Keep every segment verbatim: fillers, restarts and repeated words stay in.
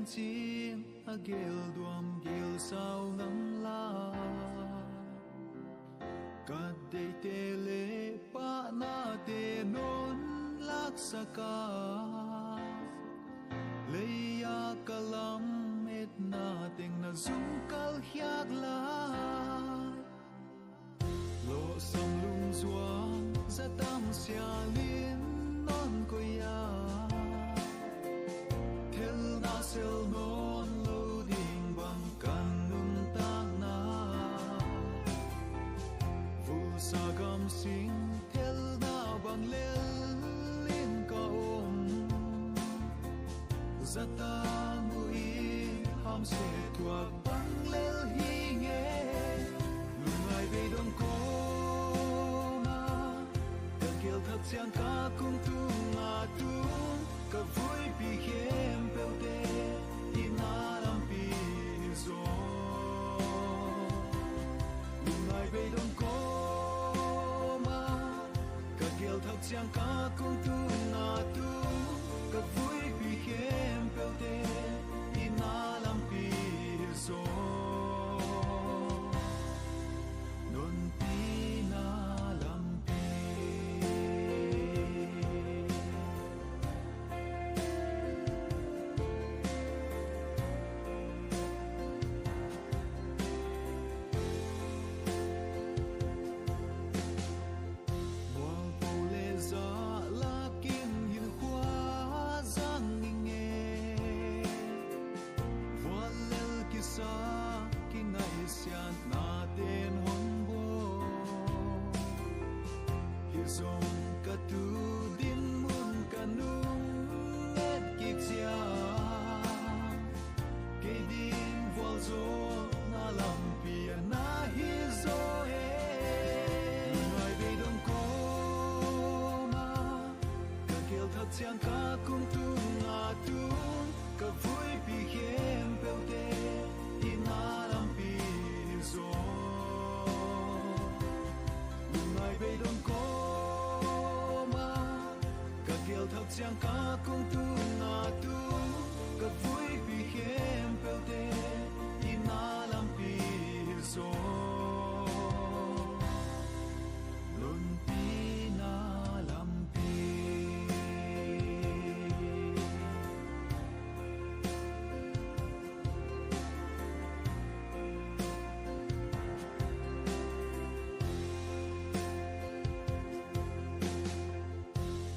Cing a gelduam gelsau ngam lai, ka deite le pahnate non laksak a, lei-a ka lametna teng na zungkal khiak lai. Lawhsam lungzuang zatam sialin non koih a, thelna sel nawn lo ding bang kan nuntakna. Vulsa gam sing thelna bang lel in ka om. Zatang uh in hamsia thuak bang lel hi nge. Lungngai beidong kawma ka gelthak ciang ka kung tunga tung ka vuipi khempeuhte i na lampi hi zaw. Lungngai beidong kawma ka gelthak ciang ka kung tunga tung ka vuipi khempeuhte i na lampi hi zaw. Nonpi na lampi. Mualpho le zahlakin hinkhua zang i nge. Vuallel kisa kinaihsiatna ten hon bawl. Hi zong ka tu dinmun ka nung et kik ciang, kei ding vualzawlna lampi a na hi zaw e. Lungngai beidong kawma ka gelthak ciang ka kung tunga tung ka vuipi khempeuhte i na lampi hi zaw. Lungngai beidong kawma ka gelthak ciang ka kung tunga tung ka vuipi khempeuhte i na lampi hi zaw. Nonpi na lampi.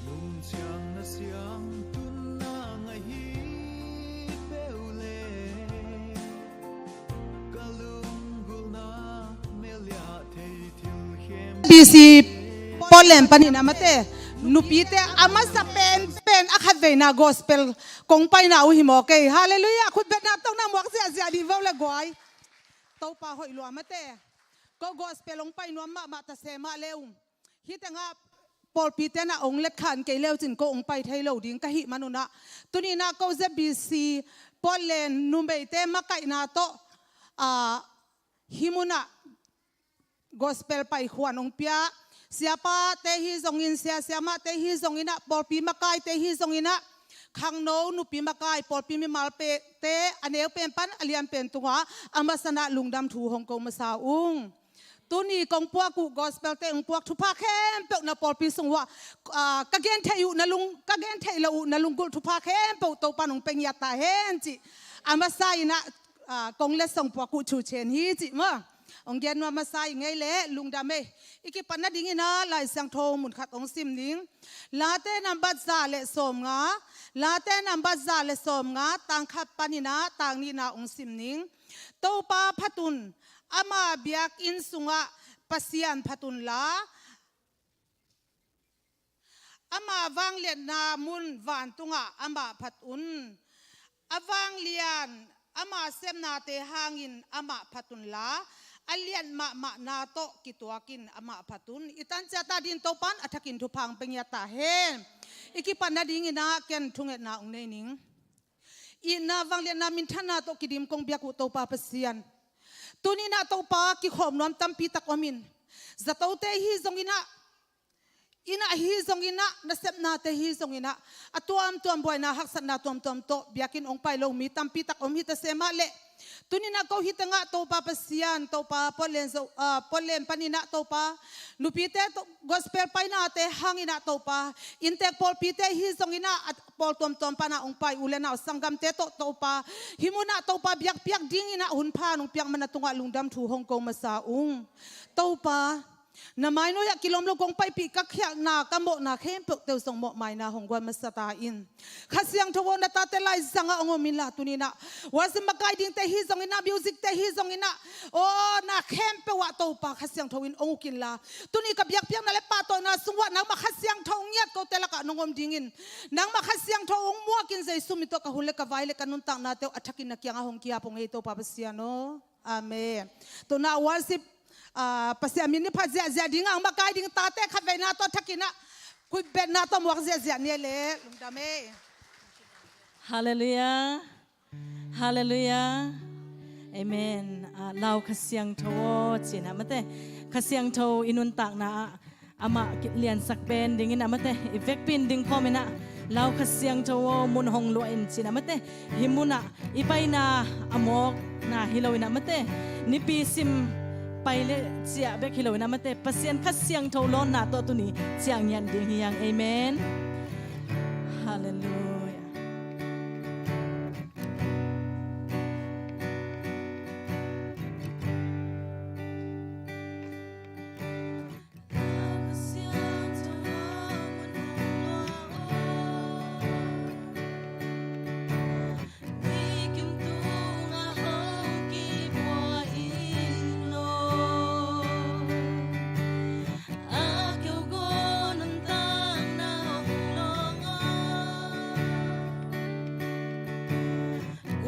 Nung ciang na siang tunna ngaih hi peuh le ka lunggulhna mel liah thei thil khem. B C Portland panin a mate nupite a masa penpen a khatveina gospel kong paina uh hi maw kei. Halleluiah. Khutbetna tawh na muak ziahziah dih vo le guai. Topa hoih lua mate. Ko gospel hong pai nuam mahmah ta se mah le ung. Hih tengah pawlpi tenah hong letkhan kei leucin ko hong pai thei lo ding ka hih manunah, tuninah ko Z B C Portland numeite makaihna tawh, ah, hih munah gospel paikhuan hong pia siapate hi zongin, sia siamahte hi zonginah, pawlpi makaite hi zonginah, khangno nupi makai pawlpi mimalte a neu pen pan a lian pen tungah a masanah lungdam thu hong ko masa ung. Tuni kong puak uh gospel te hong puak thupha khempeuh na pawlpi sung uh ah, ah, ka gen thei uh na lung, ka gen thei lo uh na lunggulh thupha khempeuh Topa nong pia ngiat ta hen cih a masa inah, ah, kong letsong puak uh thu chen hi cih maw. Hong gen nuam masa i ngei leh lungdam ei. I kipat nadingin ah Lai Siangtho mun khat hong sim ning. Late nambat za le sawmnga, Late nambat za le sawmnga, tang khat paninah tang nihna hong sim ning. Topa phat un, ama biakinn sungah Pasian phat unla, ama vangliatna mun vantungah amah phat un. A vanglian ama sepnate hangin amah phat unla, a liat mahmahna tawh kituakin amah phat un. I tan ciat a din Topan a thakin thupha hong pia ngiat ta hen. I kipat nadinginah ken thungetna hong nei ning. Itna vangliatna minthanna tawh kidim kong biak uh Topa Pasian, tuninah Topa kikhawm nuam tampi tak om in, zatote hi zonginah Inah hi zonginah, nasepnate hi zonginah, a tuamtuam buaina haksatna tuamtuam tawh biakinn hong pai lo mi tampi tak om hi ta se mah leh, tuninah ko hi tengah Topa Pasian, Topa Portland zo, ah, Portland paninah Topa, nupite to, gospel painate hanginah Topa, inntek pawlpite hi zonginah, a pawl tuamtuam panah hong pai u le nau sanggamte tawh Topa, hih munah Topa biakpiak dinginah hun pha nong piak mana tungah lungdam thu hong ko masa ung. Topa, na mai nuai-ah kilawm lo kong paipih ka khialhna, ka mawhna khempeuh teuh zong mawhmaina hong guan masa ta in. Kha Siangtho aw, na tate laizangah hong om inla tuninah worship makai dingte hi zonginah, music-te hi zonginah, aw, na khempeuh ah Topa Kha Siangtho in hong uk inla, tuni ka biakpiakna le pahtawina sung uah nangmah Kha Siangtho ngiat kote lakah nong om dingin, nangmah Kha Siangtho hong muakin Jesu min tawh ka hun le ka vai le ka nuntakna teuh a thakin na kiangah hong ki-ap hong ei Topa Pasian aw. Amen. Tuna worship, ah, Pasian min ni phat ziahziah dingah hong makai ding tate khatveina tawh thakinah khuibetna tawh muak ziahziah ni e le lungdam e. Halleluiah. Halleluiah. Amen. Ah, Lau Kha Siangtho aw cinah mate, Kha Siangtho i nuntakna ah amah ki-, liansak pen dingin a mate, i vekpi in ding khawm inah, Lau Kha Siangtho aw, mun hong luah in cinah mate, hih munah i paina a mawkna hi lo inah mate, nipi sim pai le ciah bek hi lo inah mate, Pasian Kha Siangtho lawnna tawh tuni ciah ngian ding hi hang. Amen. Halleluiah.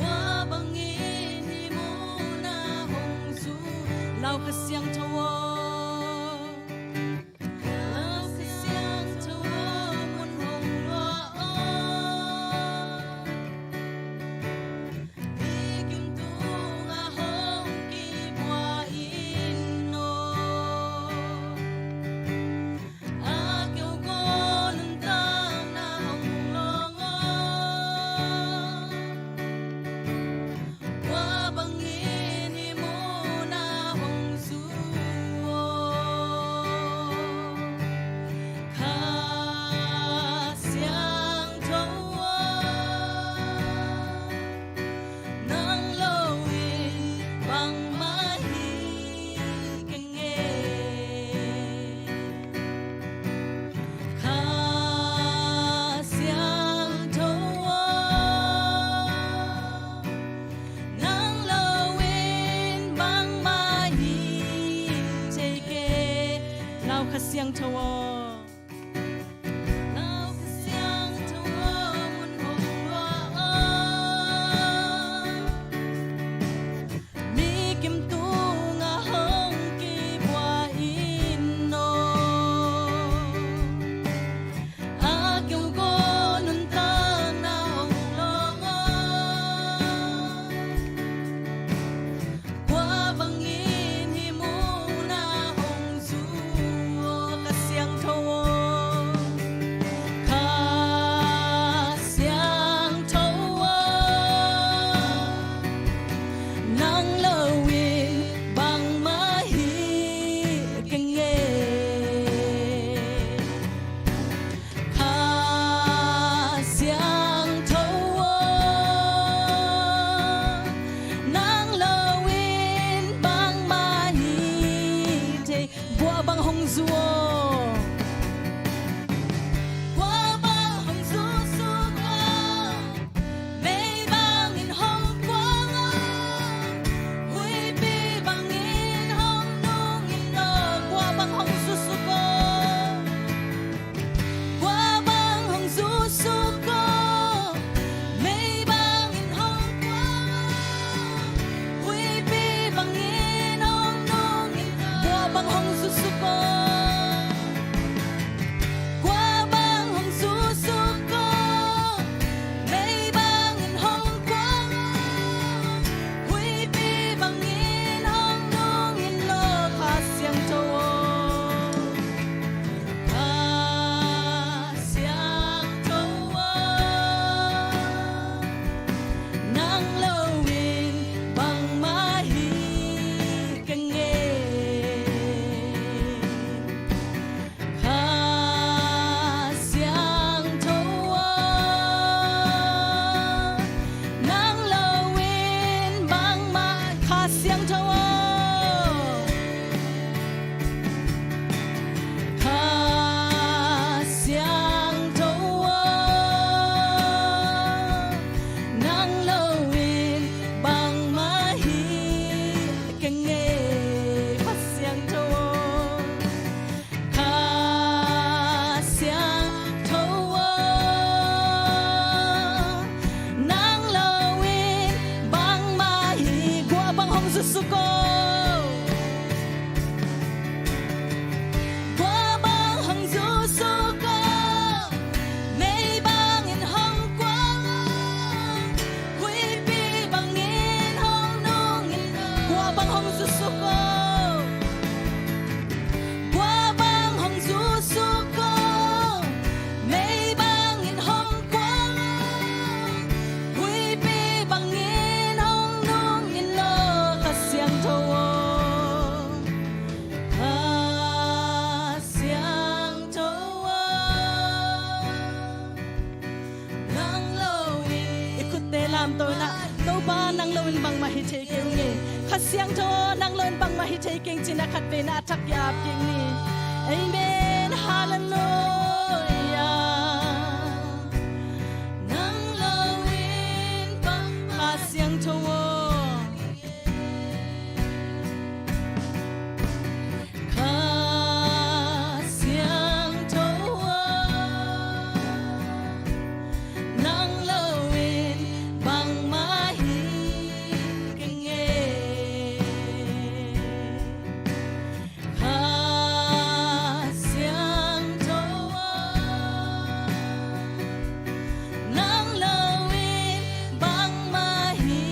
Tua bangin hih munah hong zu, Lau Kha Siangtho aw. Lau Kha Siangtho aw, mun hong luah aw. Mikim tungah hong kibuak in aw. A keu ko nuntakna hong lawng aw. Tua bangin hih munah hong zu aw. Kha Siangtho aw. Nang lo in bangmah hi keng e. Kha Siangtho aw, nang lo in bangmah hi thei kei. Lau Kha Siangtho aw. Lau Kha Siangtho aw, mun hong luah aw. Mikim tungah hong kibuak in aw. A keu ko nuntakna hong lawng aw. Tua bangin hih munah hong zu aw. Kha Siangtho suk o. Kua bang hong zu suk o, mei bangin hong kuang o, huipi bangin hong nung in lo. Kua bang hong zu suk o, kua bang hong zu suk o, mei bangin hong kuang o, huipi bangin hong nung in lo. Kha Siangtho aw, Kha Siangtho aw, nang lo in. I khutte lamto in ah, Topa nang lo in bangmah hi thei keng e. Kha Siangtho aw, nang lo in bangmah hi thei keng ci-in ah khatvei in ah a thak ki-ap kik ni. Amen. Halleluia. Nang lo in bang Kha Siangtho aw. Kha Siangtho aw, nang lo in bangmah hi keng e. Kha Siangtho aw, nang lo in bangmah hi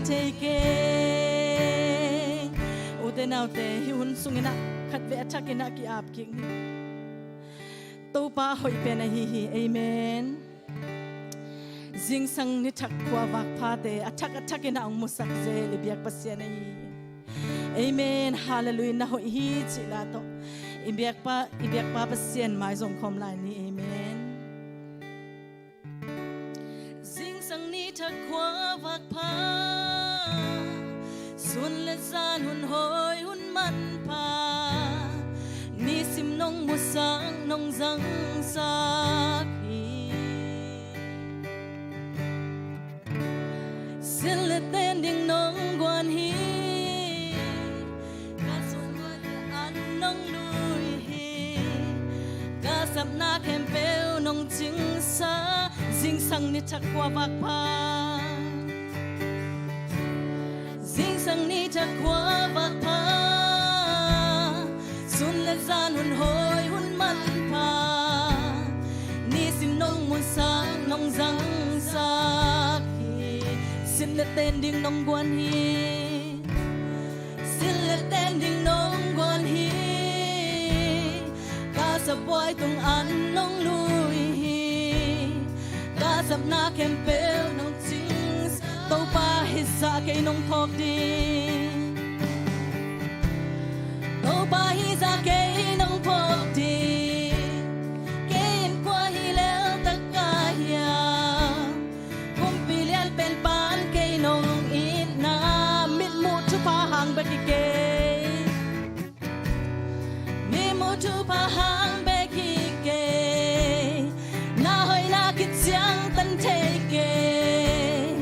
thei keng. Ute naute, hih hun sungin ah khatvei a thak in ah ki-ap kik ni. Topa hoih pen ahi hi. Amen. Zingsang ni thak khuavak phate a thak a thak in ah hong musak zel i biak Pasian ahi hi. Amen. Halleluia. Na hoih hi cih la tawh i biakpa, i biakpa Pasian mai zong khawm lai ni. Amen. Zingsang ni thak khuavak pha, sun le zan hun hawi hun manpha, nisim nong musak nong zangsak hi. Silh le ten ding nong guan hi, ka sungkuan an nong lui hi, ka sapna khempeuh nong cingsa. Zingsang ni thak khuavak pha, zingsang ni thak khuavak pha, sun le zan hun hawi hun manpha, nisim nong musak nong zangsak hi. Silh le ten ding nong guan hi, silh le ten ding nong guan hi, ka sabuai tung an nong lui hi, ka sapna khempeuh nong cingsa. Topa hi zah kei nong phawk ding, Topa hi zah kei nong phawk ding. Kei in kua hi lel tak ka hiam? Kumpi lian pen pan kei nong itna, mitmuh thupha hang bek hi kei. Mitmuh thupha hang bek hi kei, na hoihna kiciangtan thei kei.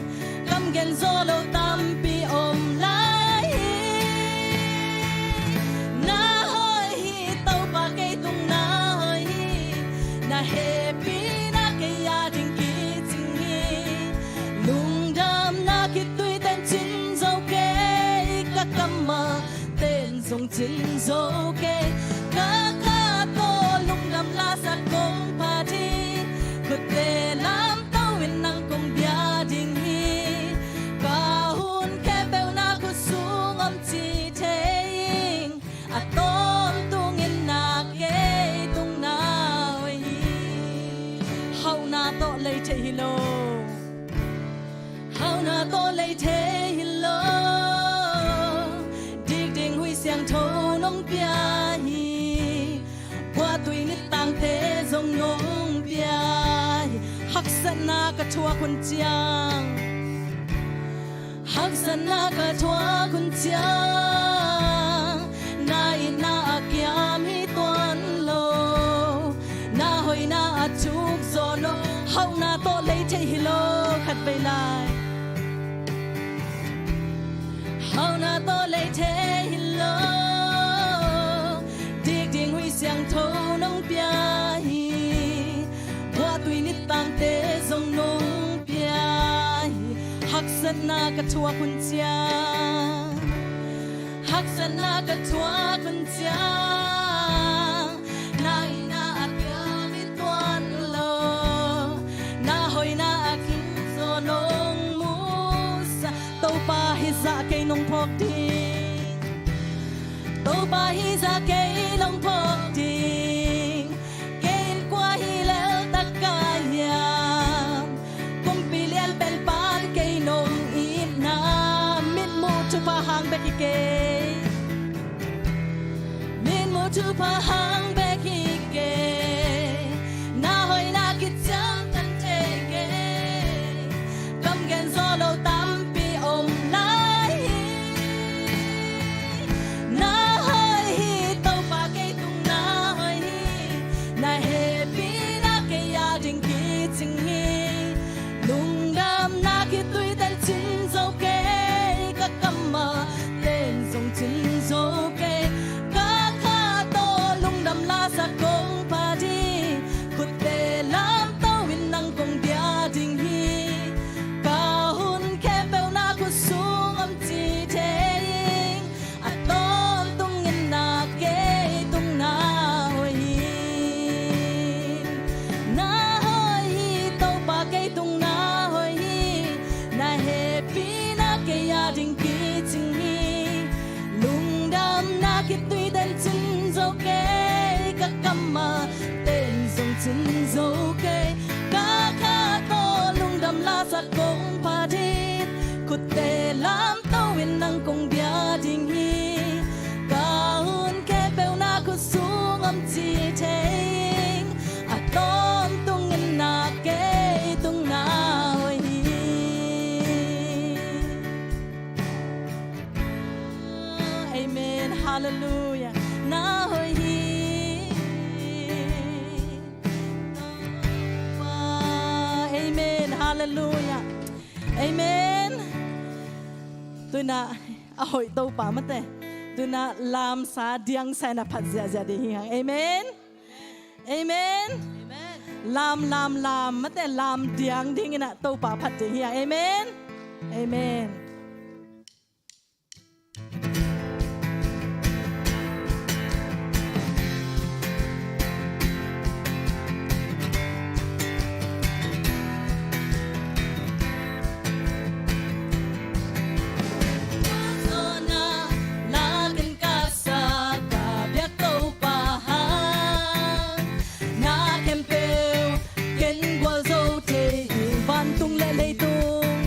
Kam gen zaw lo tampi om lai hi. Na hoih hi Topa, kei tung na hoih hi. Na hehpihna kei a ding kicing hi. Lungdamna khitui ten cin zo kei, ka kam a ten zong cin zo kei. Ka kha tawh lungdam lasak kong phat hi. Khutte lamto in nang kong bia ding hi. Ka hun khempeuh na khut sung om ci thei ing. A tawntungin na kei tung na hoih hi. Hauhna tawh lei thei hi lo. Hauhna tawh lei thei hi lo. Dik ding hui siangtho nong pia hi. Buahtui nittangte zong nong pia hi. Haksatna ka thuak hun ciang, haksatna ka thuak hun ciang, na itna a kiam hi tuan lo. Na hoihna a thuk zaw lo. Hauhna tawh lei thei hi lo. Khatvei lai. Hauhna tawh lei thei hi lo. Dik ding hui siangtho nong pia hi. Buahtui nittangte zong nong pia hi. Haksatna ka thuak hun ciang, Haksatna ka thuak hun ciang, na itna a kiam i tuan lo, na hoihna a kim zaw nong musak. Topa hih zah kei nong phawk ding, Topa hih zah kei nong phawk ding. Kei in kua hi lel tak ka hiam? Kumpi lian pen pan kei nong itna. Mitmuh thupha hang bek hi kei, mitmuh thupha hang bek hi kei. Na hoihna kiciamteh thei kei, kam gen zaw lo tampi om lai hi. Na hoih hi Topa, kei tung na hoih hi. Na hehpihna kei a ding kicing hi. Lungdamna khitui ten cin zo kei, ka kam a ten zong cin zo kei. Ka kha tawh lungdam lasak kong pha ding, khutte lamto in nang kong bia ding hi. Ka hun khempeuh na khut sung om ci thei ing, a tawntungin na kei tung na hoih hi. Na hoih hi Topa, kei tung na hoih hi. Na hehpihna kei a ding kicing hi. Lungdamna khitui ten cin zo kei, ka kam a ten zong cin zo kei. Ka kha tawh lungdam lasak kong pha ding, khutte lamto in nang kong bia ding hi. Ka hun khempeuh na khut sung om ci thei ing, a tawntungin na kei tung na hoih hi. Amen. Hallelujah. Na hoih hi. Amen. Hallelujah. Amen. Tuna a hoih Topa mate, tuna lamsa diangsa in a phat ziahziah ding hi hang. Amen. Amen. Amen. Lam, lam, lam mate, lam diang dingin a Topa phat ding hi hang. Amen. Amen. Na khempeuh ken gualzo thei ing, vantung le leitung.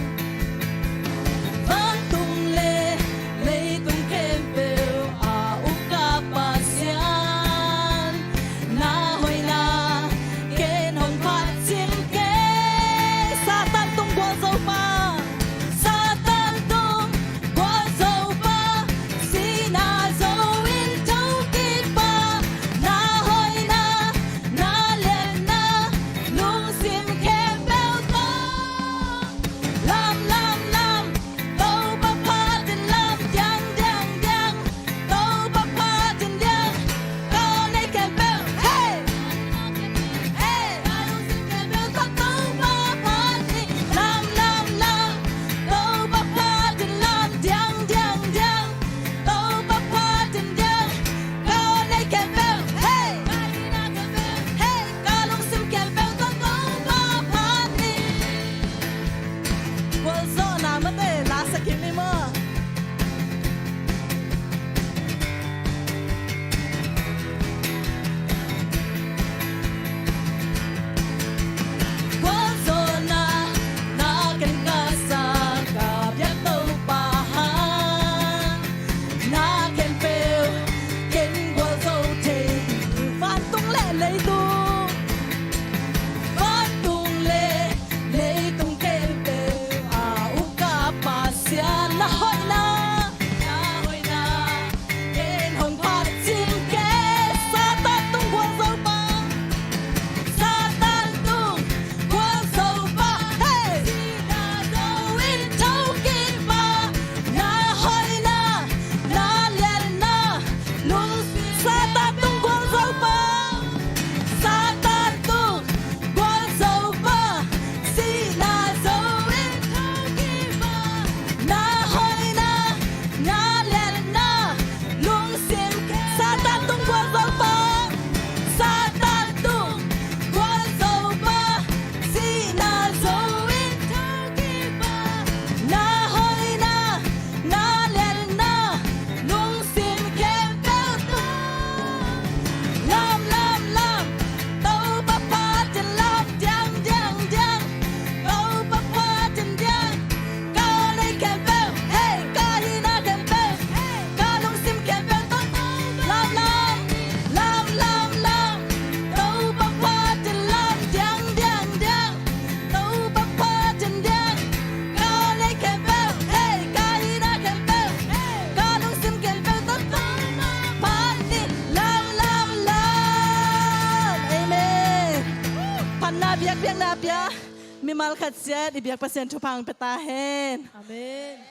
Mimal khat ciat i biak Pasian thupha hong pia ta hen. Amen.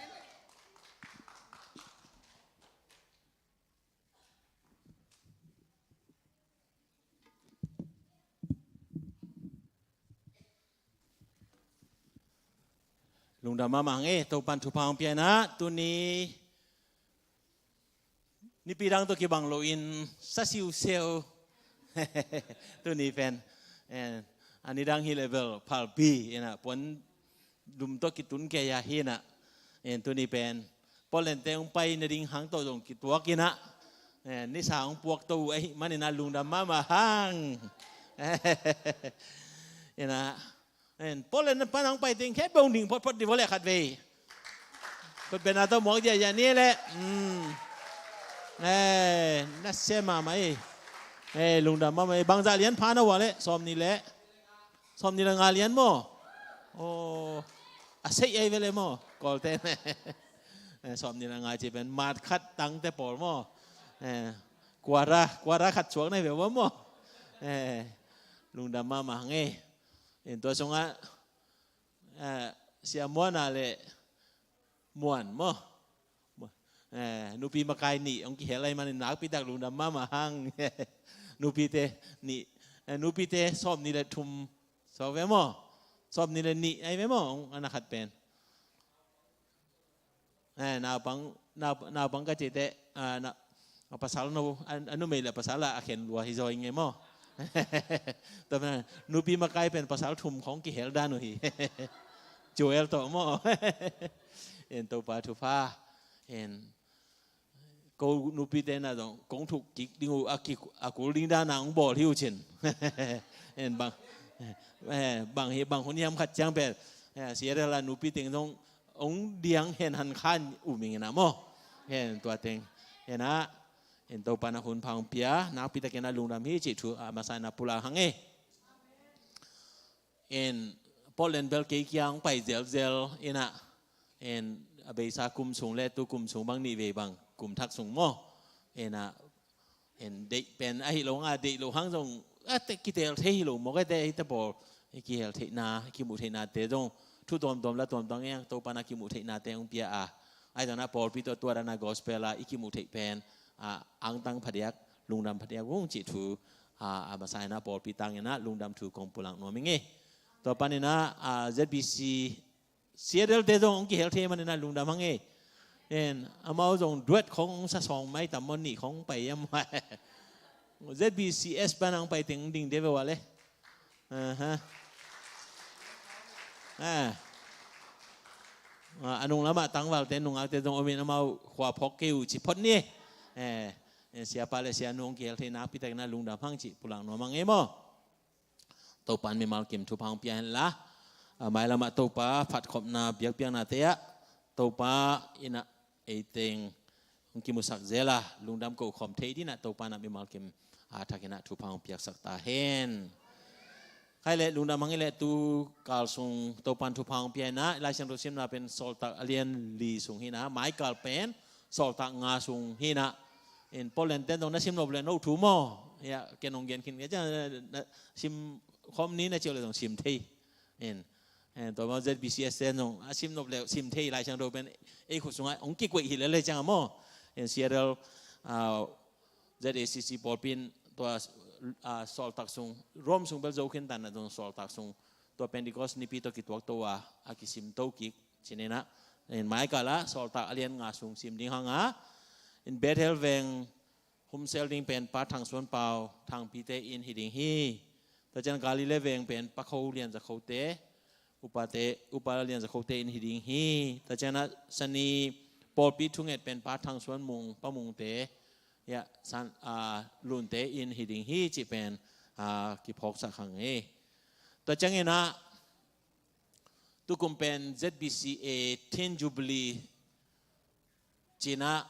Lungdam mahmah hang e, Topan thupha hong pia in ah, tuni nipi dang tawh kibang loin sa siusiu. Tuni pen, eh, a nidang hi leh bel phalbi in ah, puan dum tawh kitun kei a hi in ah, eh, tuni pen Portland te hong pai nading hang tawh zong kituak in ah, eh, nisa hong puak to uh ahih manin ah lungdam mahmah hang. In ah, en, Portland pan hong pai teng khempeuh hong ding photphot dih vua leh khatvei. Khutbetna tawh muak diahdiah ni leh. Mm. Eh, nasia mahmah ei. Eh, lungdam mahmah ei. Bangzah lian pha na uh a leh, sawmnih leh, sawmnih leh nga lian maw? Oh, a seih ei ve leh maw? Kawlte. Eh, sawmnih leh nga cih pen mat khat tangte pawl maw? Eh, kuara, kuara khat suak na hi ve ua maw? Eh, lungdam mahmah hang ei. In tua sungah, eh, Sia Muan a leh Muan maw? Eh, nupi makai nih hong kihel ahih manin nakpi tak lungdam mahmah hang. Nupite nih, eh, nupite sawmnih leh thum suak ve maw? Sawmnih leh nih ahi ve maw? Hong a na khat pen. Eh, naupang, nau, naupang ka cih teh, ah, na, a pasal no, a, a numei leh pasal ah a khen lua hi zaw ing e maw? Tua pen, nupi makai pen pasal thum khawng kihel dan uh hi. Joel tawh maw? En, Topa thupha. En, ko nupite na zong kong thuk kik ding uh a, kik, a kul ding dan a hong bawl hi uh cin. En, bang, eh, bang hi, bang hun hiam khat ciang pen, eh, Seattle a nupi teng zong hong diang hen han khan uh ming in ah maw? Hen tua teng. Hen ah, en, Topa in ah hun pha hong pia, nakpi takin ah lungdam hi cih thu a masa in ah pulak hang e. En, Portland bel kei kia hong pai zelzel in ah, en, a beisa kum sung leh tu kum sung bang nih vei bang, kum thak sung maw? En ah, en, deih pen ahi lo hang a, deih lo hang zong a, te, kitel thei hi lo mawk e, te, te pawl, i kihel theihna, i kimuh theihnate zong thu tuamtuam la tuamtuam ngiang, Topa in ah kimuh theihnate hong pia a, ahi zongin ah pawlpi tawh tua dan a gospel a i kimuh theih pen, a, angtang phadiak, lungdam phadiak ung cih thu, a, a masa in ah pawlpi tang in ah lungdam thu kong pulak nuam ing e. Tua panin ah, a, Z B C Seattle te zong hong kihel thei manin ah lungdam hang e. En, amau zong duet khawng hong sa sawng mai tam maw, nih khawng hong pai hiam? Z B C S pan hong pai teng ding de ve ua leh. Aha. Ah. Ah, a nung lamah tangvalte, nungakte zong om in amau khua phawk kei uh ci phot ni. Eh, eh, siapa leh sianu hong kihel thei nakpi takin ah lungdam hang cih pulak nuam hang e maw? Topa in mimal kim thupha hong pia hen la, a, mailamah Topa phatkhopna biakpiaknate ah Topa in ah ei teng hong kimusak zel a, lungdam ko khawm thei dingin ah Topa in ah mimal kim, a, thakin ah thupha hong piaksak ta hen. Khai leh lungdam hang i leh tu kal sung Topa in thupha hong pia in ah, Lai Siangtho simna pen Sawltak a lian li sung hi in ah, mai kal pen Sawltak nga sung hi in ah, in Portland ten zong na sim nop leh no thu maw? Ya, ken hong gen khin kei ciang, na sim khawm ni na ci uh leh zong sim thei. In, in tua maw Z B C S ten zong a sim nop leh sim thei, Lai Siangtho pen ei khut sungah hong kikuaih hi lel e ciang a maw? In Seattle, ah, Z A C C pawlpi in tua, ah, Sawltak sung, Rome sung bel zo khin ta in ah zong Sawltak sung tua Pentecost nipi tawh kituak to a, a kisim to kik. Ci-in ah, in mai kal ah Sawltak a lian nga sung sim ding hang a, in Bethel veng humsel ding pen Pa Thang Suan Pau, Thangpite inn hi ding hi. Tua ciang Galilee veng pen Pa Kho Lian Za Kho te, Upa te, Upa Lian Za Kho te inn hi ding hi. Tua ciang ah Sani pawlpi thunget pen Pa Thang Suan Mung, Pa Mung te, ya, San, ah, Lun te inn hi ding hi cih pen, ah, kiphawksak hang e. Tua ciangin ah tukum pen Z B C A Teen Jubilee ci-in ah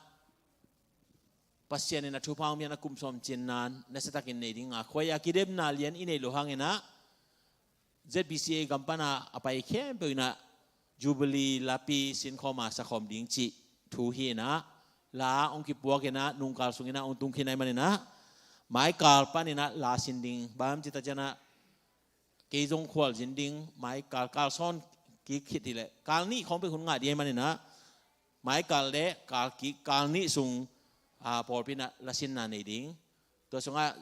Pasian in a thupha hong pia a kum sawm cinna nasiatakin nei ding a, khuai a kidemna lian i neih loh hangin ah Z B C A gam pan a a pai khempeuh in ah Jubilee lapi sinkhawm a sakhawm ding cih thu hi in ah, la hong kipuak in ah, nungkal sungin ah hong tung khin ahih manin ah, mai kal panin ah la sin ding, bang hiam cih tak ciang ah kei zong khual zin ding, mai kal, kal sawn kik khit hi leh, kal nih khawng pek hun ngah ding ahih manin ah, mai kal leh kal kik, kal nih sung, ah, pawlpi in ah lasinna nei ding. Tua sungah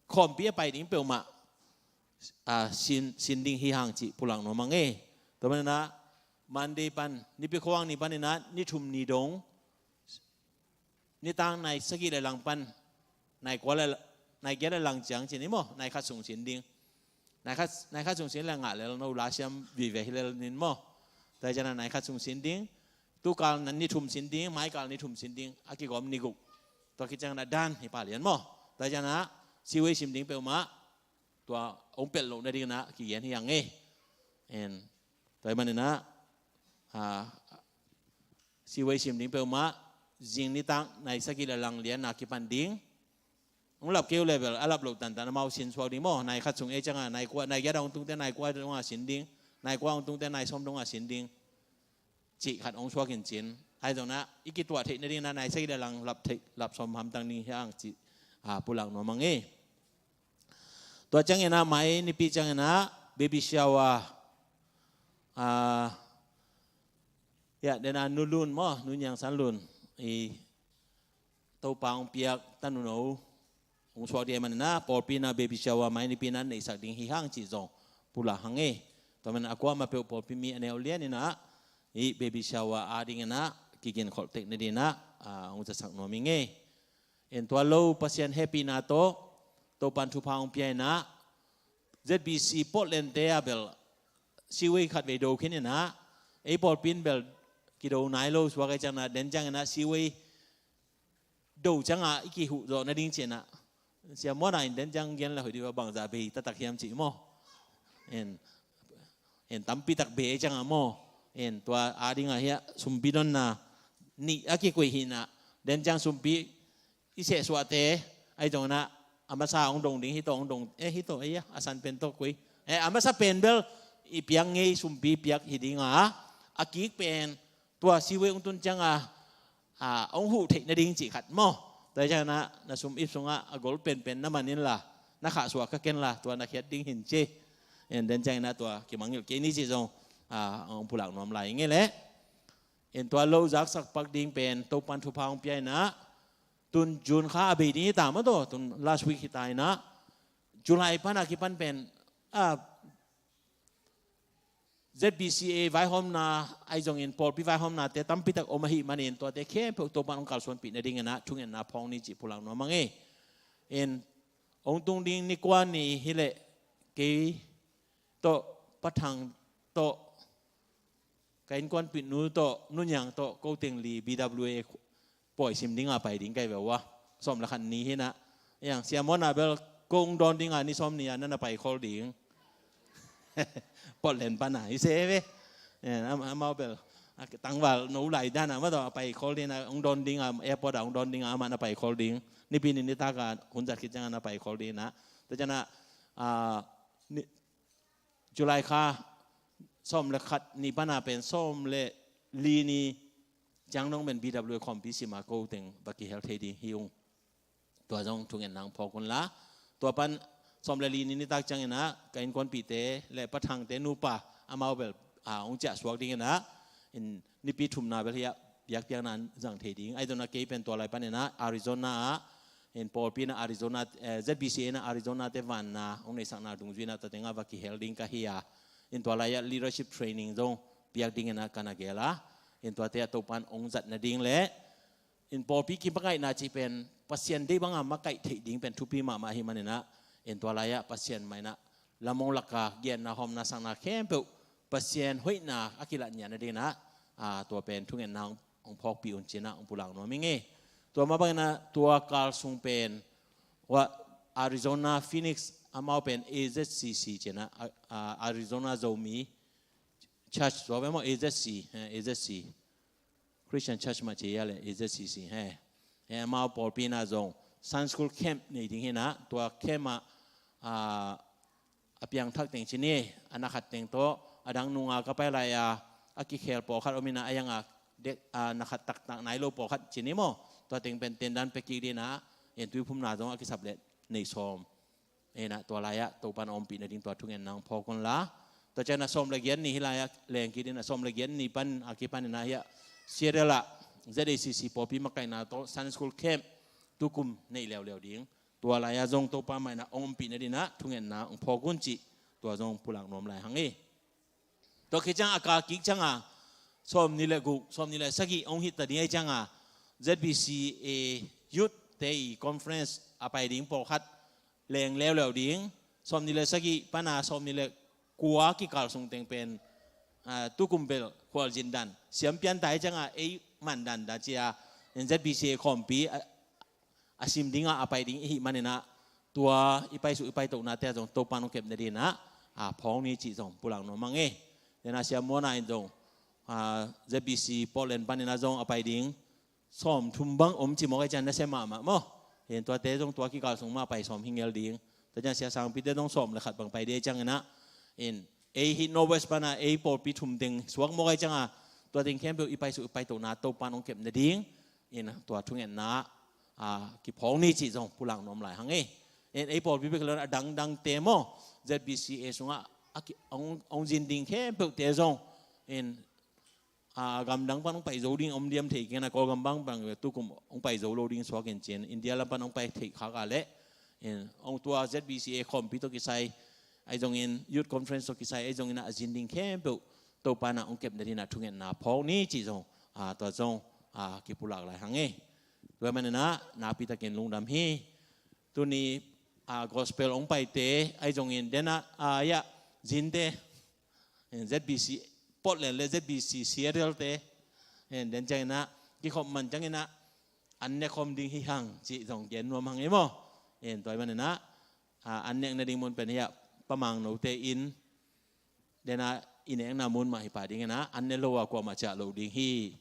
khawmpi a pai ding peuhmah, ah, sin, sin ding hi hang cih pulak nuam ing e. Tua manin ah Monday pan, Nipi khuavak ni panin ah ni thum ni dong, nitak nai sagih le lang pan nai kua le, nai giat le lang ciang ci ni maw, nai khat sung sin ding. Nai khat, nai khat sung sin le ngah lel, no la siam vive hi lel ning maw. Tua hi ciangin ah nai khat sung sin ding. Tu kal na ni thum sin ding, mai kal ni thum sin ding. A kigawm ni guk. Tua khit ciangin ah dan hi pah lian maw. Tua hi ciangin ah Siwei sim ding peuhmah tua hong pelh loh nadingin ah kigen hi hang e. En, tua ahih manin ah, ah, Siwei sim ding peuhmah, zing nitak nai sagih le lang lian a kipan ding. Hong lap kei uh leh bel a lap loh tantan amau sin suak ding maw. Nai khat sung e ciangin ah nai kua, nai giat a hong tungte nai kua dong a sin ding. Nai kua hong tungte nai sawm dong a sin ding, cih khat hong suak in cin. Ahi zongin ah i kituah theih nadingin ah nai sagih le lang lap theih, lap sawm hamtang ding hi hang cih, ah, pulak nuam ing e. Tua ciangin ah mai Nipi ciangin ah baby shower, ah, ya, den ah Nu Lun maw, Nu Niang San Lun, i Topa hong piak tanu no hong suak ding ahih manin ah, pawlpi in ah baby shower mai Nipi in ah neihsak ding hi hang cih zong pulak hang e. Tua manin ah kuamah peuh pawlpi mi a neu lian in ah, i baby shower adingin ah kiginkholh tek nadingin ah, ah, hong zatsak nuam ing e. En, tua lo Pasian hehpihna tawh Topa'n thupha hong pia in ah, Z B C Portland te ah bel Siwei khatvei do khin in ah, ei pawlpi in bel kido nai lo suak ahih ciangin ah, den ciangin ah Siwei do ciangin ah i kihuh zawh nading ci in ah, Sia Muan in den ciang gen le hoih ding a, bangzah bei taktak hiam cih maw. En, en, tampi tak bei ahih ciangin ah maw. En, tua adingin ah hiah sumpi donna nih a kikoih hi in ah, den ciang sumpi i sehsuahte, ahi zongin ah, a masa hong dong ding, hih tawh hong dong, eh, hih tawh, eh, a san pen tawh koi. Eh, a masa pen bel i piak ngei, sumpi piak hi ding a, a kik pen tua Siwei hong tun ciangin ah, ah, hong huh theih nading cih khat maw. Tua hi ciangin ah na sum ip sungah a gol penpen na man inla, na khahsuah kha kenla, tua na khiat ding hi in ci. En, den ciangin ah tua kimangngilh kei ni cih zong, ah, hong pulak nuam lai ing e leh. En, tua lo zaksak pak ding pen Topa'n thupha hong pia in ah, tun June kha a bei ding hi ta maw, tua tun last week hi ta in ah, July pan a kipan pen, ah, Z B C A vaihawmna ahi zongin pawlpi vaihawmnate tampi tak om ahih manin, tuate khempeuh Topa'n hong kalsuanpih nadingin ah thungetna phawk ni cih pulak nuam ing e. En, hong tung ding ni kua ni hi leh kei tawh, Pa Thang tawh, ka innkuanpih nu tawh, Nu Niang tawh, ko teng li B W A pawi sim ding a pai ding ka hi ve ua. Sawm le khat ni hi in ah, yang Sia Muan a bel ko hong dawn ding a, ni sawm ni a na na pai khol ding. Portland pan a hi se ve. Eh, am-, amau bel, ah, tangval no lai dan a, amah tawh a pai khol ding a, hong dawn ding a, airport ah hong dawn ding a, amah na pai khol ding. Nipi ni nitak a hun zat khit ciangin na pai khol ding in ah. Tua ciangin ah, ah, ni, July kha sawm le khat ni pan a pen sawm le li ni ciang dong pen B W A khawmpi sim a, ko teng va kihel thei ding hi ung. Tua zong thungetna hong phawk un la. Tua pan sawm le li ni nitak ciangin ah ka innkuanpihte le Pa Thangte nupa, amau bel, ah, hong ciah suak dingin ah, in Nipi thumna bel hiah biakpiakna zang thei ding. Ahi zongin ah kei pen tua lai panin ah Arizona ah, in pawlpi in ah Arizona, eh, Z B C A in ah Arizona te vanna hong neihsakna dungzui in ah tua teng ah va kihel ding ka hi a. In tua lai ah leadership training zong piak dingin ah ka na gel a. In tuate ah Topa'n hong zat nading le, in pawlpi kipangaihna cih pen Pasian deih bang a makaih theih ding pen thupi mahmah ahih manin ah, in tua lai ah Pasian mah in ah lamong lak a genna, hawmna, sakna khempeuh Pasian hoihna a kilah ngiat nadingin ah, ah, tua pen thungetna hong, hong phawkpih un ci-in ah hong pulak nuam ing e. Tua mah bangin ah tua kal sung pen, ua, Arizona Phoenix, amau pen A Z C C ci-in ah, ah, ah, Arizona Zomi Church, tua pen maw, A Z C, eh, A Z C. Christian Church mah ci a le, A Z C C, he. He, amau pawlpi in ah zong Sunday School Camp nei ding hi in ah, tua camp ah, ah, a piangthak teng ci ni, a na khat teng tawh, a dang nung a ka pai lai a, a kikhel pawlkhat om in ah, a yang a dek, a na khat taktak nai lo pawlkhat ci ni maw, tua teng pen tendan pia kik dingin ah, en, tuiphumna zong a kisap leh nei sawm. Inah tua lai-ah Topan a ompih nading tua thungetna hong phawk un la. Tua ciangin a sawm le giat ni hih lai-ah leng kit in a sawm le giat ni pan a kipan inah hiah Seattle ah Z A C C pawlpi makaihna tawh Sunday School Camp tukum neih leuleu ding. Tua lai-ah zong Topa mah inah hong ompih nading inah thungetna hong phawk un cih tua zong pulak nuam lai hang hi. Tua khit ciang a kal kik cianga sawmnih le guk, sawmnih le sagih hong hih ta ding ahih cianga Z B C A youth te i conference a pai ding pawlkhat leng leuleu ding. Sawmnih le sagih pana sawmnih le kua kikal sung teng pen, ah, tukum bel khualzin dan siam pian ta ahih cianga ei man dan dan cia Z B C A khawmpi a, a sim dinga a pai ding i hih maninah tua i paisuk i paitohnate ah zong Topan hong kep nadinah a phawk ni cih zong pulak nuam hang e. Denah siam muana in zong, ah, Z B C Portland paninah zong a pai ding sawmthum bang om ci mawk ahih ciang nasia mahmah maw. Hin tuate zong tua kikal sung mah pai sawm hi ngel ding. Tua ciang sia sangpite zong sawm le khat bang pai ding ahih cianginah in ei hih Northwest pana ei pawlpi thum teng suak mawk ahih cianga tua teng khempeuh i paisuk i paitohna Topan hong kep nading in tua thungetna, ah, kiphawk ni cih zong pulak nuam lai hang e. In ei pawlpi bek lo a dangdangte maw Z B C A sungah a ki, hong, hong zin ding khempeuhte zong in, ah, gamdang pan hong pai zo ding om diam thei kei na Kawlgam bang bang tukum hong pai zo lo ding suak in cin India lam pan hong pai theih khak a leh in hong tua Z B C A khawmpi tawh kisai ahi zongin youth conference tawh kisai ahi zongin a zin ding khempeuh Topa na hong kep nadinah thungetna phawk ni cih zong, ah, tua zong, ah, kipulak lai hang e. Tua maninah nakpitakin lungdam hi. Tuni, ah, gospel hong paite ahi zongin denah, ah, ya zinte, eh, Z B C Portland le Z B C Seattle te, eh, den cianginah kikhop man cianginah an ne khawm ding hi hang cih zong gen nuam hang e maw. Eh, tua maninah, ah, an nek nading mun pen hiah Pamang note in denah i nekna mun mah hi pah ding inah an ne lo a kuamah ciah lo ding hi.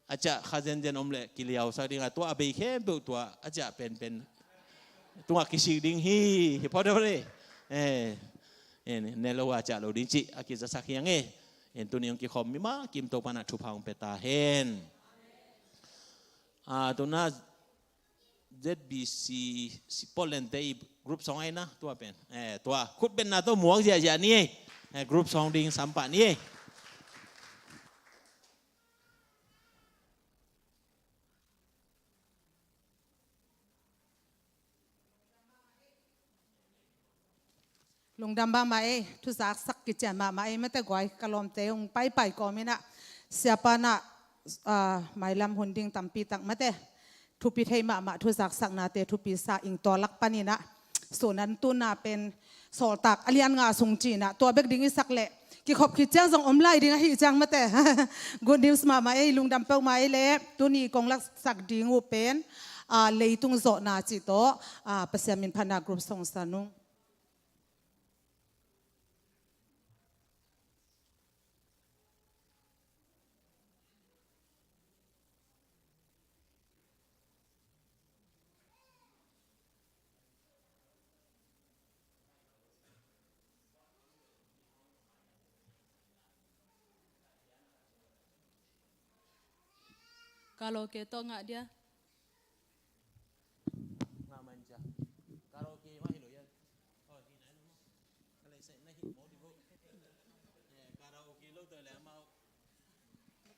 A ciah kha zenzen om leh kiliausak ding a tua a bei khempeuh tua a ciah penpen tungah kisik ding hi. Hi phot deuh le, eh, eh, ne lo a ciah lo ding cih a kizasak hi ang e. En tuni hong kikhawm mi mah kim Topa na thupha hong pia ta hen. Ah, tuna Z B C, si Portland te i group song ai na, tua pen. Eh, tua, khut benna tawh muak ziahziah ni ei. Eh, group song ding sampah ni ei. Lungdam mahmah ei, thuzaksak kician mahmah ei, mate guai ka lawmte hong paipai kawminah, siapa nah, ah, mailam hun ding tampi tak mate, thupi thei mahmah thuzaksaknate thupi sa ing tua lak paninah, sunan tuna pen sawltak a lian nga sung cinah, tua bek ding i sak leh, kikhop khit ciang zong om lai ding ahi ciang mate. Good news mahmah ei, lungdam peuhmah ei leh, tuni kong laksak ding uh pen, ah, leitung zawhna cih tawh, ah, Pasian min phatna group song sa nung. Karaoke tawh ngah dia. Ngah man cia. Karaoke mah hi lo ia. Oh, hi nai lo maw. Ka lei sai na hi maw di bo. Eh, karaoke lo tawh le amau. Ia,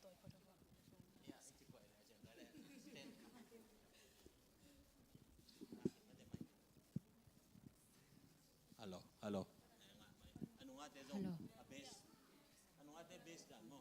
i ci kuai le ciang ka le. Ten. Hello, hello. A nungate zong. Hello. A bass. A nungate bass dan maw.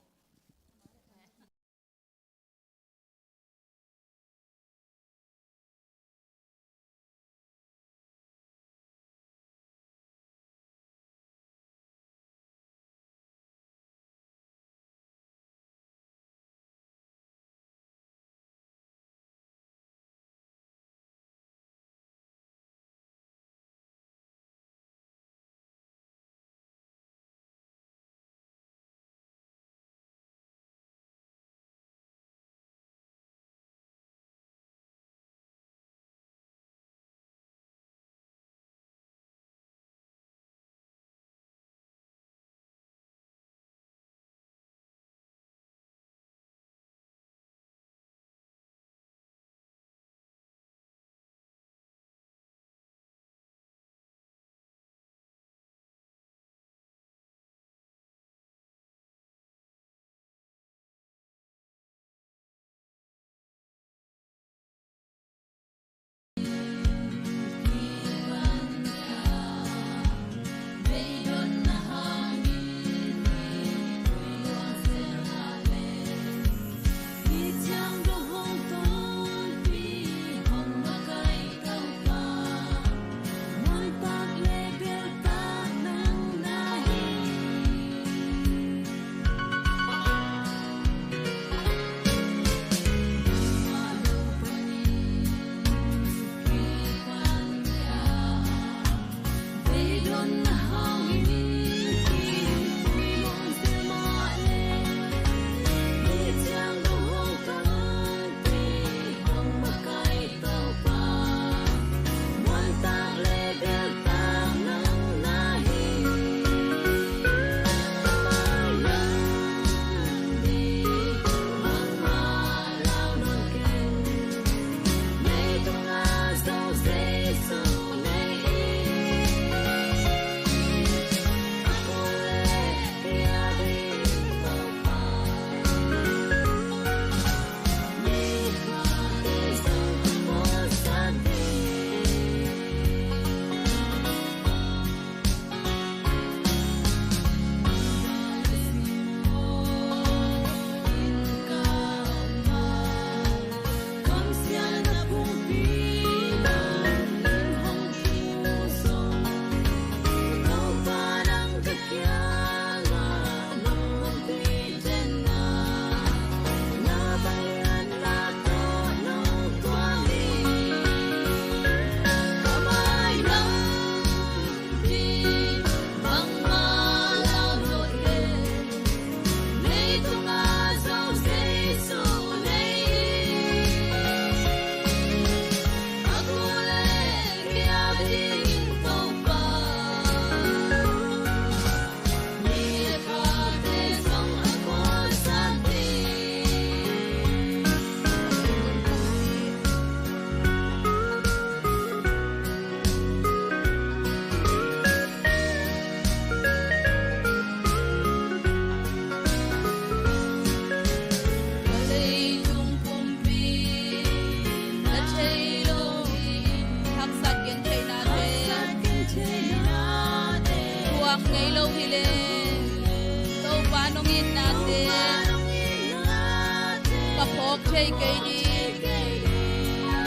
Thei kei ding.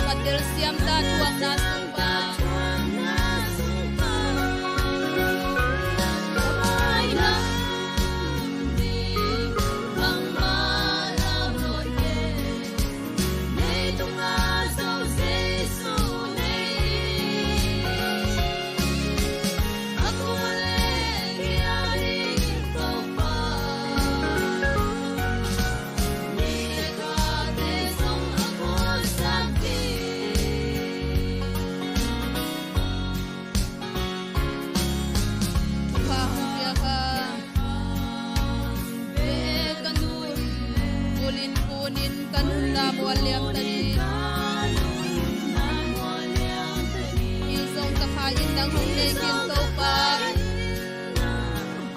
Ka telsiam ta thuakna sung pan. Ka nun, bulin punin ka nunna mual liam ta ding. Hi zong ka kha in nang hong nei khin Topa.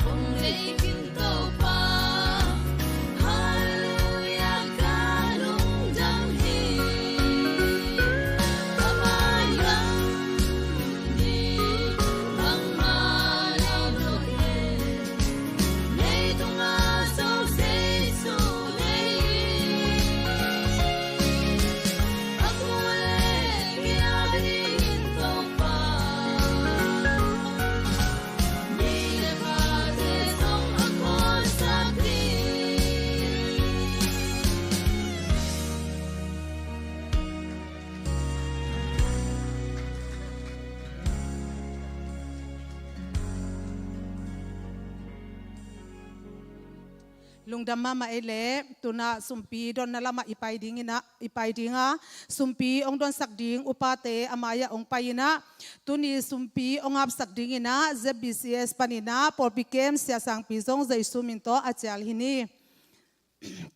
Hong nei khin Topa. Halleluia ka lungdam hi. Ka mai lam ding bangmah lau lo hi. Lungdam mahmah ei leh, tunah sumpi donna lamah i pai dingin ah, i pai ding a, sumpi hong donsak ding upate a mai-ah hong pai-in ah, tuni sumpi hong apsak dingin ah Z B C S panin ah pawlpi kem siasangpi zong Jesu min tawh a cial hi ni.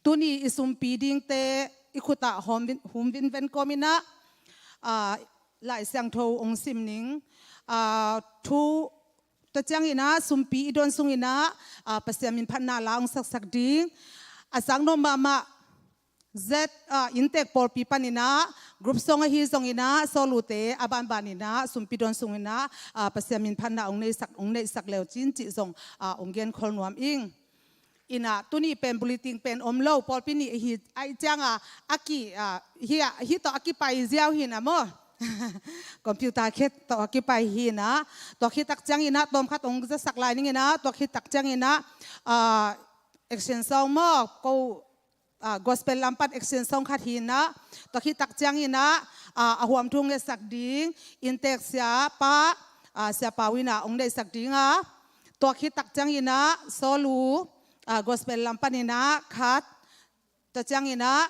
Tuni i sumpi dingte i khutah hawm vin, hum vinven kawmin ah, ah, Lai Siangtho hong sim ning. Ah, thu Tua ciangin ah sumpi i don sungin ah, ah, Pasian min phatna la hong saksak ding. A sang nuam mahmah Z, ah, inntek pawlpi panin ah group song ahi zongin ah, sawlute a banbanin ah sumpi don sungin ah, ah, Pasian min phatna hong neisak, hong neihsak leu cin cih zong, ah, hong genkhol nuam ing. Inah tuni pen bulletin pen om lo, pawlpi nih ahi, ahih ciangah a ki, ah, hih, hih tawh a kipai ziau hi na maw. Computer khet tawh a kipai hi na. Tua khit tak ciangin ah tawmkhat hong zasak lai ning inah, tua khit tak ciangin ah, ah, action song maw, ko, ah, gospel lam pan action song khat hi na. Tua khit tak ciangin ah, ah, a huam thu ngetsak ding inntek siapa, ah, Sia Pau inah hong neihsak ding a. Tua khit tak ciangin ah sawlu, ah, gospel lam panin ah khat. Tua ciangin ah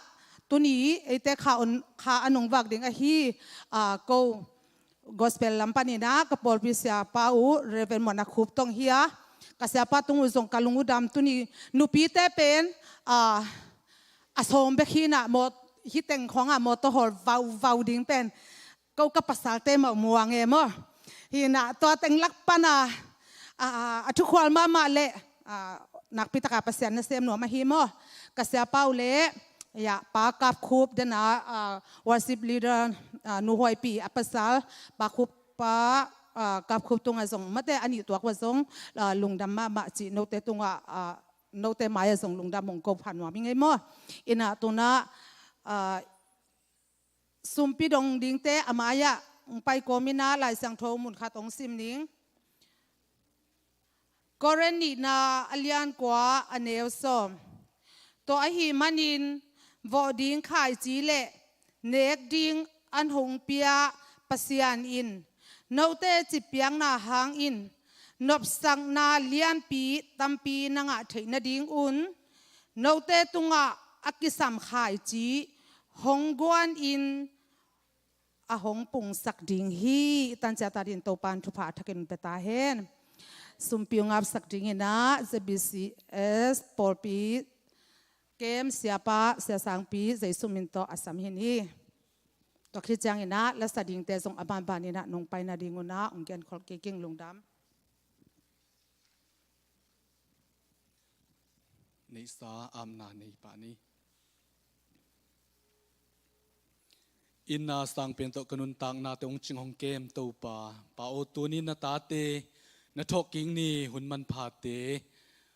tuni eite kha on, kha a nung vak ding ahi, ah, ko gospel lam panin ah ka pawlpi siapa uh Reverend Muan a Khup Tong hi a. Ka siapa tung uh zong ka lung uh dam, tuni nupite pen, ah, a sawm bek hi na, maw, hih teng khawngah mawtaw hawl vauvau ding pen ko ka pasalte mah muang e maw. Hi na, tua teng lak pan a, a, a thukhual mahmah leh, a, nakpi taka Pasian nasem nuam ahi maw. Ka siapa uh leh, ya, Pa Kap Khup dena, a, worship leader, a, Nu Huai Pi a pasal, Pa Khup, Pa, a, Kap Khup tungah zong, mate a nih tuak uah zong, a, lungdam mahmah cih note tungah, a, note mai-ah zong lungdam hong ko pha nuam ing ei maw. Inah tunah, a, sumpi dong dingte a mai-ah hong pai kawmin ah Lai Siangtho mun khat hong sim ning. Korin nihna a lian kua a neu sawm. Tua ahih manin vawh ding khaici le nek ding an hong pia Pasian in note citpiakna hangin nopsakna lianpi tampi na ngah theih nadingun note tungah a kisam khaici hong guanin a hong pungsak ding hi. I tan ciat adingin Topa'n thupha a thakin pia ta hen. Sumpi hong apsak dingin ah Z B C S pawlpi kem siapa, siasangpi Jesu min tawh a sam hi ni. Tua khit ciangin ah lasa dingte zong a banbanin ah nong pai nadingun ah hong genkhol kik ing. Lungdam. Neihsa apna nei pah ni. Inn a sang pen tawh ka nuntaknate hong cing hong kem Topa, Pa aw, tuni na tate na thawhkik ni hun manphate,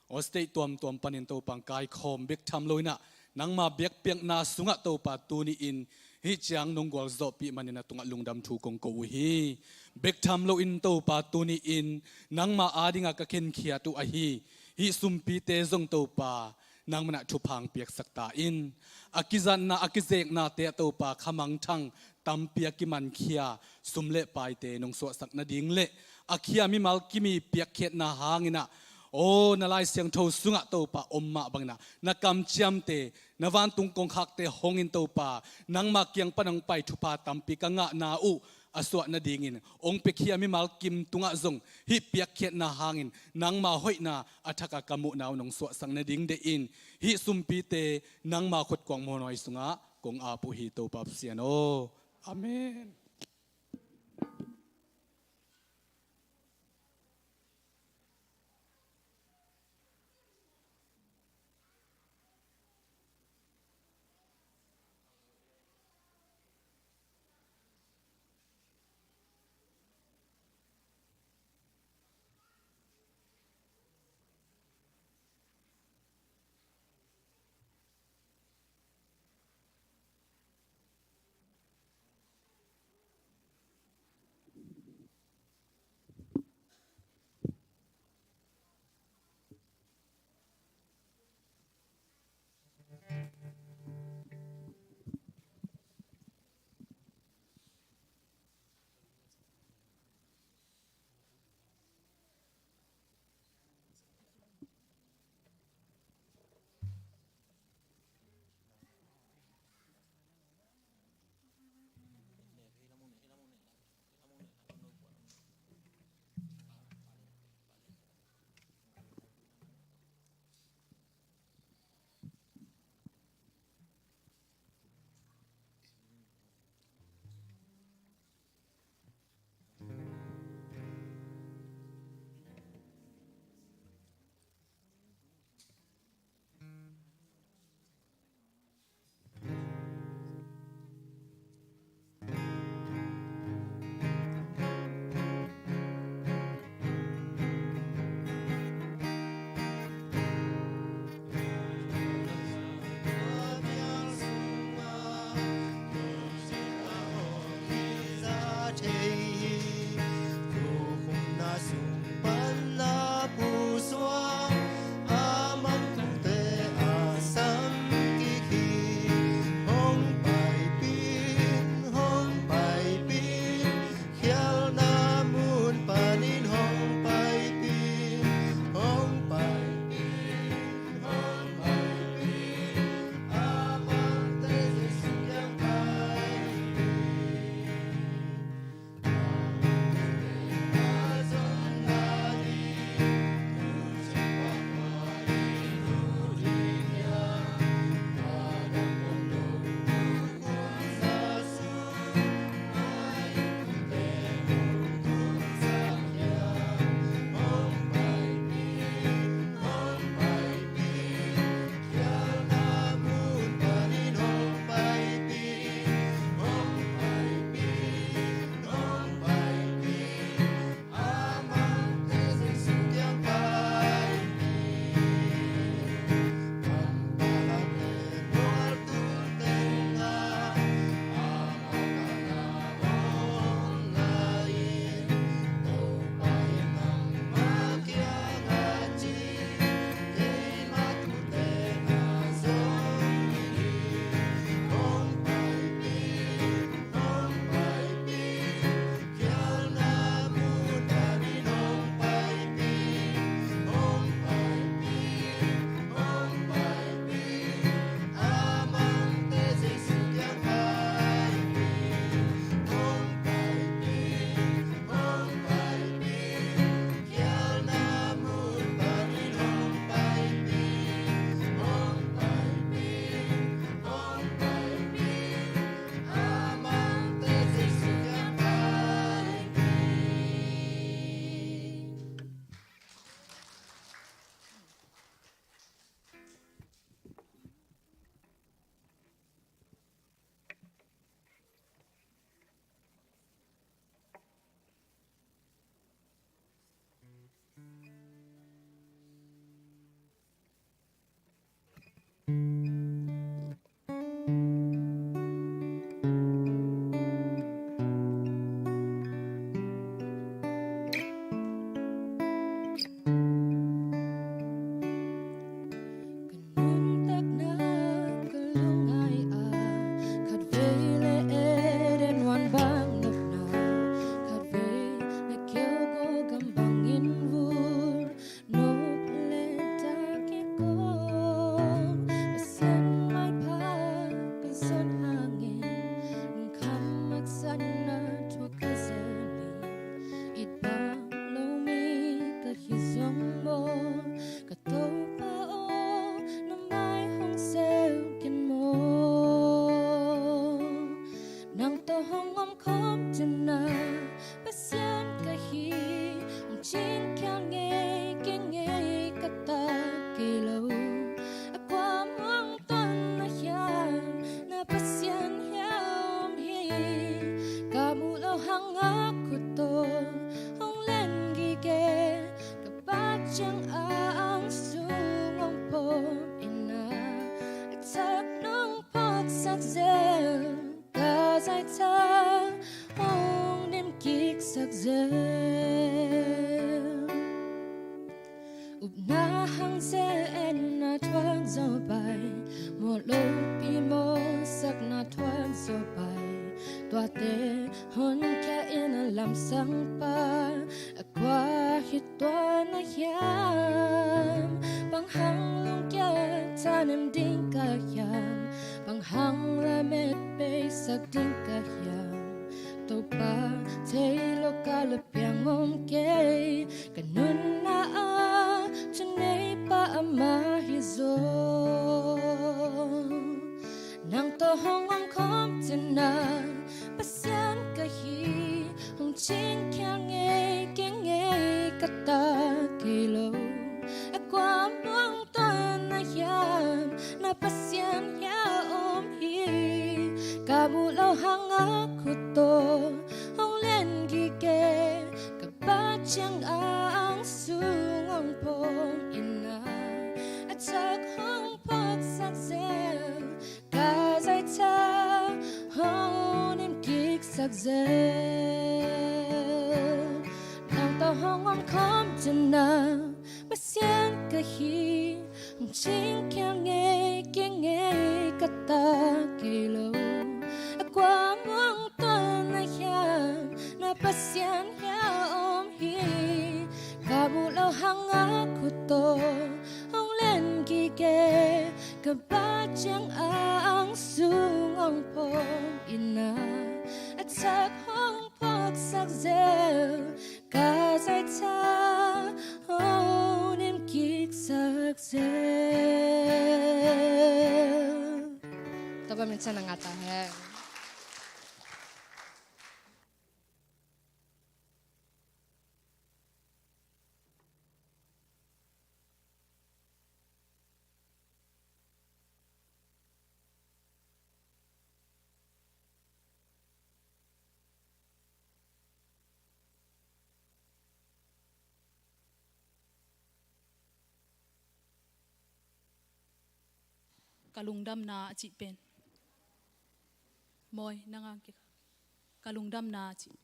aw, state tuamtuam panin Topa hong kaikhawm bek tham lo inah Nangma biakpiakna sungah Topa tuni-in hih ciang nong gualzawhpih manin na tungah lungdam thu kong ko uh hi. Bek tham loin Topa tuni-in nangma adingah ka khenkhiat uh ahi hih sumpite zong Topa nangmah in ah thupha hong piaksak ta in. A kizatna a kizeknate ah Topa khamangthang tampi a kimankhia sum le paite nong suahsak nading le a khia mimal kimi piakkhiatna hangin ah, aw, na Lai Siangtho sungah Topa om mah bangin ah na kamciamte, na vantung kongkhakte hongin Topa nangma kiang pan hong pai thupha tampi ka ngahna uh a suah nadingin hong piakhia mimal kim tungah zong hih piakkhiatna hangin nangma hoihna a thakah ka muhna uh nong suahsak nading deih in hih sumpite nangma khutkuang muanhuai sungah kong ap uh hi Topa Pasian aw. Amen. aw, Pasian maipha ka zon hangin lungkham haksatna thuak ka zel hi. It bang lo mi ka hi zong maw, ka Topa aw, na mai hong zel ken maw. Nang tawh hong omkhawm tina Pasian ka hi, hong cingkhial ngei kei ngei ka ta kei lo. A kua muang tuan na hiam, na Pasian hiam hi. Ka muh lo hang a khut tawh hong len gige, ka bat ciang a ang sung hong phawk ina, a thak nong phawksak zel, ka zaitha hong nim kiksak zel. Upna hang zel etna thuak zaw pai, mawh lopi mawhsakna thuak zaw pai, tuate honkhia in a lamsang pa, a kua hi tua na hiam? Bang hang lungkia thanem ding ka hiam? Bang hang lamet peisak ding ka hiam? Topa thei lo ka la piang om kei, ka nunna ah thuneipa ama hi zaw. Nang tawh hong omkhawm tina Pasian ka hi, hong cingkhial ngei kei ngei ka ta kei lo. A kua muang tuan na hiam, na Pasian hiam om hi. Ka muh lo hang a khut tawh hong len gige, ka bat ciang a ang sung hong phawk ina, a thak hong phawksak zel, ka zaitha hong nim kiksak zel. Nang tawh hong omkhawm tina Pasian ka hi, hong cingkhial ngei kei ngei ka ta kei lo. A kua muang tuan na hiam, na Pasian hiam om hi. Ka muh lo hang a khut tawh hong len gige, ka bat ciang a ang sung hong phawk ina, a thak hong phawksak zel, ka zaitha hong nim kiksak zel. Topa min thang na ngah ta hen. Ka lungdamna a cih pen. Mawi, nang ang kik. Ka lungdamna a cih.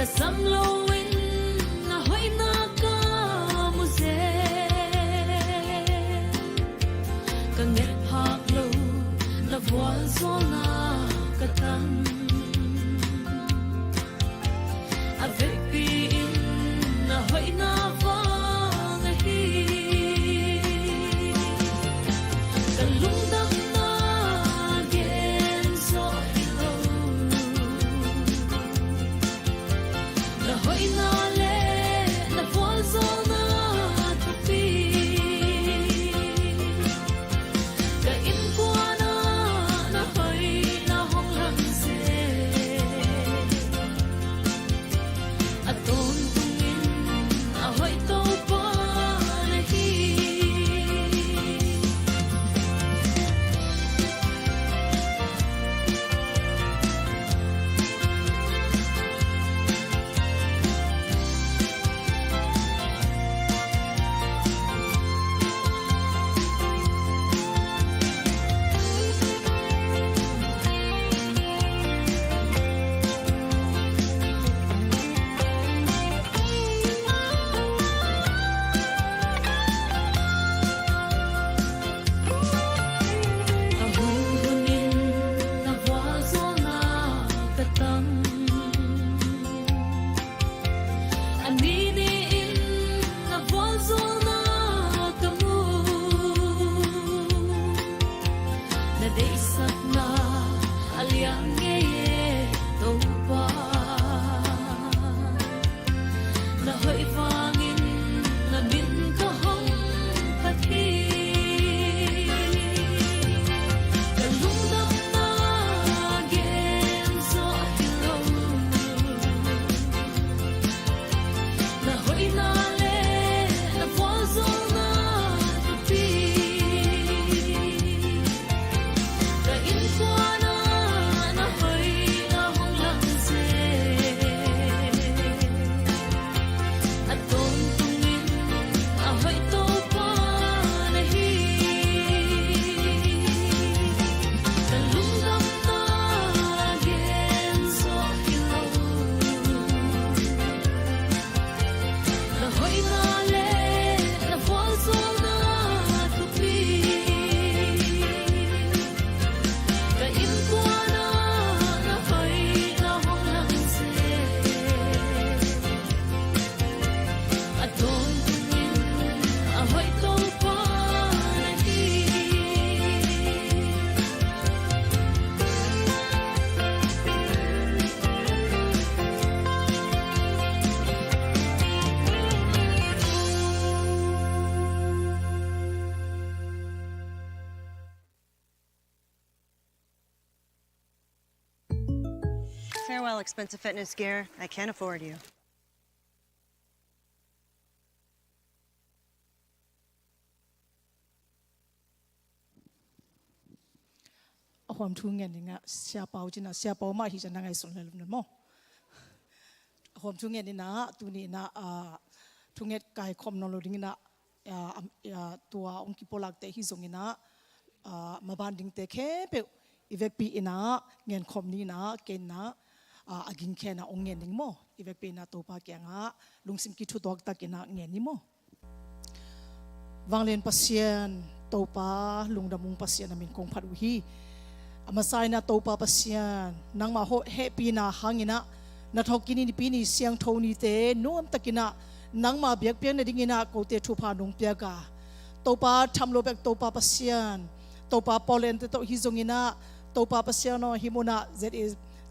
Sam loin na hoihna ka mu zel, ka nget phak lo na vualzawlna ka tang. A vekpi in na hoihna vang ahi, ka lungdamna gen zawh hi lo. Na hoihna le na vualzawlna thupi, ka innkuan ah na hoihna hong lang zel. A tawntungin a hoih Topa na hi. A hunhunin na vualzawlna ka tang. A nini-in na vualzawlna ka mu. Na deihsakna a liang ngei e Topa. Na hoih vangin na min ka hong phat hi. Ka lungdamna gen zawh hi lo. Na hoihna le na vualzawlna thupi, ka innkuan ah na hoihna hong lang zel. A tawntungin a hoih Topa na hi. Ka lungdamna gen zawh hi lo. Na hoihna le na vualzawlna thupi, ka innkuan ah na hoihna hong lang zel. A tawntungin a hoih Topa na hi. Farewell, expensive fitness gear. I can't afford you. A huam thu ngen dingah Sia Pau cina, Sia Pau mah hi cina ngaihsun le lum maw. A huam thu ngen dingah tuni inah, ah, thunget kaikhawm nawn lo ding inah, ah, am, ah, tua hong kipulakte hi zong inah, ah, maban dingte khempeuh i vekpi inah ngenkhawm ni inah, kei inah, ah, a gingkhen ah hong ngen ding maw. I vekpi inah Topa kiangah lungsim kithutuak tak inah ngen ni maw. Vanglian Pasian, Topa, lungdam ung Pasian, na min kong phat uh hi. A masa inah Topa Pasian, nangmah hawh hehpihna hang inah, na thawhkik ni nipi ni siangtho nite nuam tak inah nangmah biakpiakna ding inah kote thupha nong piak a, Topa, tham lo bek Topa Pasian, Topa, Poland te tawh hi zong inah, Topa Pasian aw, hih munah Z,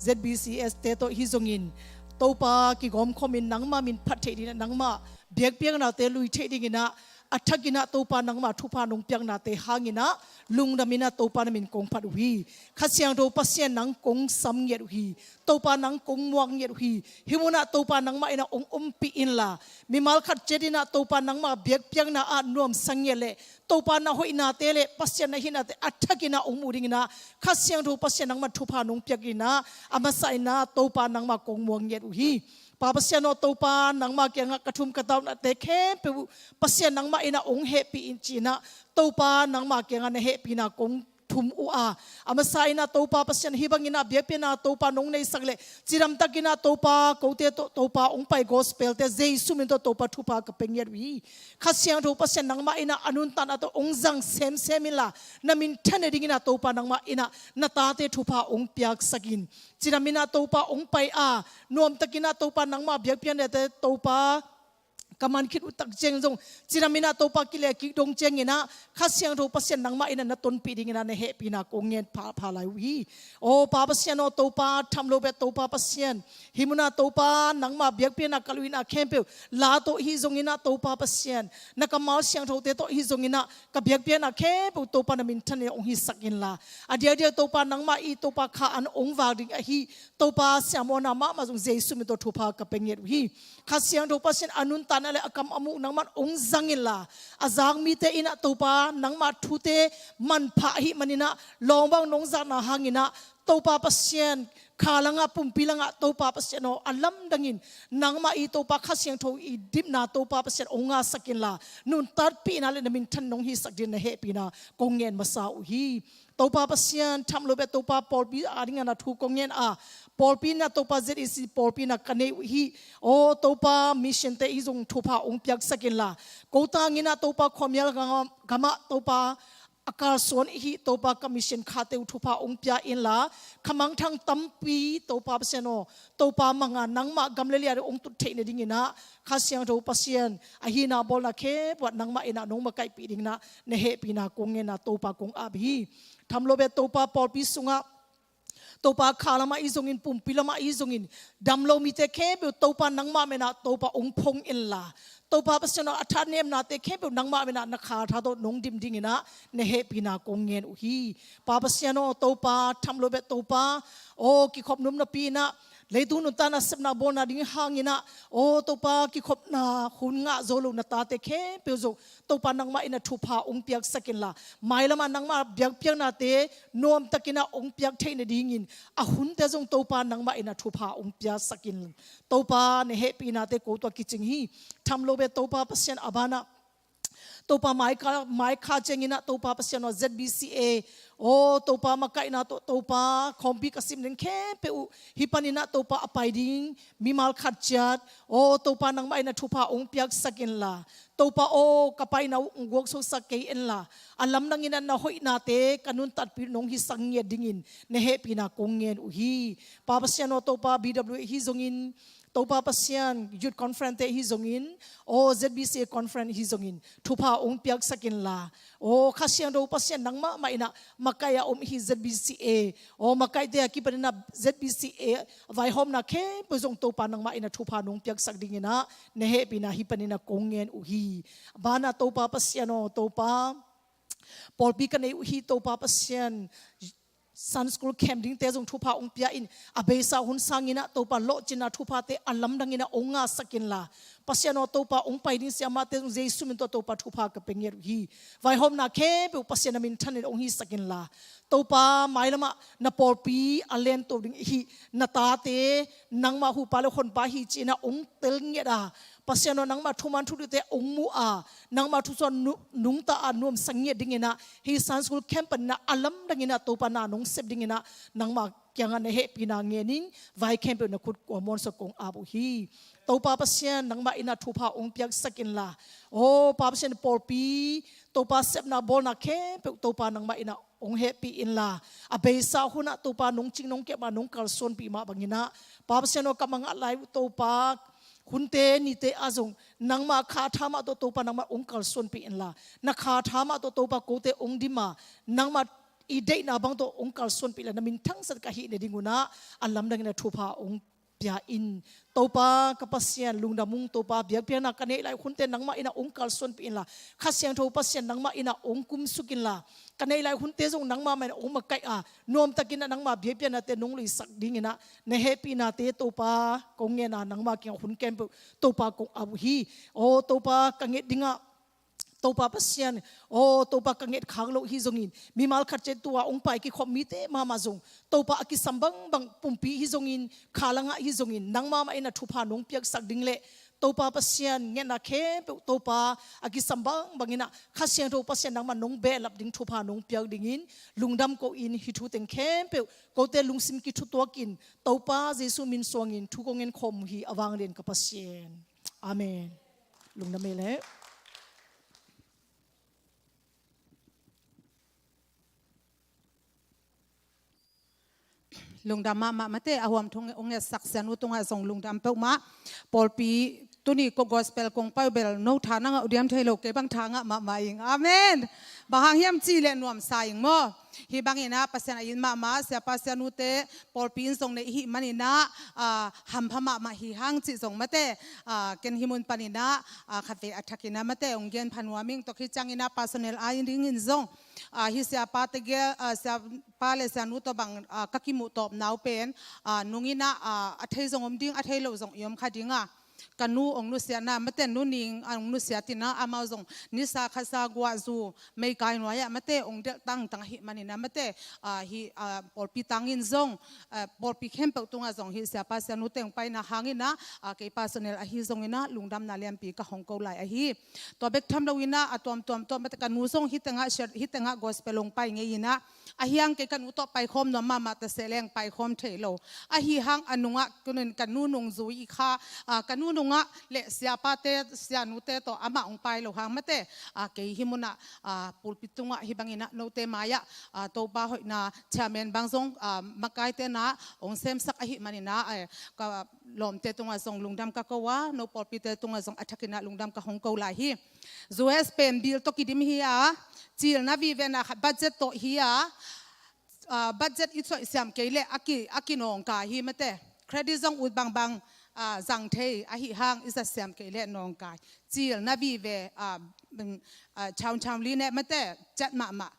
Z B C S te tawh hi zongin, Topa, kigawmkhawm in nangmah min phat theih ding inah, nangmah biakpiaknate lui theih ding inah, a thak inah Topa nangmah thupha nong piaknate hang inah lungdam inah Topa na min kong phat uh hi. Kha Siangtho Pasian, nang kong sam ngiat uh hi. Topa, nang kong muak ngiat uh hi. Hih munah Topa nangmah inah hong ompih inla, mimal khat ciat inah Topa nangmah biakpiakna ah nuamsa ngiat leh, Topa na hoihnate le Pasian na hihnate a thak inah hong muh ding inah Kha Siangtho Pasian nangmah thupha nong piak inah, a masa inah Topa nangmah kong muak ngiat uh hi. Pa Pasian aw, Topa nangmah kiangah ka thum ka tawnate khempeuh uh Pasian nangmah inah hong hehpih in ci inah, Topa nangmah kiangah na hehpihna kong thum uh a, a masa in ah Topa Pasian, hih bangin ah biakpiakna Topa nong neisak leh cidamtakin ah Topa, kote tawh Topa hong pai gospel-te Jesu min tawh Topa thupha ka pia ngiat uh hi. Kha Siangtho Pasian, nangmah in ah a nuntakna tawh hong zang semsem inla, na minthan nadingin ah Topa nangmah in ah na tate thupha hong piaksak in. Cidam in ah Topa hong pai a, nuamtakin ah Topa nangmah biakpiaknate Topa ka man khit uh tak ciang zong, cidam in ah Topa kile kik dong ciangin ah Kha Siangtho Pasian nangmah in ah na tonpih dingin ah na hehpihna kong ngen pha, pha lai uh hi. Aw Pa Pasian aw, Topa tham lo beh Topa Pasian, hih mun ah Topa nangmah biakpiakna ka luina khempeuh, la tawh hi zongin ah Topa Pasian, na kammal siangthote tawh hi zongin ah ka biakpiakna khempeuh Topa na minthan in hong hisak inla, a diakdiak Topa nangmah i Topa kha an hong vak ding ahi Topa siamawhna mahmah zong Jesu min tawh thupha ka pia ngiat uh hi. Kha Siangtho Pasian, a nuntakna le a kam a muk nangmah hong zang inla, a zak mite in ah Topa nangmah thute manpha ahih manin ah, lawngbang nong zakna hangin ah Topa Pasian, kha langah pumpi langah Topa Pasian aw, a lamdangin nangmah i Topa Kha Siangtho i dipna Topa Pasian hong ngahsak inla, nuntakpihna le na minthan nong hisak dingin na hehpihna kong ngen masa uh hi. Topa Pasian tham lo beh Topa, pawlpi adingin ah thu kong ngen a, pawlpi in ah Topa Z E C pawlpi in ah ka nei uh hi. Aw Topa, mission-te hi zong thupha hong piaksak inla, ko tangin ah Topa khuamial gam, gamah Topa a kalsuan ihi Topa ka mission khate uh thupha hong pia inla, kha mangthang tampi Topa Pasian aw, Topa manga nangmah gam le liate hong tut theih nadingin ah Kha Siangtho Pasian, a hihna bawlna khempeuh ah nangmah in ah nong makaihpih dingin ah na hehpihna kong ngen a Topa kong ap hi. Tham lo beh Topa, pawlpi sungah Topa kha lamah i zongin, pumpi lamah i zongin, dam lo mite khempeuh Topa nangmah min ah Topa hong phong inla, Topa Pasian aw, a thanemnate khempeuh nangmah min ah na kha tha tawh nong dim dingin ah na hehpihna kong ngen uh hi. Pa Pasian aw Topa tham lo beh Topa, aw kikhop num napi in ah leitung nuntakna sepna bawlna ding hangin ah, aw Topa kikhopna hun ngah zo lo na tate khempeuh zong Topa nangmah in ah thupha hong piaksak inla, mailamah nangmah biakpiaknate nuamtakin ah hong piak theih nadingin a hunte zong Topa nangmah in ah thupha hong piaksak in. Topa na hehpihnate ko tawh kicing hi. Tham lo beh Topa Pasian, a banah Topa mai kha, mai kha ciangin ah Topa Pasian aw Z B C A, aw Topa makaihna tawh Topa khawmpi ka sim ding khempeuh uh hih panin ah Topa a pai ding mimal khat ciat, aw Topa nangmah in ah thupha hong piaksak inla, Topa aw ka paina uh hong guaksuaksak kei inla, a lamdangin ah na hoihnate ka nuntakpih nong hisak ngiat dingin na hehpihna kong ngen uh hi. Pa Pasian aw Topa B W A hi zongin, Topa Pasian, Youth Conference-te hi zongin, aw Z B C A Conference hi zongin thupha hong piaksak inla, aw Kha Siangtho Pasian nangmah mah in ah makaih a om hi Z B C A, aw makaihte a kipanin ah Z B C A vaihawmna khempeuh zong Topa nangmah in ah thupha nong piaksak dingin ah na hehpihna hih panin ah kong ngen uh hi. A banah Topa Pasian aw Topa, pawlpi ka nei uh hi Topa Pasian, Sunday school camp dingte zong thupha hong pia in, a beisa hun sangin ah Topa lawhcinna thuphate a lamdangin ah hong ngahsak inla, Pasian aw Topa hong pai ding siamahte zong Jesu min tawh Topa thupha ka pia ngiat uh hi. Vaihawmna khempeuh Pasian a minthan in hong hisak inla, Topa mailamah na pawlpi a lento ding ihi na tate nangmah hupa le honpa hi ci-in ah hong tel ngiat a, Pasian aw nangmah thuman thudihte hong mu a, nangmah thusuah nu-, nungta a nuamsa ngiat dingin ah hih Sunday school camp panin ah a lamdangin ah Topa na nong sep dingin ah nangmah kiangah na hehpihna ngenin vai khempeuh na khut kua muansuak kong ap uh hi. Topa Pasian nangmah in ah thupha hong piaksak inla, aw Pa Pasian pawlpi Topa sepna bawlna khempeuh Topa nangmah in ah hong hehpih inla, a beisa hunah Topa nong cing nong kep mah nong kalsuanpih mah bangin ah, Pa Pasian aw ka mangah lai uh Topa hunte nite ah zong nangmah kha tha mah tawh Topa nangmah hong kalsuanpih inla, na kha tha mah tawh Topa kote hong dim a, nangmah i deihna bang tawh hong kalsuanpih la na minthangsak ka hih nading un ah a lamdangin ah thupha hong pia in. Topa ka Pasian lungdam ung Topa, biakpiakna ka neih lai hunte nangmah in ah hong kalsuanpih inla, Kha Siangtho Pasian nangmah in ah hong kumsuk inla, ka neih lai hunte zong nangmah mah in ah hong makaih a, nuamtakin ah nangmah biakpiaknate nong luisak dingin ah na hehpihnate Topa kong ngen a, nangmah kiangah hun khempeuh Topa kong ap uh hi. Aw Topa ka nget dingah Topa Pasian, aw Topa, ka nget khak loh hi zongin, mimal khat ciat tua hong pai kikhop mite mahmah zong, Topa, a kisam bangbang pumpi hi zongin, khalangah hi zongin, nangmah mah in a thupha nong piaksak ding le Topa Pasian, ngetna khempeuh Topa, a kisam bangbang in a Kha Siangtho Pasian nangmah nong behlap ding thupha nong piak dingin lungdam ko in, hih thu teng khempeuh kote lungsim kithutuak in Topa Jesu min suangin thu kong ngen khawm uh hi, a vanglian ka Pasian. Amen. Lungdam ei leh. Lungdam mahmah mate, a huam thu hong ngetsak sianu tungah zong lungdam peuhmah. Pawlpi tuni ko gospel kong pai uh bel no tha na ngah uh diam thei lo, kei bang tha ngah mahmah ing. Amen. Bang hang hiam cih leh nuamsa ing maw. Hih bangin a Pasian a it mahmah, siapa sianute pawlpi in zong neih hih manin a, ah, hampha mahmah hi hang cih zong mate, ah, ken hih mun panin a, ah, khatvei a thakin a mate hong gen pha nuam ing. Tua khit ciangin a personal a dingin zong, ah, hih siapa tegel, ah, siapa le sianu tawh bang, ah, ka kimuh tawpna uh pen, ah, nung in a, ah, a thei zong om ding, a thei lo zong i om kha ding a. Ka nu hong nusiatna mate, Nu Ning hong nusiat in a, amau zong nisa khasa guah zu meikai nuai-ah mate hong delh tangtang ahih manin a mate, ah, hih, ah, pawlpi tangin zong, ah, pawlpi khempeuh tungah zong hih siapa sianute hong paina hangin a, ah, kei personal ahi zongin a lungdamna lianpi ka hong ko lai ahi. Tua bek tham loin a, a tuamtuam tawh mate ka nu zong hih tengah, hih tengah gospel hong pai ngei in a, ahi hang kei ka nu tawh paikhawm nuam mahmah ta seh leng paikhawm thei lo. Ahi hang a nungah, ka nu nungzui i kha, ah, ka nu nungah le siapate sianute tawh amah hong pai lo hang mate, ah, kei hih munah, ah, pulpit tungah hih bangin a note mai-ah, ah, Topa hoihna chairman bang zong, ah, makaite na hong semsak ahih manin a, eh, ka lawmte tungah zong lungdam ka ko a, no pawlpite tungah zong a thakin a lungdam ka hong ko lai hi. U S pen bill tawh kidim hi a, cilna vive na khat budget tawh hi a, ah, budget i choih siam kei leh a ki, a kinawngkai hi mate. Credit zong ut bangbang, ah, zang thei ahih hang i zat siam kei leh nawngkai. Cilna vive, ah, mm, ah, chaun chaun li ne mate, ciat mahmah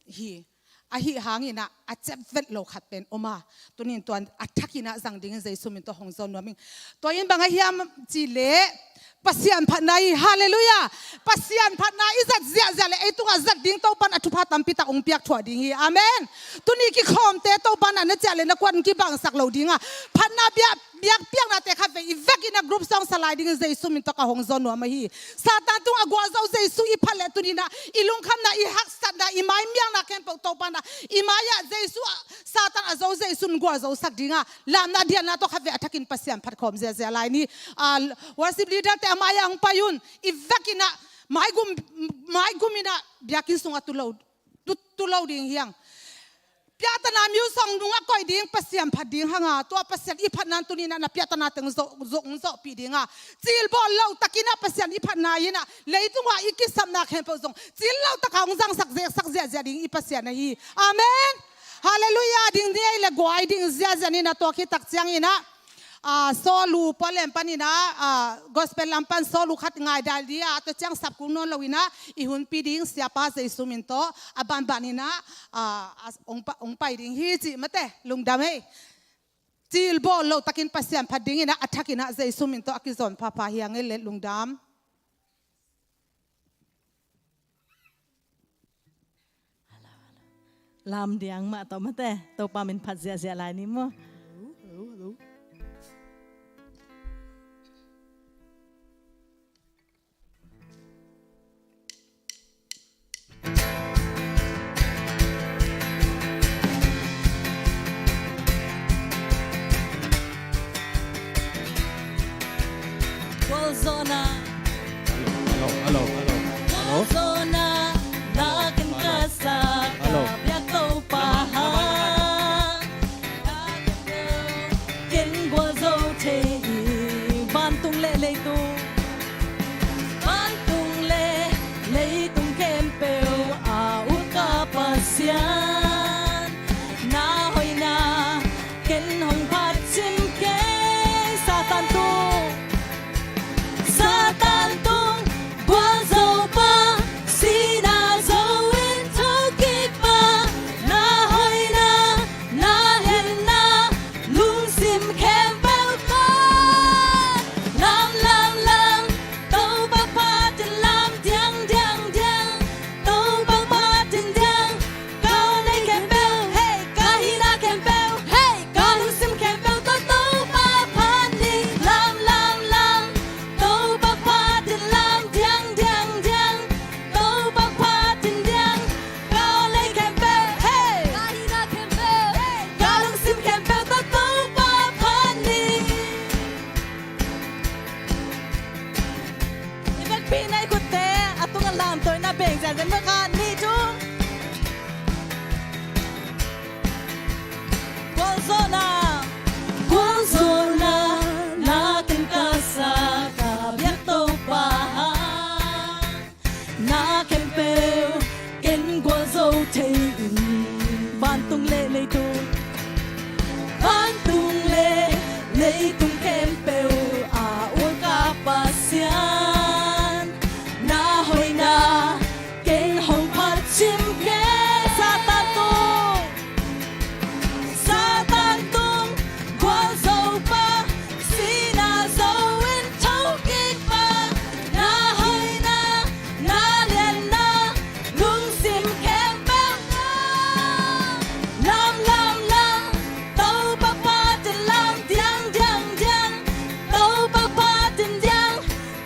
hi. Ahih hangin a, a ciat vet lo khat pen om a. Tunin tua a thakin a zang dingin Jesu min tawh hong zawn nuam ing. Tua in bang a hiam cih leh Pasian phatna hi, halleluiah. Pasian phatna i zat ziahziah leh ei tungah zat ding Topan a thupha tampi tak hong piak thuah ding hi. Amen. Tuni kikhawmte Topan a na ciah leh na kuan kibangsak lo ding a, phatna biak biakpiaknate khatvei i vekin a group song sa lai dingin Jesu min tawh ka hong zawn nuam ahi. Satan tungah gualzo Jesu i phat leh tunin a i lungkhamna, i haksatna, i maimialna khempeuh Topan a i mai-ah Jesu, ah, Satan a zo Jesu in gualzosak ding a, lamna dianna tawh khatvei a thakin Pasian phat khawm ziahziah lai ni. Ah, worship leader te a mai-ah hong pai un. I vekin a maigum, maigum in a biakinn sungah tu lo, tu, tu lo ding hi hang. Piahtana music nungah koih ding, Pasian phat ding hang a, tua Pasian i phatna in tunin a na piahtana teng zo, zo, hong zohpih ding a, cil bawl lo takin a Pasian i phatna in a, leitungah i kisapna khempeuh zong cil lo takah hong zangsak, zeksak ziahziah ding i Pasian ahi. Amen. Halleluiah. Ding ni ei leh guai ding ziahziah ni na, tua khit tak ciangin a, ah, solo pualam panin a, ah, gospel lam pan solo khat ngaidai ding a, tua ciang sap kul nawn loin a i hunpi ding siapa Jesu min tawh a banbanin a, ah, a, hong pa, hong pai ding hi cih mate, lungdam ei. Cil bawl lo takin Pasian phat dingin a, a thakin a Jesu min tawh a kizawn phapha hi hang ei leh, lungdam. Lam diang mah tawh mate, Topa min phat ziahziah lai ni maw. Gualzawhna. Hello, hello, hello, hello. Gualzawhna, na ken ka sa, ka biak Topa ha. Ken gualzo thei hi, vantung le leitung. Vantung le leitung khempeuh a uk ka Pasian, na hoihna ken hong phat cim kei. Satan tung, Satan tung, gualzo pa, sihna zo in thokik pa, na hoihna, na lianna, lungsim khempeuh pan lamla Lamtawi na beng zenzen mah khat, nih, thum. Gualzawhna, gualzawhna na ken ka sa, ka biak Topa. Na khempeuh ken gualzo thei in, vantung le leitung, vantung le leitung khempeuh a uangka Pasian, na hoihna ken hong phat cim kei. Satan tung, Satan tung gualzopa, sihna zo in thokikpa, na hoihna, na lianna, lungsim khempeuh na lam, lam, lam, Topa phat in lam diang, diang, diang, Topa phat in diang,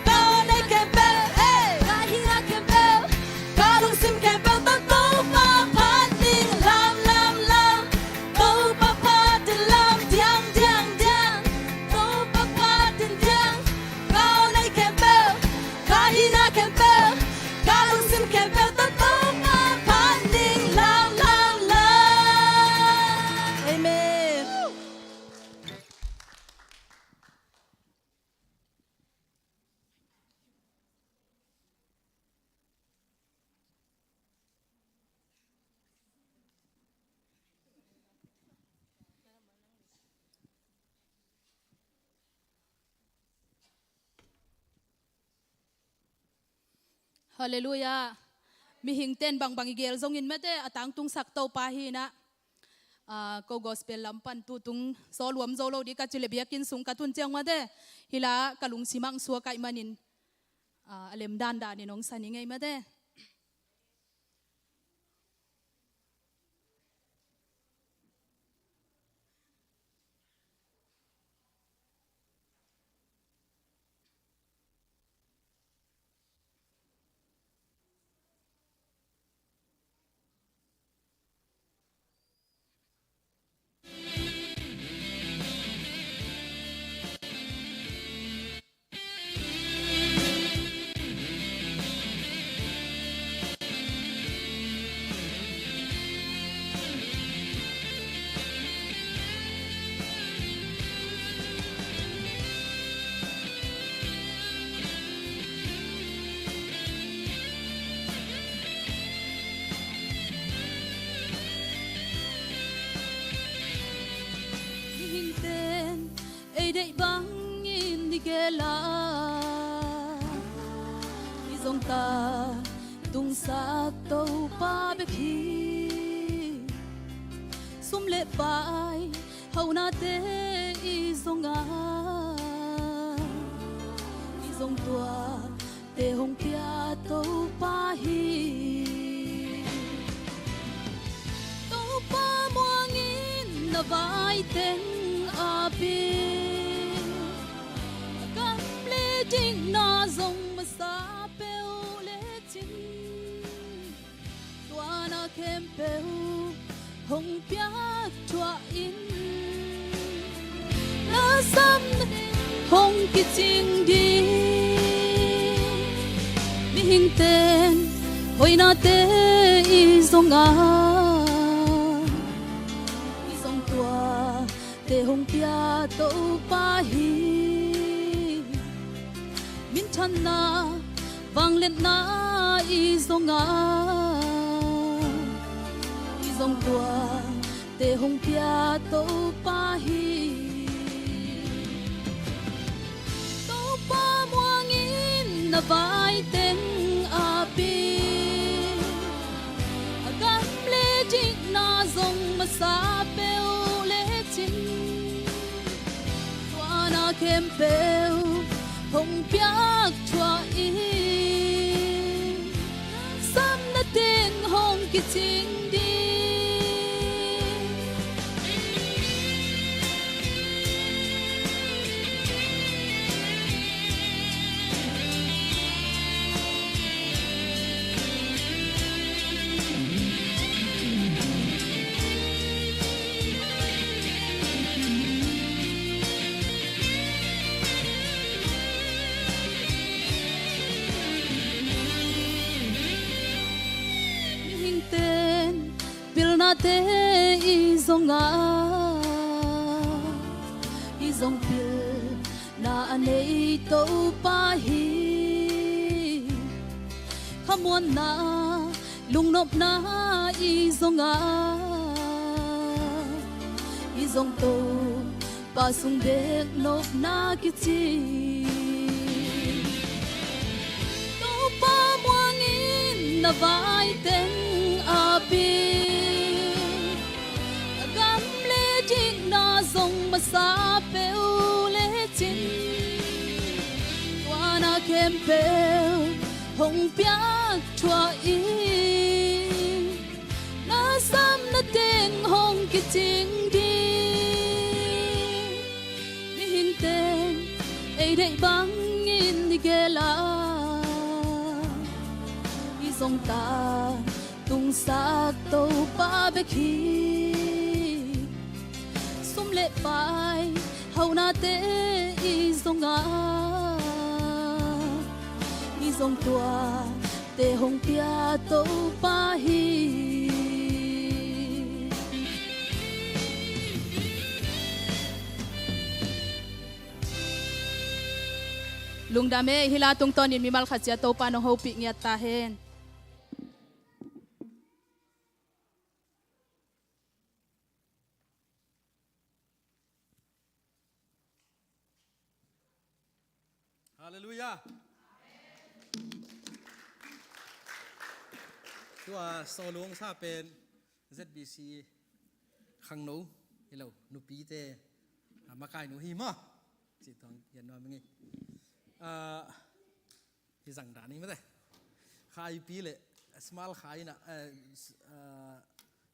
ka aw nei khempeuh, eh, ka hihna khempeuh, ka lungsim khempeuh tawh Topa phat ding lam, lam, lam, Topa phat in lam diang, diang, diang, Topa phat in diang, ka aw nei khempeuh, ka hihna khempeuh, ka lungsim khempeuh tawh Topa phat ding lam, lam, lam. Amen. Halleluiah. Mihingte in bangbang i geel zongin mate, a tangtungsak Topa hi in ah. Ah, ko gospel lam pan tutung sawlhuam zo lo ding ka cih leh biakinn sung ka tun ciang mate, hih lai-ah ka lungsim ah suak ahih manin, ah, a lem dandanin hong sa ning ei mate. Mihingte'n ei deih bangin i geel a, i zong tangtungsak Topa bek hi. Sum le pai haunate i zong a, i zong tua te hong pia Topa hi. Topa muangin na vai teng a pi, a gam le dikna zong masa peuh lecin, tua na khempeuh hong piak thuah in, na sam hong kicing ding. Mihingte'n hoihnate i zong a, i zong tua te hong pia Topa hi. Minthanna, vangliatna i zong a, i zong tua te hong pia Topa hi. Topa muangin na vai teng a pi, a gam le dikna zong masa peuh lecin, tua na khempeuh hong piak thuah in, sam na teng hong kicing ding. Te i zongah i zong pilna a nei Topa hi. Khamuanna lungnopna i zongah i zong Topa sung bek nopna kici. Topa muangin na vai teng api a gam le dikna zong masa peuh lecin tua na khempeuh hong piak thuah in na samna teng hong kicing ding. Mihing teng ei deih bangin i gel a i zong ta tungsak Topa bek hi. Sum le pai haunate i zongah i zong tuate hong pia Topa hi. Lungdam e, hih la tungtawnin mimal khat ciat Topa nong hopih ngiat ta hen. Halleluiah. Tua sawlung sa pen Z B C khangno hi lo, nupite a makainu hi maw? Cih tuang yan nuam ing. Ah, hi zang dan hi mate. Khaipi le small khai na, eh, s-, ah,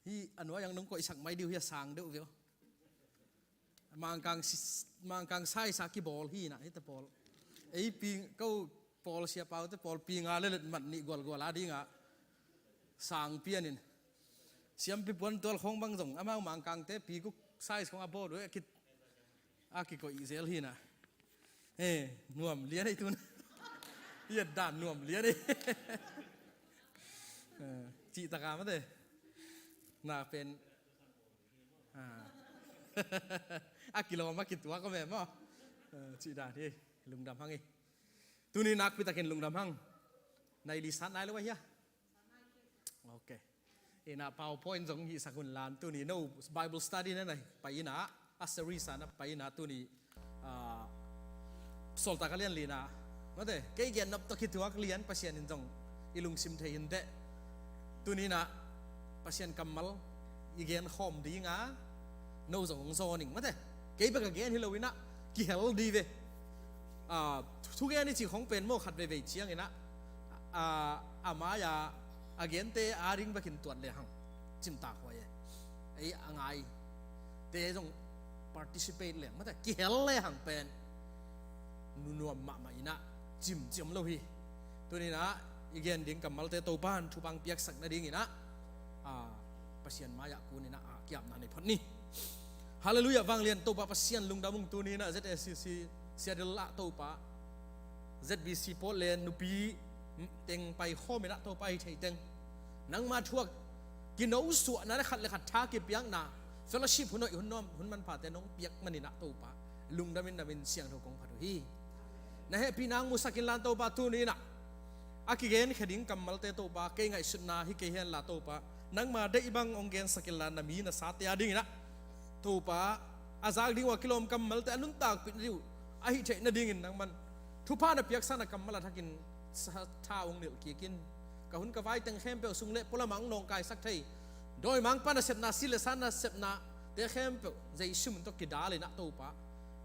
hi a nuai ang nong koihsak mai diu hi a sang deuh veu. Mangkang si-, Mangkang size a kibawl hi na, hi te pawl. Ei pi, ko pawl sia pau te pawl pi nga le let mat nih gual gual a ding a sang pian in. Siampi puan tual khong bang zong amau Mangkang te pi guk size khong a bawl uh e, a ki, a kikoih zel hi na. Eh, nuam lian ei tun. Iat dan nuam lian ei. Eh, cih taka mate. Na pen. Ah. A kilawm a kituak om e maw. Eh, cih dan hi. Lungdam hang hi. Tuni nakpi takin lungdam hang. Nai li sat nai lo a hia. Ok. Ina PowerPoint zong hih sak hun lan tuni no Bible study na nai pai ina a series a na pai ina tuni, ah, Sawltak a lian lina mate kei gen nop tawh kituak lian Pasian in zong i lungsim thei hinteh. Tuni na Pasian kammal i gen khawm dinga no zong hong zawn ing mate. Kei bek a gen hi lo ina kihel di ve. Ah, thugen i ci khong pen maw khat veivei ciang ina, ah, a mai-a a gente a ding bekin tuat le hang cimtak huai e. Ei a ngai te zong participate leng mate kihel le hang pen nunuam mahmah ina cimciam lo hi. Tuni na i gen ding kammalte Topan thupang piaksak nading ina, ah, Pasian mai-ah kun ina, ah, kiapna nei phot ni. Halleluiah, vanglian Topa Pasian lungdam ung. Tuni na Z A C C Seattle ah Topa Z B C Portland nupi teng pai khawm ina Topa hi thei teng nangma thuak kinosuahna le khat le khat tha kipiakna fellowship hun hoih hun nuam hun manphate nong piak man ina Topa lungdam in na min siangtho kong phat uh hi. Na hehpihna hong musak inla Topa tuni ina a kigenkhia ding kammalte Topa kei ngaihsutna hi kei henla Topa nangma deih bang hong gensak inla na mi na sate a ding ina Topa a zak ding uh a kilawm kammalte a nuntakpih na ding uh a hih theih nadingin nangman thupha na piaksak na kammal a thakin sa-, tha hong nilh kik in. Ka hun ka vai teng khempeuh sung le pualamah hong nawngkaisak thei dawimangpa nasepna si le sa nasepnate khempeuh Jesu min tawh kidal ina Topa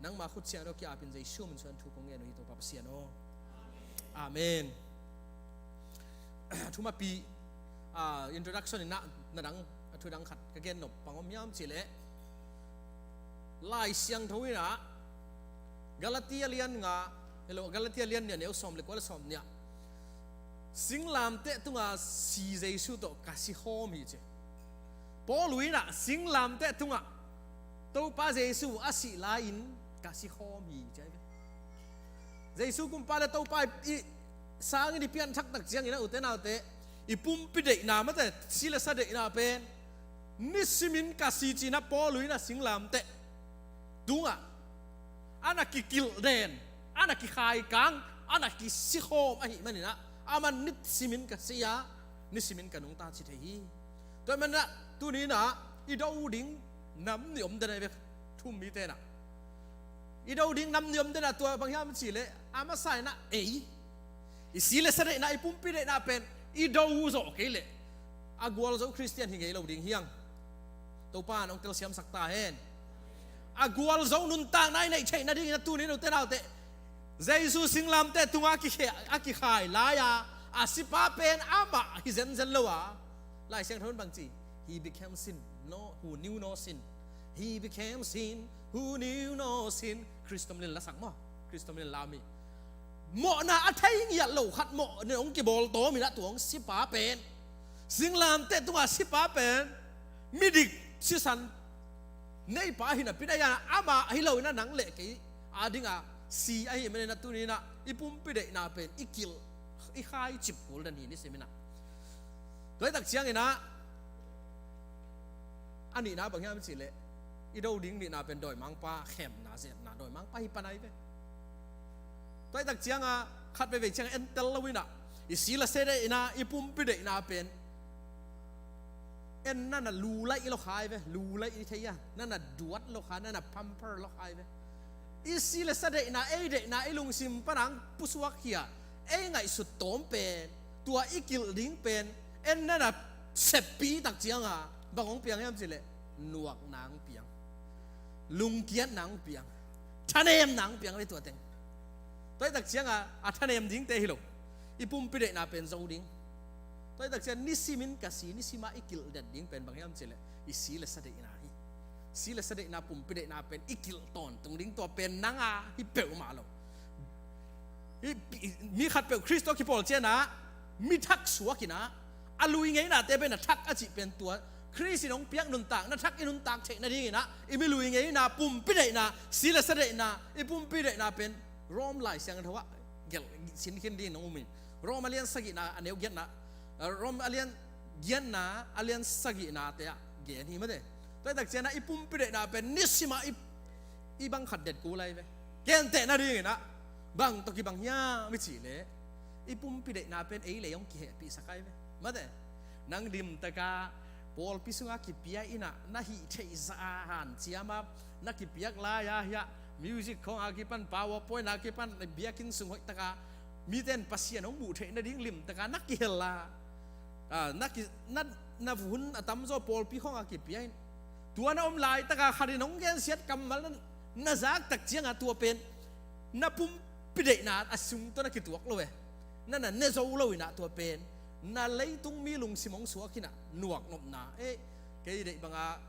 nangma khut siangtho ki-apin Jesu min suan thu kong ngen uh hi Topa Pasian aw. Amen. Thumapi, ah, introduction ina na dang a thu dang khat ka gen nop pang om hiam cih leh Lai Siangtho ina Galatia lian nga, hello, Galatia lian nih a neu sawm le kua le sawm nih ah singlamteh tunga si Jesu tawh ka si khawm hi ci. Paul uh ina singlamteh tungah Topa Jesu a sih lai-in ka si khawm hi ci. Jesu kumpa le Topa i sangin i pianthak tak ciangin a ute naute i pumpi deihna mate si le sa deihna pen Nisimin ka si cinah Paul in a singlamteh tungah a na kikilh den, a na kikhaikang, a na kisikhawm ahih maninah aman nisimin ka si a, nisimin ka nungta ci thei hi. Tua maninah tuninah i do ding nam nih om den ahi ve. Thum mite nah i do ding nam nih om den ah, tua bang hiam cihleh a masa inah ei i si le sa deihna, i pumpi deihna pen i do zawh kei leh a gualzo Khristian hi ngei lo ding hiang. Topa in hong telsiamsak ta hen. A gualzo nuntakna i neih theih nadingin a tunin ute naute, Jesu singlamteh tungah a kikhe-, a kikhai lai-a a sipa pen amah hi zenzen lo a, Lai Siangtho in bang ci? He became sin, no, who knew no sin. He became sin, who knew no sin. Khrist om lin la sak maw? Khrist om lin la mi. Mawhna a thei ngiat lo khat mawh ne hong kibawl tawm inah tua hong sipa pen, singlamteh tungah sipa pen, midik sisan neipa hi napi-in a, amah hi lo inah nang le kei a dingah si ahih maninah tuninah i pumpi deihna pen i kilh, i khai cip kul den hi nisiminah. Tua hi tak cianginah a nihna bang hiam cihleh i do ding nihna pen dawimangpa khemna, zepna, dawimangpa hi pan ahi ve. Tua hi tak cianga khat veivei cianga entel lo inah i si le sa deihna, i pumpi deihna pen en na na lu laih lo kha ahi ve, lu laih i thei a, na na duat lo kha, na na pamper lo kha ahi ve. I si le sa deihna, ei deihna, i lungsim pana hong pusuakkhia, ei ngaihsut tawm pen, tua i kilh ding pen en na na seppih tak cianga bang hong piang hiam cihleh nuakna hong piang, lungkiatna hong piang, thanemna hong piang ve tua teng. Tua hi tak cianga a thanem dingte hi lo, i pumpi deihna pen zo ding. Tua hi tak cianga nisimin ka si, nisima i kilh den ding pen bang hiam cihleh i si le sa deihna hi. Si le sa deihna, pumpi deihna pen i kilh tawntung ding, tua pen nanga hi peuhmah lo. I, i, mi khatpeuh Khrist tawh kipawl cianah mi thak suak inah a lui ngeinate pen a thak a cih pen tua Khrist in hong piak nuntak, na thak i nuntak theih nadinginah i mi lui ngeina, pumpi deihna, si le sa deihna, i pumpi deihna pen Rom Lai Siangtho ah gelh sinkhin dingin hong um hi. Rom a lian sagihna a neu giatna, Rom a lian giatna a lian sagihnate ah gen hi mate. Tua hi tak cianah i pumpi deihna pen nisimah i, i bang khat det kul ahi ve. Genteh nadinginah bang tawh kibang hiam i cihleh i pumpi deihna pen ei lei hong kihehpihsak ahi ve mate. Nang limtaka pawlpi sungah kipia inah na hih theih zah a hanciam a na kipiak lai-a hiah music khawng a kipan, PowerPoint a kipan, biakinn sung hoihtaka mite in Pasian hong muh theih nading limtaka na kihel a, a, na ki, na, na hun a tamzaw pawlpi khawng a kipia in, tua na om laitaka khat in hong gensiat kammal na, na zak tak cianga tua pen na pumpi deihna a sung tawh na kituak lo e. Na na ne zo lo inah tua pen na leitung mi lungsim hong suak inah nuaknopna, eh, kei deih banga,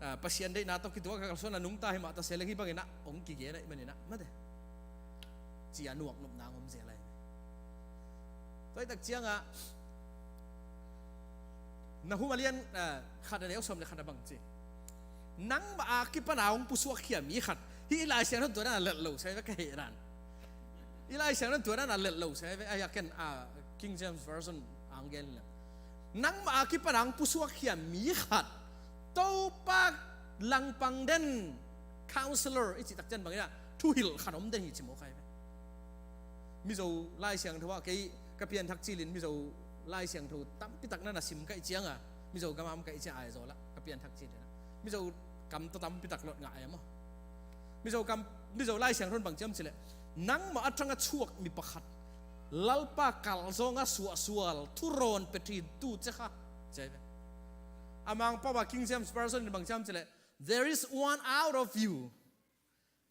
a, Pasian deihna tawh kituak a kalsuan a nungta hi mah ta se leng hi banginah hong kigen ahih maninah mate. Cia nuaknopna hong om zel ahi. Tua hi tak cianga Nahum a lian, a, khat a neu sawm le khat ah bang ci? Nangmah a kipana hong pusuakkhia mi khat. Hih i Lai Siangtho tua dan a lelh lo sai ve ka heh dan. I Lai Siangtho tua dan a lelh lo sai ve. Ai, a ken, a, King James Version ang gen le. Nangmah a kipana hong pusuakkhia mi khat, Topa langpang den, counselor i cih tak ciang bangin a thuhilh khat om den hi ci mawk ahi ve. Mizo Lai Siangtho ah kei ka pianthak cilin Mizo Lai Siangtho tampitak na na sim kaih cianga, Mizo gam a om kaih ciang Aizawl ah ka pianthak cilin ah Mizo kam tawh tampitak lot ngah ai maw. Mizo kam, Mizo Lai Siangtho in bang ci hiam cileh, nangmah a tang a thuak mi pakhat Lalpa kalzawng a suahsual thurawn pe thin tu cia kha, ci ai ve. A Mangpau a King James Version in bang ci hiam cileh, "There is one out of you,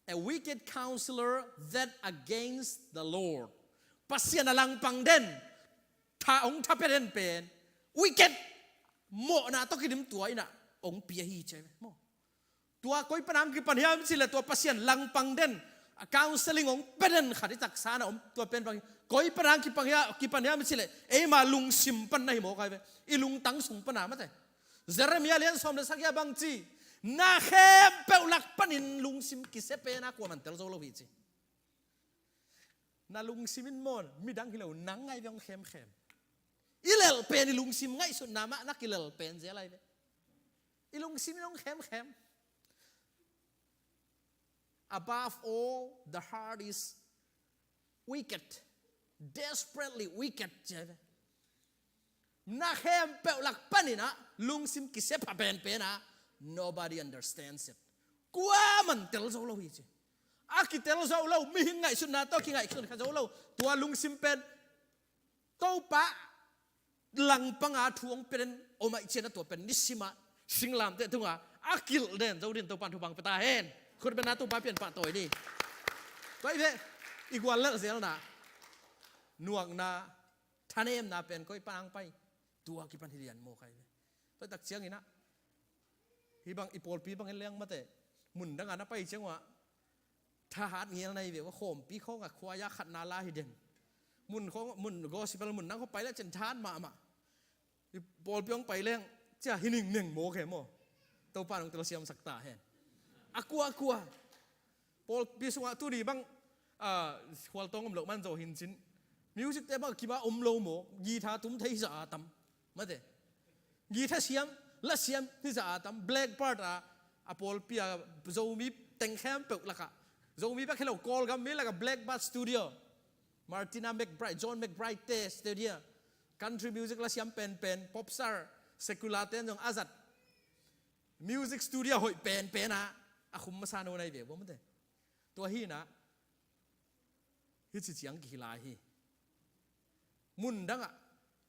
a wicked counselor that against the Lord." Pasian a langpang den, tha, hong tha pia den pen wicked, mawhna tawh kidim tua inah hong pia hi ci ai ve maw. Tua koi panang kipan hiam cileh, tua Pasian langpang den, a counseling hong pia den khat i taksa na om, tua pen bang hi. Koi panang kipan hiam, kipan hiam cileh, eima lungsim pan na hi mawk ai ve. I lungtang sung pana mate. Jeremiah lian sawm le sagih ah bang ci? Na khempeuh lak panin lungsim kisia pena kua man tel zo lo hi ci. Na lungsim in maw, midang hi lo, nang ngai ve hong khemkhem. I lelh pen i lungsim ngaihsutna mah na kilelh pen zel ai ve. I lungsim in hong khemkhem. Above all, the heart is wicked, desperately wicked, ci hi ve. Na khempeuh lak panin ah lungsim kisia pha penpen ah, nobody understands it. Kuaman tel zo lo hi ci. A kitel zo lo, mihing ngaihsutna tawh kingaihsun kha zo lo. Tua lungsim pen Topa langpanga thu hong pia den om ahih ciangin a tua pen nisim ah singlamteh tungah a kilh den zo dingin Topa'n thupha pia ta hen. Khut bengna Topa pian pahtawi ni. Tua hi ve, i guallelh zelna, nuakna, thanemna pen koi pan hong pai? Tua kipan hi lian maw, ka hi ve. Tua tak ciangin ah, hih bang i pawlpi bangin leng mate, mun dangah na pai ciang uah thahat ngial na hi ve ua, khawmpi khawngah khua-ah khatna la hi den. Mun khawng, mun gospel mun dang khawng pai leh cin thahat mahmah. I pawlpi hong pai leng cia hi ningneng maw, khe maw? Topa'n hong telsiamsak ta hen. A kua, a kua. Pawlpi sungah tuni bang, ah, khualtawng om loh man zaw hi cin, music-te bang a kim a om lo maw? Guitar tum thei hi zah a tam, mate. Guitar siam, la siam hi zah a tam. Blackbird ah, a pawlpi ah Zomi teng khempeuh lakah, Zomi bek hi lo, Kawlgam mi lakah Blackbird Studio, Martina McBride, John McBride-te studio, country music la siam penpen, popstar, secular-te'n zong a zat music studio hoih penpen ah a khum masa no na hi ve ua, mate. Tua hi-in ah, hici ciang kihi lai hi. Mun dangah,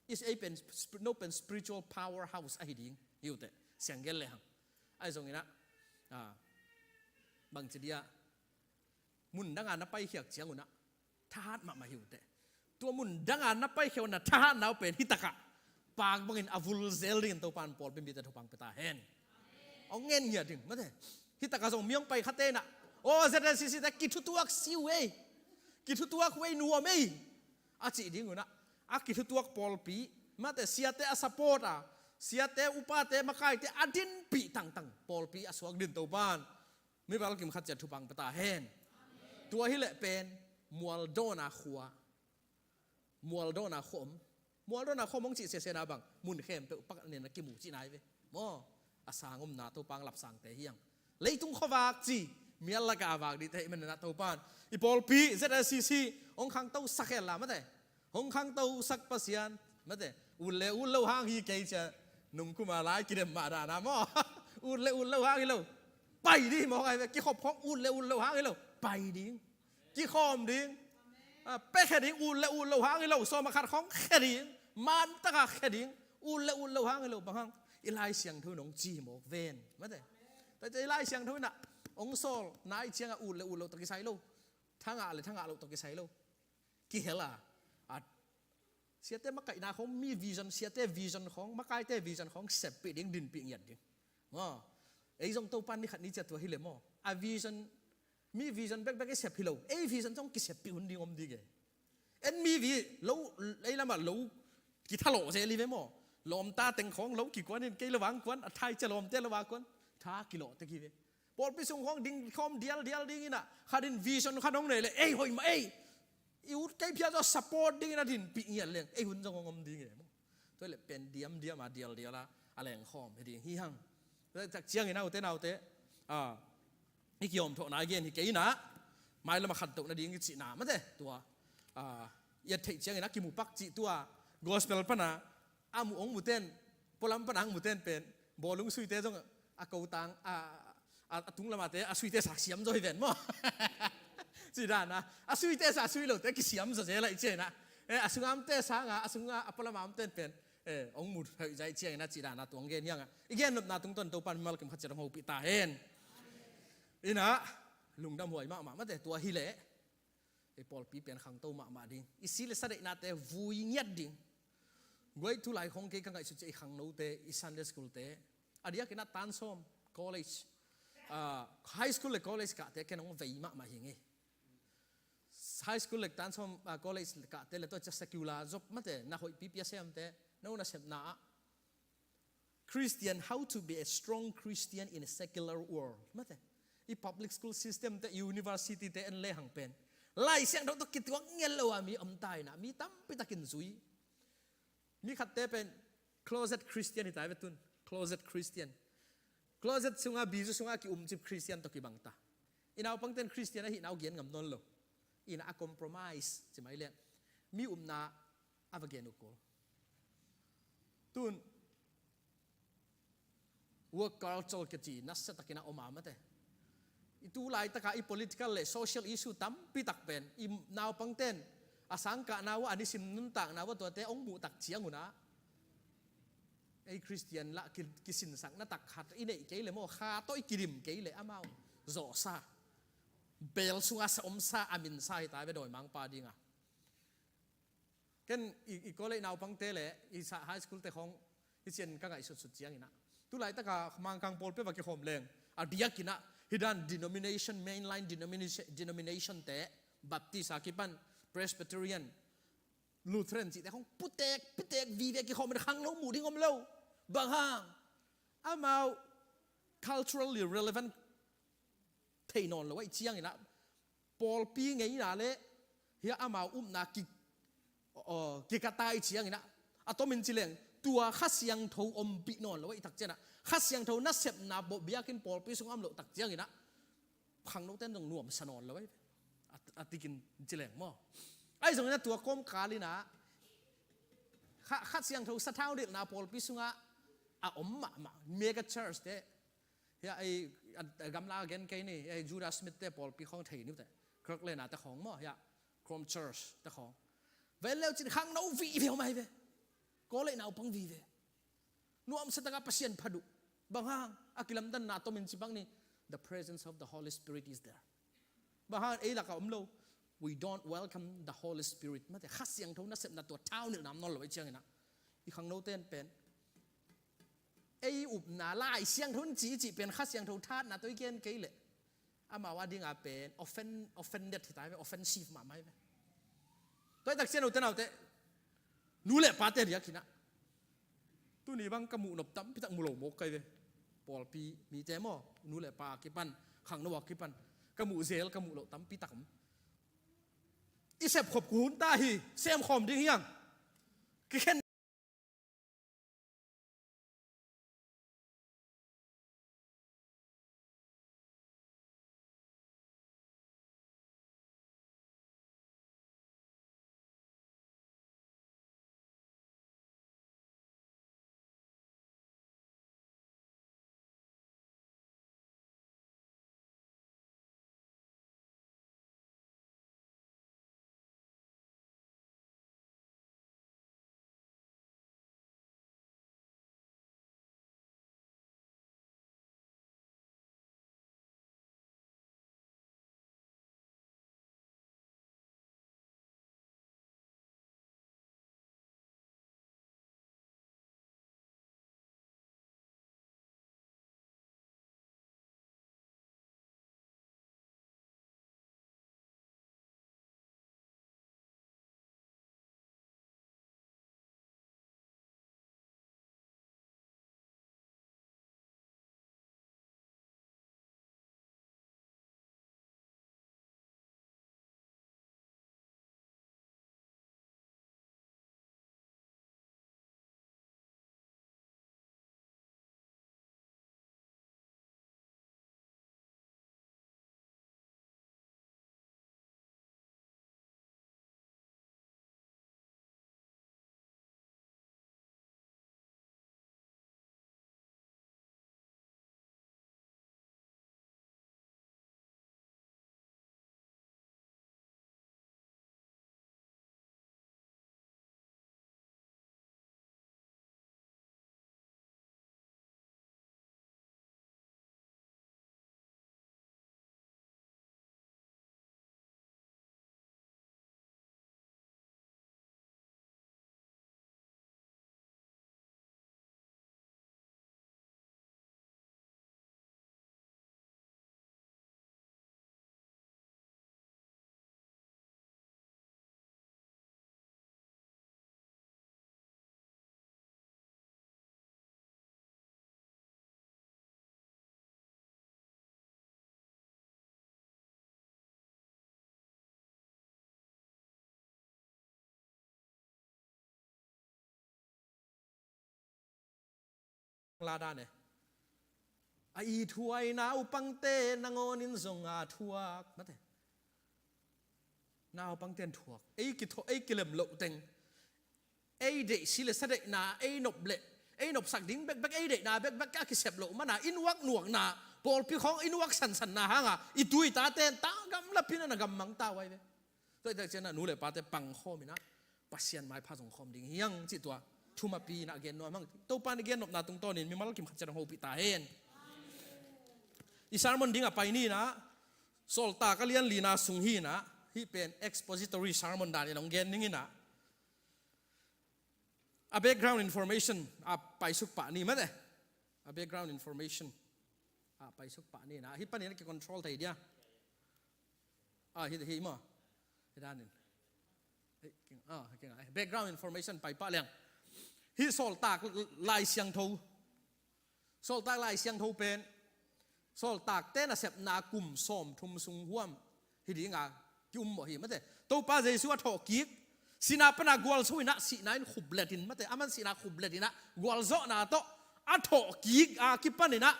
is ei pen sp-, no pen spiritual powerhouse ahi ding hi uh teh, siang gel lehang. Ahi zongin ah, ah, bangci dia, mun dangah na paikhiat ciang un ah thahat mahmah hi uh teh. Tua mun dangah na paikhiat un ah thahatna uh pen hi takah paak bangin a vul zel dingin Topa'n pawlpi mite thupha pia ta hen. Hong ngen ngiat ding, mate. Hi takah zong mi hong pai khate in ah, aw, Z N C C-te kithutuak si uh ei, kithutuak uh ei, nuam ei, a cih ding un ah, a kithutuak pawlpi, mate, siate a support a, siate, upate, makaite a dinpih tangtang pawlpi a suak dingin Topa'n mimal kim khat ciat thupha pia ta hen. Tua hi leh pen mualdawna khua, mualdawna khua om. Mualdawna khua om hong cih sesena bang, mun khempeuh panin a kimu cihna hi ve maw? A sang omna Topa'n lapsangte hi hang. Leitung khuavak ci, mial lakah a vak dihte ahih manin ah Topa'n i pawlpi Z N C C hong khangtosak hen la, mate. Hong khangtosak Pasian, mate. Ut le ut lo hang hi kei cia, nungkum a lai kidem mah dan a maw? Ut le ut lo hang hi lo, pai ding maw, ka hi ve. Kikhop khawng ut le ut lo hang hi lo, pai ding. Kikhawm ding. Ah, pia khe ding, ut le ut lo hang hi lo, sawm a khat khawng khe ding. Mantakah khe ding, ut le ut lo hang hi lo, bang hang? I Lai Siangtho in hong ci hi mawk ven, mate. Tua ciang i Lai Siangtho in ah hong sawlna ahih ciangah ut le ut lo tawh kisai lo, thangah le thangah lo tawh kisai lo. Kihel a, a, siate makaihna khawng, mi vision, siate vision khawng, makaite vision khawng seppih ding, dinpih ngiat ding. Maw? Ei zong Topa'n ni khat ni ciat tua hi leh maw, a vision, mi vision bekbek i sep hi lo, ei vision zong kiseppih hun ding om ding e. En mi vi lo, ei lamah lo kithalawh zel hi ve maw? Lawmta teng khawng lo kikuan in, kei lo vang kuan, a thai cia lawmte lo vang kuan, tha kilawh tek hi ve. Pawlpi sung khawng dingkhawm dialdial dingin ah, khat in vision khat hong nei leh, ei, hoih mah ei, i ut kei phial tawh support dingin a dinpih ngiat leng, ei hun zong hong om ding e maw? Tua hi leh pen diamdiam a, dialdial a, a lengkhawm hi ding hi hang. Tua tak ciangin, a ute naute, a, i kiawmthawhna i gen hi kei in ah, mailam a khantoh nading i cihna, mate, tua, a, i et theih ciangin a kimu pak cih tua, gospel pan a, a mu, hong mute'n, pualam pan a hong mute'n pen, bawlung suite zong a kotang, a, a, a tung lamate, a suite sa siam zaw hi ven maw? Cih dan a, a suite sa sui lote kisiam zaw zel a i ci in ah. Eh, a sung a omte sangin, a sung a, a pualam a omte'n pen, eh, hong mu hoih zah i ci in ah, cih dan a tua hong gen hi hang a. I gen nopna tungtawn Topa'n mimal kim khat ciat hong hopih ta hen. In ah, lungdam huai mahmah, mate, tua hi leh i pawlpi pen khangto mahmah ding, i si le sa deihnate vui ngiat ding. Guai, tulai khawng kei ka ngaihsut ciang i khangnote, i Sunday school-te, a diakin ah tan sawm college, ah, high school le college kahte ken hong vei mahmah hi ing ei. High school le tan sawm, ah, college kahte le tua ciang secular job, mate, na hoih pipi a semte, no nasepna ah Christian, how to be a strong Christian in a secular world. Mate, i public school system-te, i university-te en lehang pen Lai Siangtho tawh kituak ngiat lo a mi om ta in ah, mi tampi takin zui. Mi khatte pen closet Christian hi ta ve tun. Closet Christian. Closet sungah, bizu sungah a ki-umcip Khristian tawh kibang ta. I naupangte'n Khristian ahihna uh gen ngam nawn lo. Ina a compromise ci mai leh mi upna a va gen uh kul. Tun work culture ka ci nasia takin a om a mate. I tu laitaka i political le social issue tampi tak pen i naupangte'n a sangkahna uh a nisim nuntakna uh tuate hong muh tak ciang un ah ei Khristian lah ki, kisinsakna tak khat i neih kei leh maw, kha tawh i kidim kei leh amau zawhsa, bel sungah sa omsa a minsa hi ta ve dawimangpa dingah. Ken i, i college naupangte le i sa high school te khawng hi ciang ka ngaihsutsut ciangin ah tu laitaka Mangkang pawlpi va kikhawm leng a diakin ah hi dan denomination, mainline denomination, denomination te, Baptist a kipan, Presbyterian, Lutheran cihte khawng putek putek vive kikhawm in khangno muh ding om lo. Bang hang? Amau culturally relevant thei nawn lo ahih ciangin ah pawlpi ngeina le hia amau upna ki, aw, kikatai ciangin ah a tomin ci leng tua Kha Siangtho ompih nawn lo ahih tak ciangin ah Kha Siangtho nasepna bawh biakinn pawlpi sung a om loh tak ciangin ah khangnote'n zong nuamsa nawn lo ahi ve. A, a tikin ci leng maw. Ahi zongin ah tua kawmkal in ah Kha, Kha Siangtho sathau nilhna pawlpi sungah a om mahmah mega church te. Hia ei, a, a gamla a gen kei ni, ei Judah Smith te pawlpi khawng thei ni uh te. Kirtland a te khawng maw, hia Chrome Church te khawng. Ven leu cin khangno vive om ahi ve. College naupang vive. Nuamsa taka Pasian phat uh. Bang hang? A kilamdanna tomin ci bang ni, the presence of the Holy Spirit is there. Bang hang? Ei laka om lo. We don't welcome the Holy Spirit. Mate, Kha Siangtho nasepna tua thau nilhna om nawn lo ahih ciangin ah i khangnote'n pen ei upna Lai Siangtho in ci i cih pen Kha Siangtho thatna tawh i gen kei leh amau a dingah pen offend, offended hi ta ve, offensive mahmah hi ve. Tua ahih tak ciang ute naute, nu le pate diakin ah tuni bang ka muh nop tampi tak mu lo mawk ka hi ve. Pawlpi mite maw, nu le pa a kipan, khangno a kipan ka muh zel ka muh loh tampi tak om. I sepkhop kul hun ta hi, semkhawm ding hi hang. Kikhen Lada ne. A ithuaina upangte nangawnin zong a thuak, mate. Naupangte in thuak. Ei kitho, ei kilem loh teng. Ei deih si le sa deihna, ei nop le, ei nopsak ding bekbek, ei deihna bekbek a kisep loh mana, i nuak nuakna, pawlpi khawng i nuak sansanna hanga, i tu i tate in ta gamla pina na gammang ta uh ai ve. Tua i tak ciangin ah nu le pate pangkhawm in ah Pasian maipha zong khawm ding hi hang cih tua thumapi in ah gen nuam hang. Topa in i gen nopna tungtawnin mimal kim khat ciat hong hopih ta hen. I sermon ding a pai ni in ah, Sawltak a lian lina sung hi in ah, hih pen expository sermon danin hong gen ning in ah, a background information a paisuk pah ni mate. A background information a paisuk pah ni in ah, hih panin a ki-control thei dia. Ah, hih, hih maw. Hih danin. Hih, king, ah, king, ah, background information pai pah liang. Hih Sawltak Lai Siangtho. Sawltak Lai Siangtho pen Sawltakte nasepna kum sawmthum sung huam hi dinga ki-um mawh hi mate. Topa Jesu a thawhkik, sina pana gualzo in ah, sihna in khuplet in mate, aman sihna khuplet in ah gualzawhna tawh a thawhkik a kipan in ah,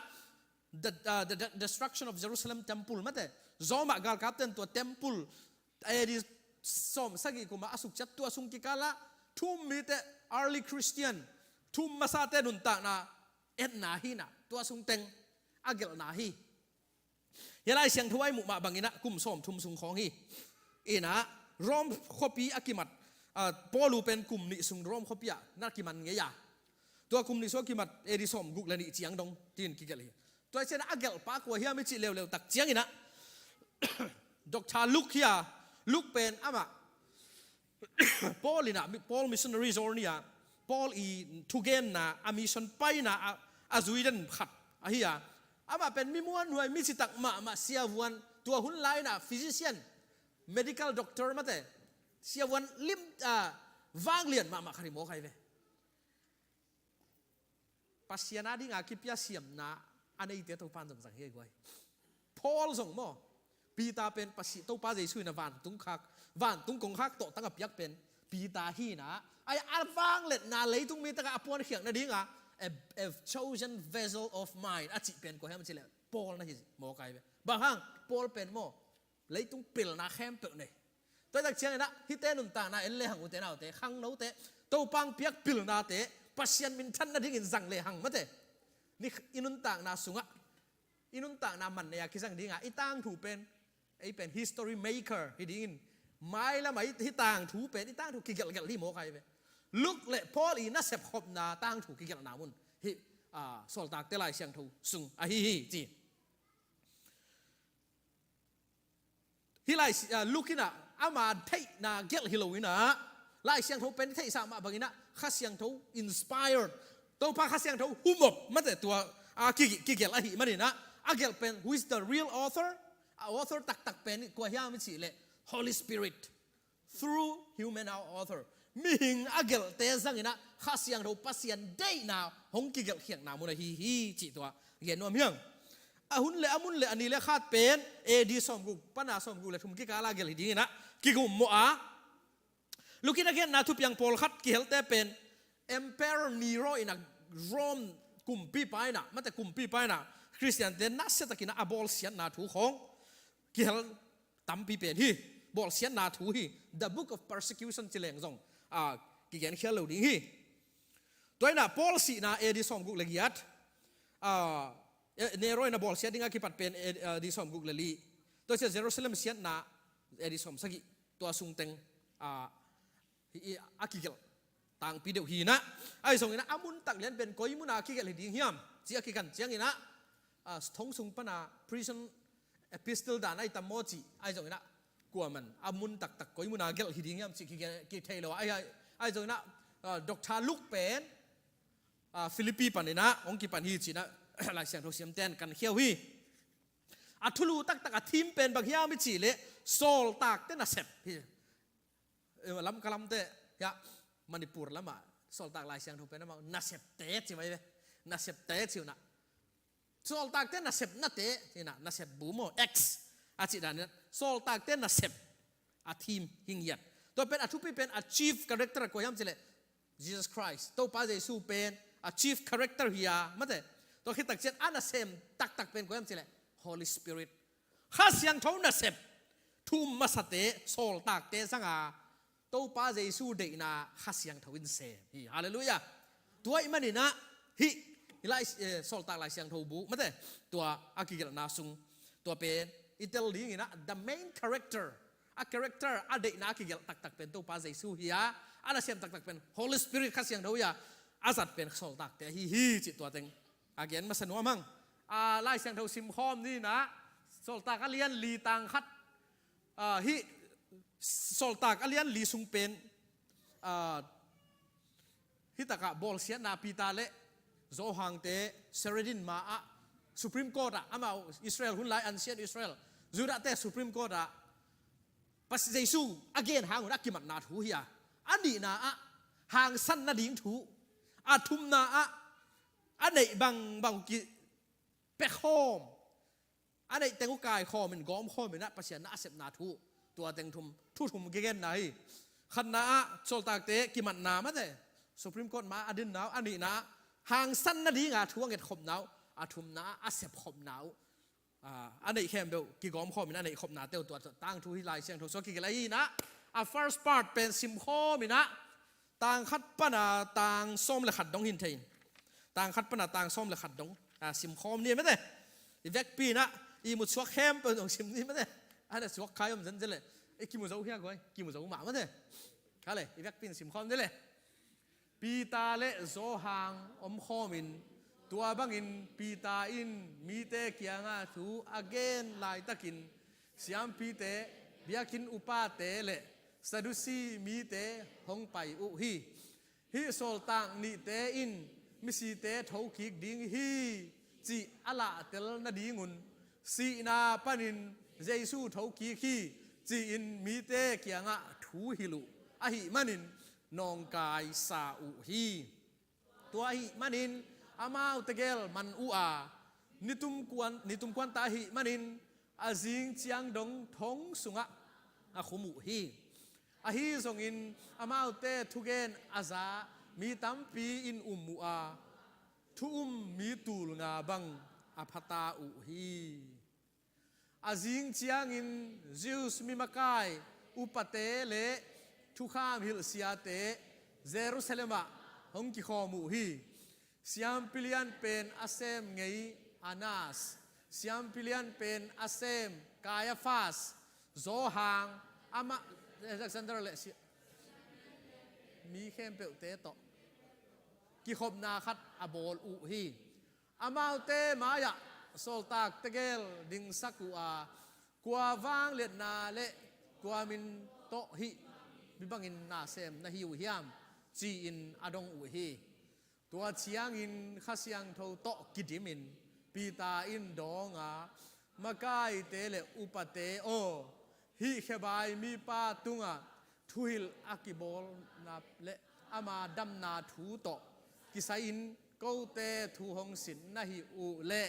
the, uh, the, the destruction of Jerusalem temple mate. Zawmah galkapten tua temple A D sawm sagih kuma a sukciat, tua sung kikala thu-um mite, early Christian, thu-um masate nuntakna etna hi in ah, tua sung teng a gelhna hi. Hih Lai Siangtho a i muh mah bangin ah kum sawmthum sung khawng hi. In ah Rome khuapi a kimat, ah, Paul uh pen kum nih sung Rome khuapi ah na kiman ngei a, tua kum nih sung a kimat A D sawmguk le nih ciang dong tiin kigelh hi. Tua hi ciangin ah a gelhpa kua hiam i cih leuleu tak ciangin ah Doctor Luke hi a, Luke pen amah Paul in ah, Paul missionary journey ah, Paul i thugenna, a mission paina a, a zui den khat ahi a. Amah pen mi muanhuai, mi citak mahmah, siavuan, tua hun lai in ah physician, medical doctor mate, siavuan lim, ah, vanglian mahmah khat hi mawk ai ve. Pasian a dinga kipia siamna a neite Topa in zong zang hi a guai. Paul zong maw, Peter pen Pasi-, Topa Jesu in a vantung khak, vantung kongkhak tawh tang a piak pen Peter hi in ah, ai a vangletna leitung mi takah a puankhiak nadinga, a, a chosen vessel of mine a cih pen kua hiam cih leh Paul na hi mawk ai ve. Bang hang, Paul pen maw, leitung pilna khempeuh nei. Tua hi tak ciangin ah hihte nuntakna en le hang, ute naute, khangnote, Topa hong piak pilnate Pasian minthan nadingin zang le hang mate. Ni, i nuntakna sungah, i nuntakna man nei a kizang dinga i tangthu pen, ei pen history maker hi dingin, mailam ah i, hih tangthu pen i tangthu kigelhgelh hi mawk ai ve. Luke le Paul i nasep khopna tangthu kigelhna mun hih, ah, Sawltakte Lai Siangtho sung ahi hi ci. Hih Lai Si-, ah, Luke in ah ama theihna gelh hi lo in ah, Lai Siangtho pen theihsa mah bangin ah Kha Siangtho inspired, Topa Kha Siangtho humop mate tua, ah, ki, kigelh ahih manin ah, a gelh pen who is the real author? A author taktak pen kua hiam i cih leh Holy Spirit through human author. Mihing a gelhte zangin ah Kha Siangtho Pasian deihna hong kigelhkhiakna mun ahi hi cih tua gen nuam hi hang. A hun le a mun le a ni le khat pen A D sawmguk pana sawmguk le thum kikala gelh hi dingin ah kigummawh a. Luke in a genna thupiang pawlkhat kihelte pen Emperor Nero in ah, Rome kumpipa in ah, mate, kumpipa in ah Khristiante nasiatakin ah a bawlsiatna thu khawng kihel tampi pen hi, bawlsiatna thu hi, the book of persecution ci leng zong, ah, kigenkhial lo ding hi. Tua in ah Paul sihna A D sawmguk le giat, ah, eh, Nero in a bawlsiat ding a kipat pen A D, ah, sawmguk le li. Tua ciang Jerusalem siatna A D sawmsagih, tua sung teng, ah, hi, a kigelh tangpi deuh hi in ah. Ahi zongin ah a mun tak lian pen koi muna kigelh hi ding hiam ci a kikan ciangin ah, ah, thong sung pana prison epistle dan ahi tam maw ci, ahi zongin ah kuaman a mun taktak koi muna gelh hi ding hiam ci kigelh, kithei lo a, ahi, ahi, ahi zongin ah, ah, Doctor Luke pen, ah, Philippi panin ah hong kipan hi ci in ah Lai Siangtho siamten kan khiau hi. A thulu taktak a theme pen bang hiam i cih leh Sawltakte nasep hi. Eh, Lamka lamte, ya, Manipur lamah Sawltak Lai Siangtho pen amau nasepte ci mai ve. Nasepte ci uh in ah. Sawltakte nasepnate ci in ah, nasep bu maw, X a cih dan in ah, Sawltakte nasep a theme hi ngiat. Tua pen a thupi pen a chief character kua hiam cih leh Jesus Christ, Topa Jesu pen a chief character hi a, mate. Tua khit tak ciang a nasem taktak pen koi hiam cih leh Holy Spirit. Kha Siangtho nasep thu um masate, sawltakte zanga Topa Jesu deihna Kha Siangtho in sem hi. Halleluiah. Tua ahih manin ah hih, hih lai, eh, Sawltak Lai Siangtho bu mate, tua a kigelhna sung, tua pen i tel dingin ah the main character, a character, a deihna a kigelh taktak pen Topa Jesu hi a, a nasem taktak pen Holy Spirit, Kha Siangtho hi a, a zat pen sawltakte ahi hi cih tua teng a gen masa nuam hang. A, Lai Siangtho simkhawm ni in ah, Sawltak a lian li tang khat, a, hih Sawltak a lian li sung pen, a, hih takah bawlsiatna Peter le Johan-te Sanhedrin ma-ah, Supreme Court ah, amau Israel hun lai, ancient Israel, Judahte Supreme Court ah Pas-, Jesu a gen hang un a kimatna thu hi a, a nihna ah hangsan nading thu, a thumna ah a neih bangbang kipekhawm, a neih teng uh kaikhawmin, gawmkhawmin ah Pasian na a sepna thu, tua teng thum, thu thum kigenna hi. Khatna ah sawltakte kimatna mate, Supreme Court ma a dinna uh, a nihna ah hangsan nadinga thu a ngetkhopna uh, a thumna ah a sepkhopna uh, a, a neih khempeuh kigawmkhawmin a neihkhopnate uh, tua tangthu hih Lai Siangtho sungah kigelh ahi in ah, a first part pen simkhawmin ah, tang khat pana tang sawm le khat dong hi thei in. Tang khat pana tang sawm le khat dong, a, simkhawm ni mate. I vekpi in ah ihmut suak khempeuh dong sim ni mate. A na suak khai om zenzen leh i kimu zo hia guai, kimu zo mah mate. Kha le, i vekpi in simkhawm ni le. Peter le Johan omkhawmin, tua bangin Peter in mite kiangah thu a gen laitakin, siampite, biakinn upate le Sadusi mite hong pai uh hi. Hih sawltak nihte in misite thokik ding hi cih a lahtel nadingun, sihna panin Jesu thokik hi ci-in mite kiangah thu hilh uh ahih manin, nawngkaisa uh hi. Tua ahih manin amau tegel man uh a, nitum kuan, nitum kuanta ahih manin a zing ciang dong thong sungah a khum uh hi. Ahi zongin amaute thugen a za mi tampi in um uh a, thu um mi tul nga bang a phata uh hi. A zing ciangin Jews mi makai upate le thukham hilh siate Jerusalem ah hong kikhawm uh hi. Siampi lianpen a sem ngei Annas, siampi lianpen a sem Kaiafas, Johan, amah Alexander le si-, mi khempeuhte tawh kikhopna khat a bawl uh hi. Amaute mai-ah sawltak tegel dingsak uh a, kua vangliatna le kua min tawh hih mi bangin na sem na hi uh hiam, ci-in a dong uh hi. Tua ciangin Kha Siangtho tawh kidimin Peter in dawng a, makaite le upate aw, hih khebai mipa tungah thuhilh a kibawlna le ama damna thu tawh kisai-in kote thu hong sin na hih uh leh,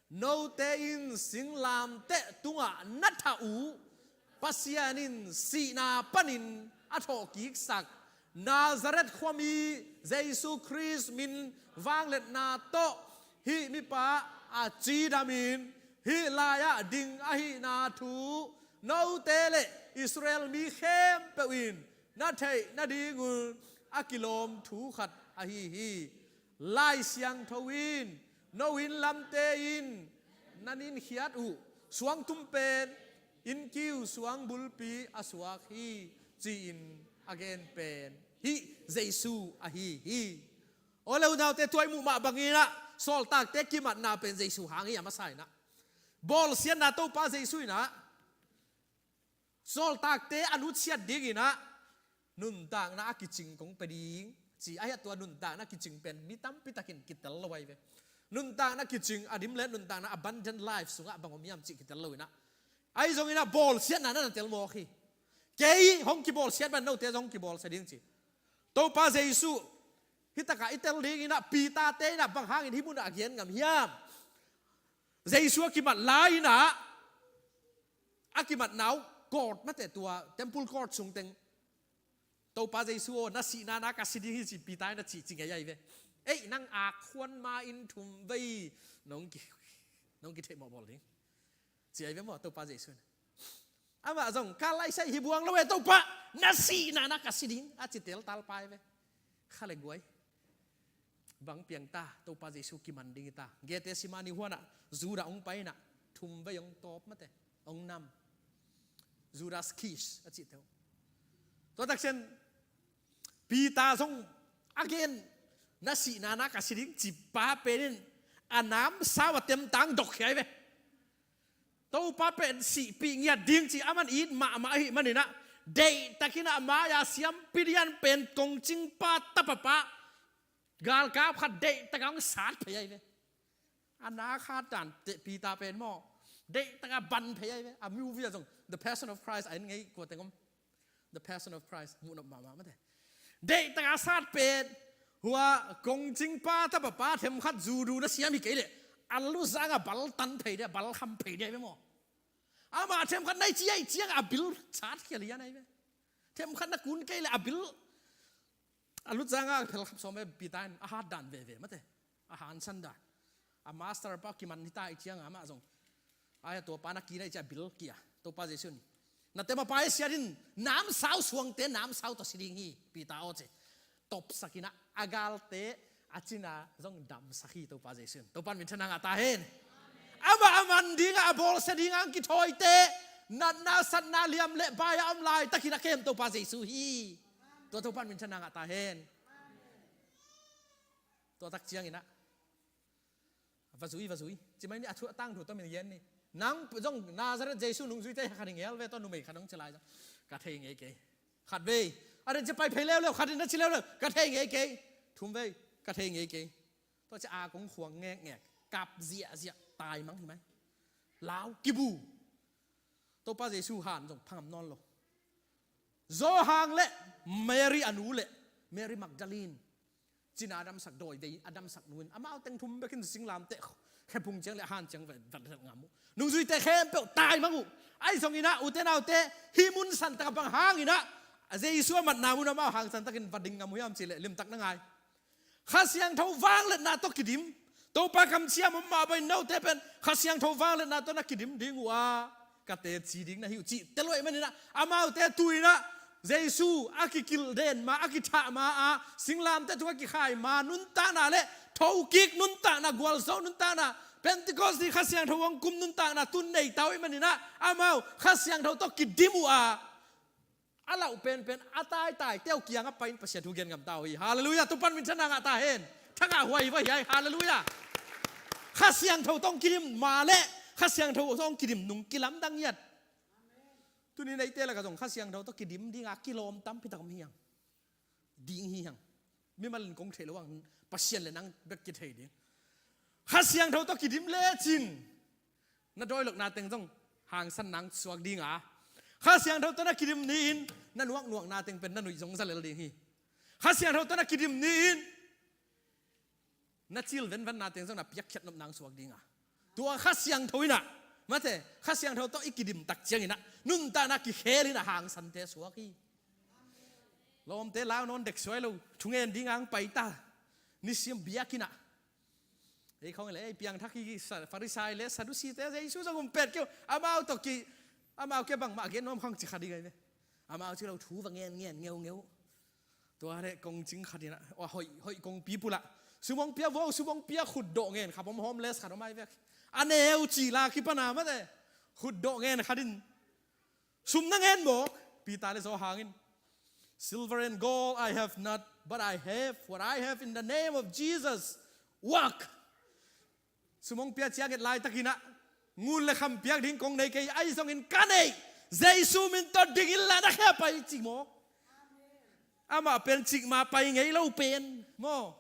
note in singlamteh tungah na thah uh Pasian in sihna panin a thawhkiksak Nazareth khuami Jesu Khrist min vangliatna tawh hih mipa a cidamin hih lai-ah ding ahihna thu note le Israel mi khempeuh in na theih nadingun a kilawm thu khat ahi hi. Lai Siangtho in no inn lamte in na ninkhiat uh suangtum pen innkiu suang bulpi a suak hi, ci-in a gen pen hih Jesu ahi hi. Aw le unaute, tua i muh mah bangin ah sawltakte kimatna pen Jesu hang hi a masa in ah. Bawlsiatna Topa Jesu in ah sawltakte a nutsiat dingin ah nuntakna a kicing kong pia ding ci ahi a, tua nuntakna kicing pen mi tampi takin kitel lo ahi ve. Nuntakna kicing a dim le nuntakna abundant life sungah bang om hiam cih kitel lo in ah, ahi zongin ah bawlsiatna na na tel mawk hi. Kei hong kibawlsiat bang note zong hong kibawlsia ding ci. Topa Jesu hih takah i tel dingin ah Peter-te in ah bang hangin hih munah a gen ngam hiam? Jesu a kimat lai-in ah a kimatna uh court mate, tua temple court sung teng, Topa Jesu aw, na sihna-in ah ka si ding hi ci Peter in a cih ci ngei ahi ve. Ei, nang ak khuan ma in thum vei nong ki, nong kitheih mawh bawl ding, ci ai ve maw Topa Jesu in. Amah zong, ka laisai hi buang lo e Topa, na sihna-ah ka si ding, a ci teltal pai ve. Kha le guai, bang piang ta, Topa Jesu kiman ding hi ta. Gethsemane huanah Judah hong pai inah thum vei hong tawp mate, hong nam. Judas Kish a cihte uh. Tua tak ciang Peter zong a gen, na sihna-ah ka si ding, ci pa pen in a namsau a temtang dok khia ai ve. Topa pen sihpih ngiat ding ci aman it mahmah ahih maninah, deihtakinah mai-a siampi lian pen kongcingpa tapapa, galkap khat deihtakah hong sat phei ai ve. A nak hat dan teh Peter pen maw, deihtakah ban phei ai ve. A movie ah zong The Passion of Christ a en ngei kua teng om. The Passion of Christ, muhnop mahmah mate. Deihtakah sat pen, hua kongcingpa tapapa themkhat zu du na siam hi kei leh, a luzangah bal tan phei dia, bal kham phei dia ve maw. Amah themkhat nai ci ai ciangah a bil sat khia lian ai ve. Themkhat na kun kei leh a bil, a luzangah phel khap sawm ve. Peter in a hat dan veve mate, a hangsan dan. A master pa kiman hi ta i ciangah amah zong, ai, a tua pa na ki na i ciah bil kia Topa Jesu in, na tema pa i siat in, namsau suangte namsau tawh si ding hi Peter aw ci. Topsak inah a galte a cina zong damsak hi Topa Jesu in. Topa in minthanna ngah ta hen. Amah a man dingah a bawlsia dingah ang kithawite, natna satna liam le bai-ah om laitakinah kem Topa Jesu hi. Tua Topa in minthanna ngah ta hen. Tua tak cianginah va zui, va zui, ci mai ni. A thu, a tangthu tawh min gen ni. Nang zong Nazareth Jesu nungzuite khat hi ngel ve tawh, numei khat hong ci lai zong, ka thei ngei kei. Khat vei, a den ci pai phei leuleu, khat in na ci leuleu, ka thei ngei kei. Thum vei, ka thei ngei kei. Tua ci a kong khuang ngekngek, kap ziahziah, taimang hi mai. Lau kibu. Topa Jesu han zong phangam nawn lo. Johan le Mary a nu le Mary Magdalene, cina a damsak, dawi vei a damsak nu in, amau teng thum bekin singlamteh khephung ciang le a han ciang vat, vat ngam uh. Nungzuite khempeuh taimang uh. Ahi zonginah ute naute, hih mun santak a bang hanginah Jesu a matna mun amau hangsantakin va ding ngam uh hiam cih leh limtak na ngai. Kha Siangtho vangliatna tawh kidim. Topa kamciam om mah bangin note pen Kha Siangtho vangliatna tawh na kidim ding uh a, ka teci ding na hi uh cih tel uh ahih maninah, amaute tuinah Jesu a kikilh den ma, a kithah ma a, singlamteh tungah kikhai ma nuntakna le thokik nuntakna, gualzo nuntakna, Pentecost ni Kha Siangtho hong kum nuntakna tun nei ta uh ahih maninah, amau Kha Siangtho tawh kidim uh a, a lauh penpen a taitai teu kiangah pai-in Pasian thu gen ngam ta uh hi. Halleluiah. Topa in minthanna ngah ta hen. Thangah huai va hiai. Halleluiah. Kha Siangtho tawh hong kidim ma le Kha Siangtho tawh hong kidim nung kilamdang hiat. Tuni neite lakah zong Kha Siangtho tawh kidim dinga kilawm tampi tak om hi hang. Ding hi hang. Mimal in kong theih loh hang, Pasian le nang bek kithei ding. Kha Siangtho tawh kidim lecin na dawilokna teng zong hangsan nang suak ding a, Kha Siangtho tawh na kidim ni-in na nuaknuakna teng pen na nuih zong zalel ding hi. Kha Siangtho tawh na kidim ni-in na cil venvanna teng zong na piakkhiat nop nang suak ding a, tua Kha Siangtho inah, mate, Kha Siangtho tawh i kidim tak cianginah nuntakna kikhel inah hangsante suak hi. Lawmte lau nawn dek suai lo, thungen ding ang pai ta. Nisim biakinn ah ei khong le ei piangthak hi, Sa-, Farisai le Sadusite Jesu zong um pet keu. Amau tawh ki, amau kia bangmah gen nuam khang ci kha ding ai ve. Amau ci lo thu va ngen ngen ngeungeu. Tua le kongcing khat inah, a hoih, hoih kongpi pulah sumong pia vo, sumong pia khutdawh ngen kha pom homeless khat om ai vek. A neu cih la kipana mate. Khutdawh ngen khat in, sum na ngen mawk? Peter le Johan in, "Silver and gold I have not, but I have what I have in the name of Jesus. Walk." Sumong pia ciang et laitakinah ngun le kham piak ding kong nei kei, ahi zongin ka neih Jesu min tawh ding inla na khia pai, ci mawk. Amah pen cikmah pai ngei lo pen maw.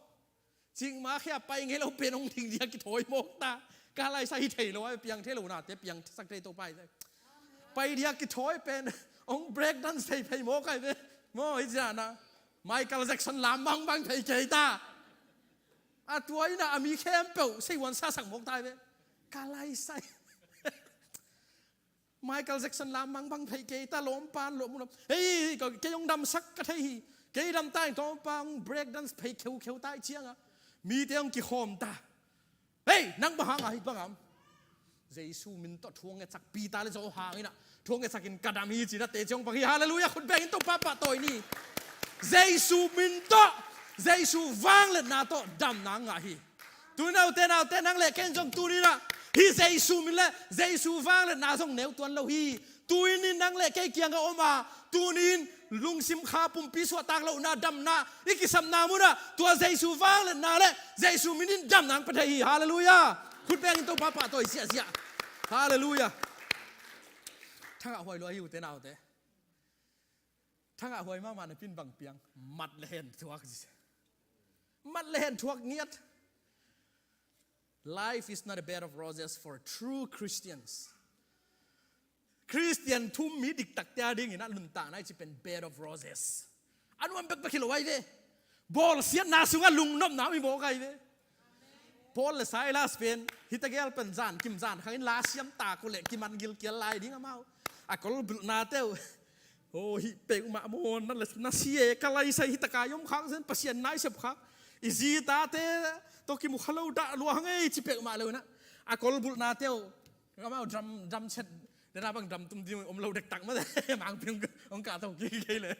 Cikmah khia pai ngei lo pen hong ding dia kithawi mawk ta. Ka laisa hi thei lo ai, piang thei lo nate piang sak thei to pai. Pai dia kithawi pen hong break dance thei phei mawk ai ve. Maw, hi ciana Michael Jackson lam bangbang thei kei ta. A tua inah a mi khempeuh seihuan sasak mawk ta ai ve. Ka laisa hi. Michael Jackson lam bangbang phei kei ta, lawmpa an lawm uh lawm. Hei, kei hong damsak ka thei hi. Kei dam ta in tawmpa hong break dance phei kheukheu ta i cianga Mite hong kikhawm ta. Hei, nang bang hang a hi bang am? Jesu min tawh thu hong ngetsak, Peter le Johan in ah thu hong ngetsak in ka dam hi ci-in a teci hong pang hi. Halleluiah. Khut bengin Topa pahtawi ni. Jesu min tawh, Jesu vangliatna tawh damna ngah hi. Tuni in a ute naute, nang le ken zong tuni in ah hih Jesu min le Jesu vangliatna zong neu tuan lo hi. Tuni in nang le kei kiangah om a, tuni in lungsim kha pumpi suahtak lohna damna i kisapna munah tua Jesu vangliatna le Jesu min in damna hong pia thei hi. Halleluiah. Khut bengin Topa pahtawi ziahziah. Halleluiah. Thangah huai lua hi ute naute. Thangah huai mahmah napi in bang piang? Mat le hen thuak. Mat le hen thuak ngiat. Life is not a bed of roses for true Christians. Khristian thummi diktakte a dingin a nuntakna i cih pen bed of roses. A nuam bekbek hi lo ahi ve. Bawlsiatna sungah lungnopna om hi mawk ahi ve. Paul le Silas pen hih tegel pen zan kim zan khangin la siam tak uh leh kiman gilkial lai ding amau. A kolbulhnate uh. Aw, hih peuhmah maw, na le, na si e, ka laisai hih taka i om khak zen, Pasian na i sep khak. I zi i tate tawh kimu kha lo dah lua hang ei, ci peuhmah lo in ah. A kolbulhnate uh. Amau drum, drum set, dena bang drum tum ding om lo dektak mah. Mangpi hong, hong kah to kik kei le.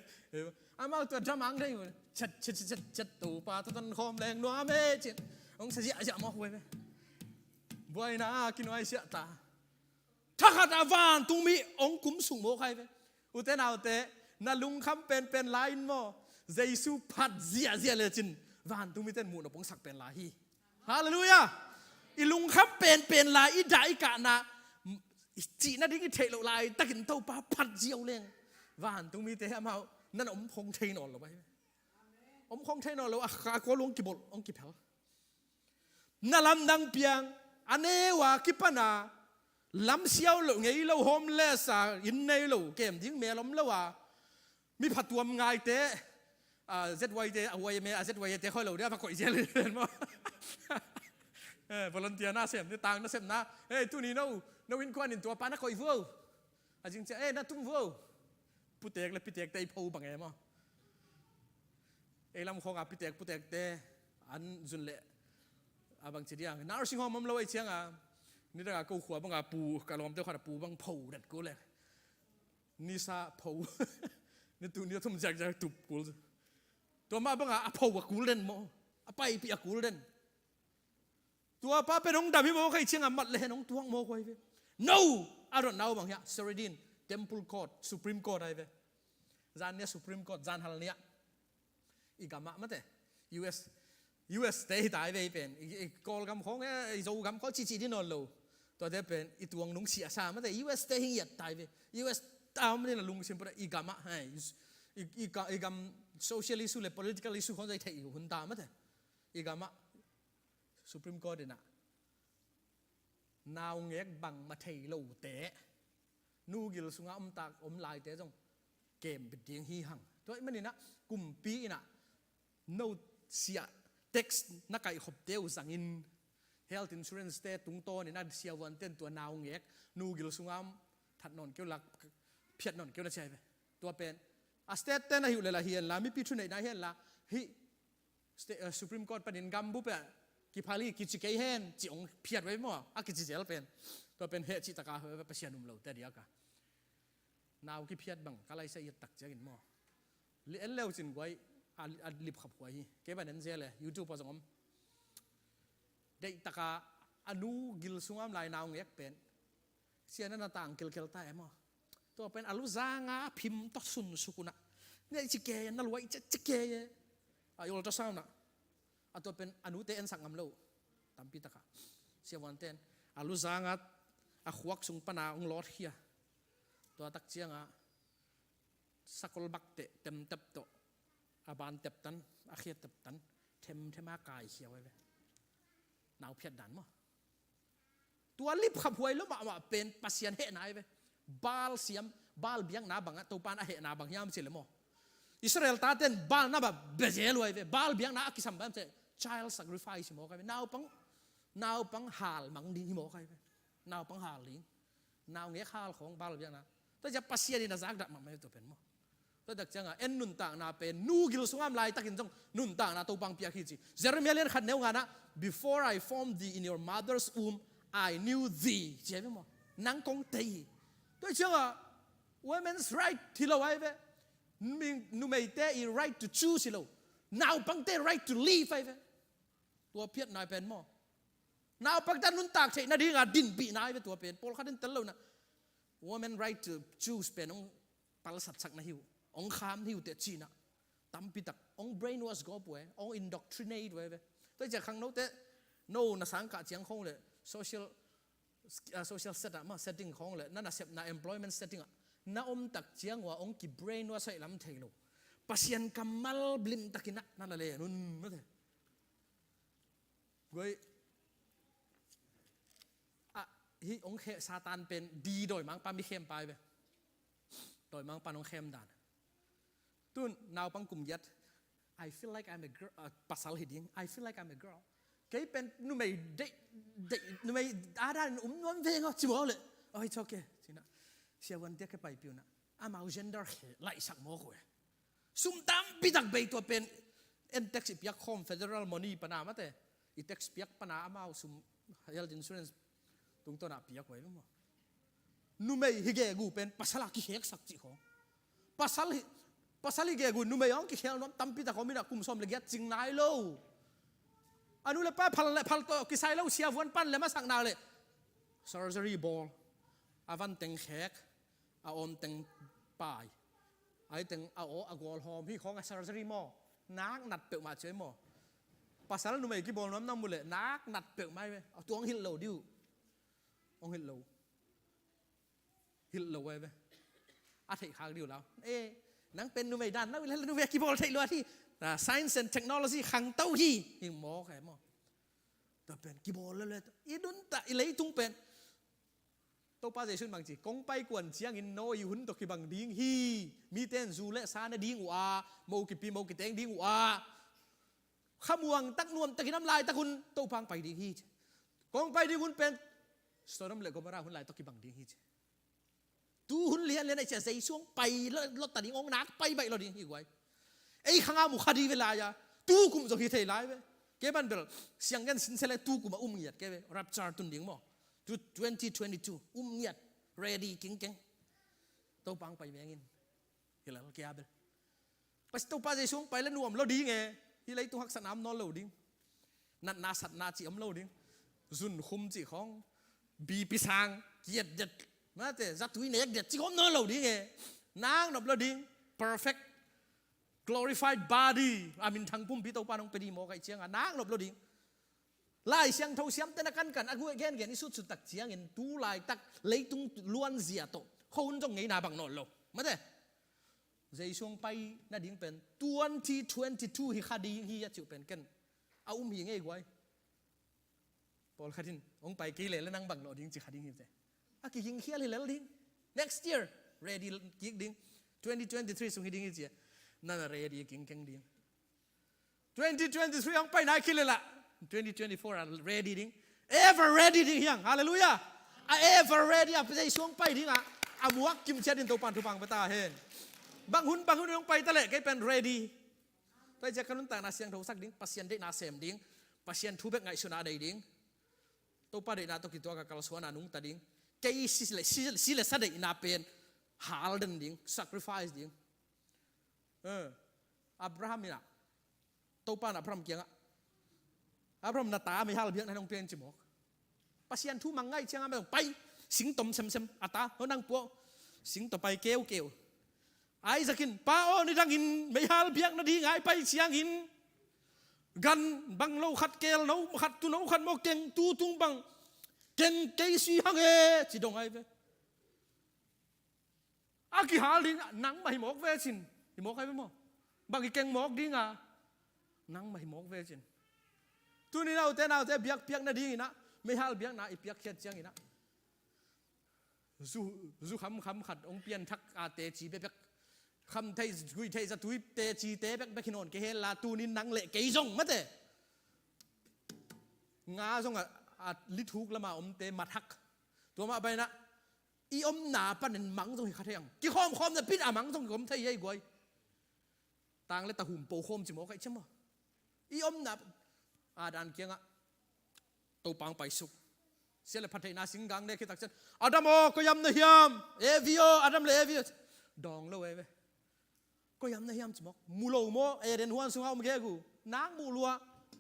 Amau tua drum ang dei. Chet, chet, chet, chet, chet, Topa tawh tonkhawm leng nuam e, ci-in hong sa ziahziah mawk uh ahi ve. Buaina a kinuai siah ta. Thakhat a vantungmi hong kum suk mawk ahi ve. Ute naute, na lungkham penpen lai-in maw, Jesu phat ziahziah lecin vantungmite in muhnop hong sak pen lai hi. Halleluiah. I lungkham penpen lai, i dah i kahna, i cih nading i theih loh laitakin Topa phat ziau leng vantungmite amau nan om khong thei nawn lo ahi ve. Om khong thei nawn lo a, kha kua lung kibolh hong kiphel. Na lamdang piang, a neu a kipan a, lamsiau lo, ngei lo, homeless a, inn nei lo, kem ding mel om lo a, mi phatuam ngaite, a, Z Y te, a, Y M A, a, Z Y A te khoi lo dia, va koih zel hi ven maw. Eh, volunteer na sem, ni tang na sem na. Eh, tuni no, no innkuan in tua pa na koih vuau. A zing cia, eh, na tum vuau. Putek le pitek te i pho bang e maw. Ei lam khawng a pitek putekte an zun leh a bang ci diang. Nursing home om lo ei ciang a. Nidang a ko khua bang a pu, ka lawmte khat a pu bang pho dat kul e. Nisa pho. Ni tu ni thum ziak ziak tup kul. Tua mah bang a, a pho a kul den maw. A paipih a kul den. Tua pa pen hong dam hi mawk ahi ciang a mat le hen hong tuak mawk uh ahi ve. No! A dotna uh bang hiah, Sheridan, Temple Court, Supreme Court ahi ve. Zan nia Supreme Court, zan hal nia. I gamah mate. U S, U S te hi ta ahi ve i pen. I, i Kawlgam khawng e, i Zogam khawng cici di nawn lo. Tuate pen, i tuang nung siasa mate. U S te hi ngiat ta ahi ve. U S ta om ni na lungsim pura i gamah. Hai, i, i, i gam social issue le political issue khawng zai thei hun ta mate. I gamah. Supreme Court in ah naungek bangmah thei lote, nu gil sungah om tak om laite zong kem bit ding hi hang. Tua ahih manin ah kumpi in ah no siah tax na kaihkhopte uh zangin health insurance te tungtawn in ah siavuante in tua naungek nu gil sungah om that nawn kei uh la, phiat nawn kei uh na ci ahi ve. Tua pen a state te na hi uh leh la hi hen la, mipi thuneihna hi hen la, hih Sta-, eh, Supreme Court panin gambup ah kiphal hi kici kei hen, ci hong phiat uh ahi maw, a kici zel pen. Tua pen heh cih taka Pasian um lote a diak a. Nau kiphiat bang ka laisa i et tak ciangin maw. Li en leu cin guai, a, a lipkhap huai hi. Kei bang en zel e, YouTube ah zong om. Deih taka a nu gil sungah om lai naungek pen. Sian a na tang kelkel ta e maw. Tua pen a luzanga phim tawh sunsuk un ah. Nia i ci kei e, na lua i ci, ci kei e. A i ultrasound ah. A tua pen a nute ensak ngam lo. Tampi taka. Siavuante in a luzanga a khuak sung pana hong lawtkhia. Tua tak cianga sakol bakteh temtep tawh. A ban teptan, a khia teptan. Themthem a kaikhia uh ahi ve. Nau phiat dan maw. Tua lipkhap huai lo mahmah pen Pasian hehna ahi ve. Baal siam, Baal biakna bangah Topa in a hehna bang hiam cih leh maw. Israel taten Baal na bang bia zel uh ahi ve. Baal biakna a kisam bang cih child sacrifice hi mawk ahi ve. Naupang, naupang hal mang ding hi mawk ahi ve. Naupang hal ding. Naungek hal khawng Baal biakna. Tua ciang Pasian in a zakdah mahmah hi tua pen maw. Tua tak ciangah en nuntakna pen nu gil sungah om laitakin zong nuntakna Topa hong piak hi ci. Jeremiah lian khat neu ngana, "Before I formed thee in your mother's womb, I knew thee," ci a ve maw. Nang kong tei hi. Tua ciangah women's right hi lo ai ve. Numei, numeite i right to choose hi lo. Naupangte right to live ai ve. Tua phiatna pen maw, naupangte nuntak theih nadinga dinpihna ai ve tua pen. Pawlkhat in tel lo na, women right to choose pen hong palsatsak na hi uh, hong kham hi uh teh cihna. Tampitak hong brainwash gawp uh e, hong indoctrinate uh e ve. Tua ciah khangnote, no na sangkah ciang khong le social, ah, social set ah mah setting khong le na nasepna employment setting ah na om tak ciang uh ah hong ki brainwash ahih lam thei lo. Pasian kammal blimtakin ah na la len un mate. Guai, ah, hih hong khe Satan pen di dawimangpa mi khempa ai ve. Dawimangpa hong khem dan. Tun naupang kum giat, "I feel like I'm a girl," ah, pasal hi ding. "I feel like I'm a girl." Kei pen numei deih, deih, numei a danin um nuam veng aw ci maw le. "Oh, it's okay," cina. Siavuante ke paipih una, amau gender khe laihsak mawk uh e. Sum tampitak bei tua pen. En tax i piak khawm federal money pana mate, i tax piak pana amau sum, health insurance tungtawnah piak uh ai ve maw. Numei hi gegu pen pasal a kikheksak cih khawng. Pasal hi, pasal hi gegu numei hong kikhel nuam tampitak om inah kum sawm le giat cing nai lo. A nu le pa phal le phal tawh kisai lo, siavuan pan le masak nak le surgery bawl. A van teng khek, a awm teng pai, ai teng a aw a gual hawm hi khawng a surgery maw. Nak nat peuhmah ci ai maw. Pasal numei kibawl nuam na mu le nak nat peuhmah ai ve. A tuang hilh lo dih uh. Hong hilh lo. Hilh lo ai ve. A theih khak dih uh lau. E, nang pen numei dan lo, i le numei a kibawl theih lo a thi. Ah, science and technology khangto hi. Hing mawk ai maw. Tua pen kibawl lo le. I nuntak i leitung pen Topa Jesuh in bang ci, kong pai kuan ciangin Noah i hun tawh kibang ding hi. Mite in zu le sa ne ding uh a, mo kipi mo kiteng ding uh a, khamuang tak nuam takin om laitak hun Topa hong pai ding hi ci. Kong pai ding hun pen Sodom le Gomorrah hun lai tawh kibang ding hi ci. Tu hun lianlian a i cia Jesuh hong pai lo, lo ta ding, hong nak pai baih lo ding hi guai. Ei khanga mu kha di ve lai a, tu kum zong hi thei lai ve. Kei ban bel siang gen sin se le tu kum a um ngiat kei ve. Rapture tun ding maw. Tu twenty twenty-two um ngiat. Ready kingkeng. Topa hong pai mengin. Hi lel kia bel. Pas Topa Jesuh hong pai le nuam lo ding e. Hi leitung haksatna om nawn lo ding. Natna satna cih om lo ding. Zunkhum cih khawng, B P sang kiat det, mate, zatui nek det cih khawng om nawn lo ding e. Nak nop lo ding. Perfect glorified body, a minthang pumpi Topa in hong pia ding maw kaih cianga nak nop lo ding. Lai Siangtho siamte na kankan a guai gengen i sutsut tak ciangin tu laitak leitung luanzia tawh khuahun zong ngeina bang nawn lo, mate. Jesuh hong pai nading pen twenty twenty-two hi kha ding hi a cih uh pen ken a um hi ngei guai. Pawlkhat in hong pai kei leh le nang bang lawh ding ci kha ding hi te. A kigingkhial hi lel ding. Next year ready kik ding. Twenty twenty-three sung hi ding hi ci a, nana ready kingkeng ding. Twenty twenty-three hong pai nai kei leh lah twenty twenty-four a ready ding. Ever ready ding hiang. Halleluiah. A ever ready a Jesuh hong pai ding a, a muak kimciat in Topa in thupha hong pia ta hen. Bang hun bang hun hong pai ta leh kei pen ready. Tua hi ciah ka nuntakna siangthosak ding, Pasian deihna sem ding, Pasian thu bek ngaihsutna nei ding, Topa deihna tawh kituak a kalsuanna nungta ding. Kei si le, si, si le sa deihna pen hal den ding, sacrifice ding. Eh, Abraham in ah, Topa in Abraham kiangah, "Abraham, na ta meihal biakna hong pia in," ci mawk. Pasian thu mang ngaih ciangah mah pai, singtom semsem a ta, "Ho nang pua, singtom pai keukeu." Isaac in, "Pa aw, nidangin meihal biakna ding a i pai ciangin gan bang lo khat, kelno khat, tuuno khat maw keng, tuutung bang keng kei si hang e," ci dong ai ve. A kihal ding nangmah hi mawk ve cin. Hi mawk ai ve maw. Bang i keng mawk ding a, nangmah hi mawk ve cin. Tuni naute, naute biakpiak nadingin ah, meihal biakna i piakkhiat ciangin ah, zu, zu khamkham khat hong pianthak a teci bekbek, kham thei, gui thei, zatui tecite bekbek hi nawn kei hen la, tunin nang le kei zong mate, nga zong a, a lithuk lama omte mathak. Tua mah bainah i omna panin mang zong hi kha thei ang. Kikhawmkhawm napi in a mang zong kikhawm thei hi ei guai. Tang le tahum po khawm ci maw, kaih ciam maw? I omna a dan kiangah Topa hong paisuk. Sia le phattheihna singgang nek hi takcian, "Adam aw, koi am na hiam? Evi aw, Adam le Evi aw." Dawng lo ei ve. "Koi am na hiam?" ci mawk. "Mu lo maw, Eden huan sungah om gegu? Nang mu lua.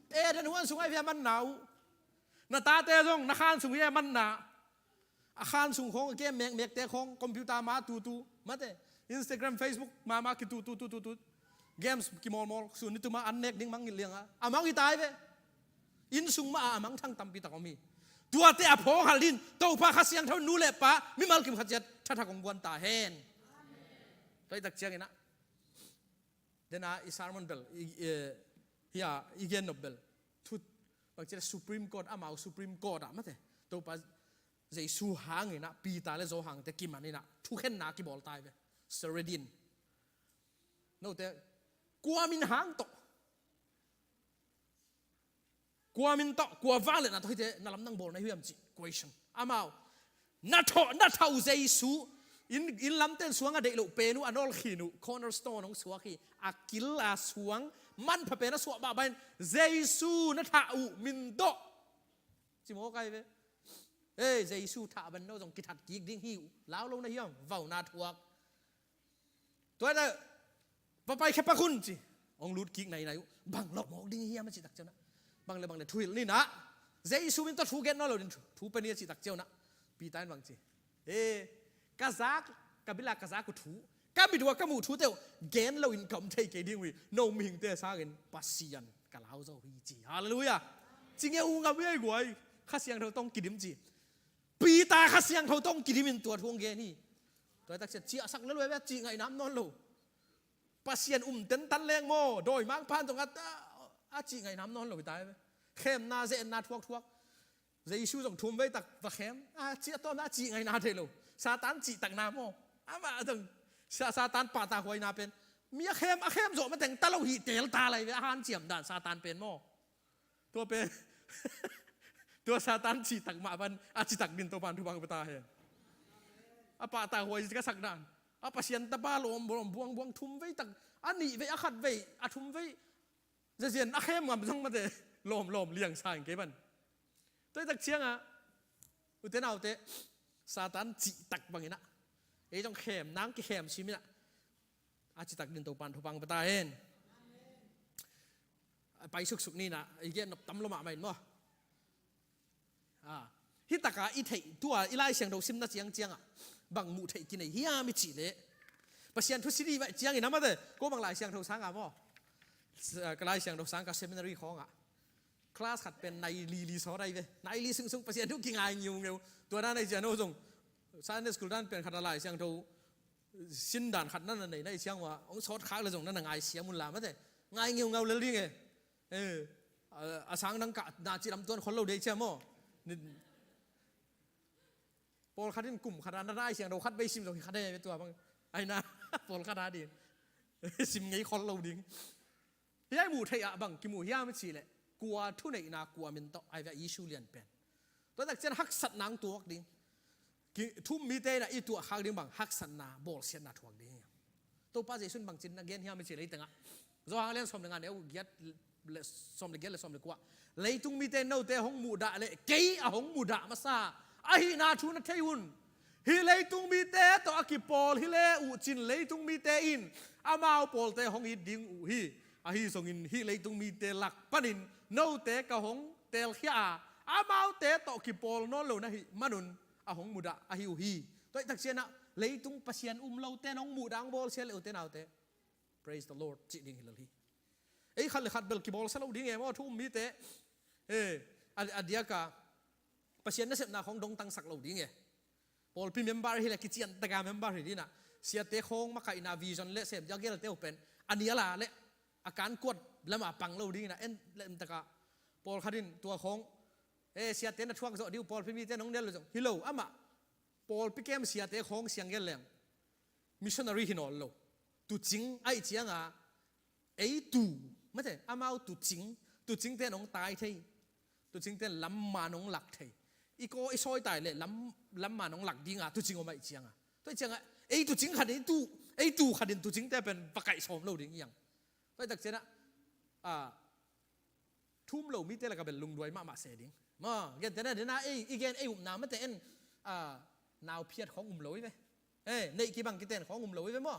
Eden huan sungah i via manna uh. Na tate zong na khan sung hi e manna. A khan sung khawng, a game mekmekte khawng, computer ma tutu, mate, Instagram, Facebook mama kitututututu, games kimawlmawl, sun ni tuma an nek ding mangngilh lianga a mang hi tai ve. Inn sung mah a mangthang tampi tak om hi. Tuate a phawk halh in, Topa Kha Siangtho nu le pa mimal kim khat ciat thathak hong guan ta hen." Tua hi tak ciangin ah, dena i sermon bel i, i, hia, i gen nop bel, thu, bang ci le, Supreme Court, amau Supreme Court ah, mate, Topa Jesu hangin ah Peter le Johan te kiman in ah thukhenna kibawl tai ve. Seredin. Note kua min hang tawh, kua min tawh, kua vangliatna tawh hihte na lamdang bawl na hi hiam cih question. Amau, na thawh, na thah uh Jesu, inn, inn lamten suang a deih loh pen uh, a nawl khin uh, cornerstone hong suak hi. A kil a suang manpha pen a suah bahbah in, Jesu na thah uh min tawh ci maw, kai ve. Ei, Jesu thah ban no zong kithat kik ding hi uh. Lau lo na hiam? Vau na thuak. Tua na va paikhia pak un ci. Hong lut kik nainai uh. Bang lawh mawk ding hiam a cih tak ciangin ah, bang le bang le thuhilh ni nah. Jesu min tawh thu gen nawn lo ding, thu, thu pe ni a cih tak ciangin ah, Peter in bang ci, "E, ka zak, ka bila ka zak uh thu, ka mit ua ka muh thute uh gen loin ka om thei kei ding uh hi. No mihingte sangin Pasian ka lau zo hi," ci. Halleluiah. Ci ngeu ngam hi ei guai. Kha Siangtho tawh kidim ci. Peter Kha Siangtho tawh kidim in tua thu hong gen hi. Tua hi tak ciang ciahsak le luai ve, a cih ngaihnam nawn lo. Pasian um tentan leng maw, dawimangpa'n zong a, a cih ngaihnam nawn lo hi tai ve. Khemna, ze-etna thuakthuak. Jesu zong thumvei tak va khem. A cih a tawmna a cih ngaihna thei lo. Satan cihtakna maw. Amah zong Sa-, Satan pahtakhuaina pen, mi a khem, a khem zawh mateng ta lo hi teel ta lai ve, a hanciam dan Satan pen maw. Tua pen, tua Satan cihtak mah pan a citak din Topa'n thupha pia ta hen. A pahtakhuai ka sak dan, a Pasian tapa lawm, lawm buangbuang, thumvei tak, a nihvei, a khatvei, a thumvei, ziazian a khem ngam zong mate, lawmlawm liangsa in kei pan. Tua hi tak ciangah, ute naute, Satan cihtak bangin ah, ei zong khem nang kikhem simin ah, a citak din Topa'n thupha pia ta hen. A pai suksuk ni nah, i gen nop tam lo mahmah in maw. A, hih takah i theih, tua i Lai Siangtho simna ciangciangah bang muh theih kinei hiam i cih leh, Pasian thu si dih vaih ciangin a mate, ko bang Lai Siangtho sangah maw. Sa-, ka Lai Siangtho sang ka seminary khawngah class khat pen nai li li sawt ai ve. Nai li sungsung Pasian thu kingai ngiungeu. Tua dan ai cian aw zong Sunday school dan pen khat a Lai Siangtho sin dan khat na na nei na i ciang uh a, hong sawt khak le zong na na ngaisiam un la mate. Ngai ngiungau lel ding e. Eh, a, a sang dang kah na ci lam tuan khol lo dei ciam aw. Ni, pawlkhat in kum khat a na Lai Siangtho khatvei sim zong hi khat e tua bang. Ai na, pawlkhat a din. Sim ngei khol lo ding. Hiai muh theih ah bang kimu hiam i cih leh, kua thuneihna kua min tawh, ai ve, a issue lian pen. Tua tak cian haksatna hong tuak ding. Ki, thu-um mite in a i tuahkhak ding bang haksatna, bawlsiatna thuak ding. Topa Jesu in bangci in na gen hiam i cih leh, hih tengah Johan a lian sawm le nga neu giat le, sawm le giat le sawm le kua. Leitung mite in note hong muhdah leh kei a hong muhdah masa ahihna thu na thei un. Hih leitung mite tawh a kipawl hi le uh cin leitung mite in amau pawlte hong it ding uh hi. Ahi zongin hih leitung mite lak panin note ka hong teelkhia a, amaute tawh kipawl nawn lo na hih manun a hong mudah ahi uh hi. Tua hi tak cian ah leitung Pasian um lote in hong mudah hong bawlsia le ute naute. Praise the Lord cih ding hi lel hi. Ei khat le khat bel kibawlsia lo ding e maw, thu-um mite. Eh, a, a diaka Pasian nasepna khawng dongtangsak lo ding e. Pawlpi member hi le kician taka member hi ding a, siate khawng makaihna vision le sem dia gelte uh pen a nial a le a kankuat lama pang lo ding a, en le taka pawlkhat in tua khawng, eh, siate na thuak zawh ding uh pawlpi mite nong nial lo zong hi lo, amah pawlpi kem siate khawng siang gel leng missionary hi nawn lo. Tucing aih cianga ei tu, mate, amau tucing, tucingte in hong tai thei. Tucingte in lamma in hong lak thei. I kaw i sawitai le lam, lamma in hong lak dinga tucing om aih cianga. Tua aih cianga ei tucing khat in tu, ei tu khat in tucingte pen va kaih sawm lo ding iang. Tua hi tak ciangin ah, a, thu um lo mite lakah bel lungduai mahmah se ding. Maw, gentehna dena ei, i gen ei upna mate en, a, nau phiat khawng um lo hi ve. Ei, neih kibang kiten khawng um lo hi ve maw.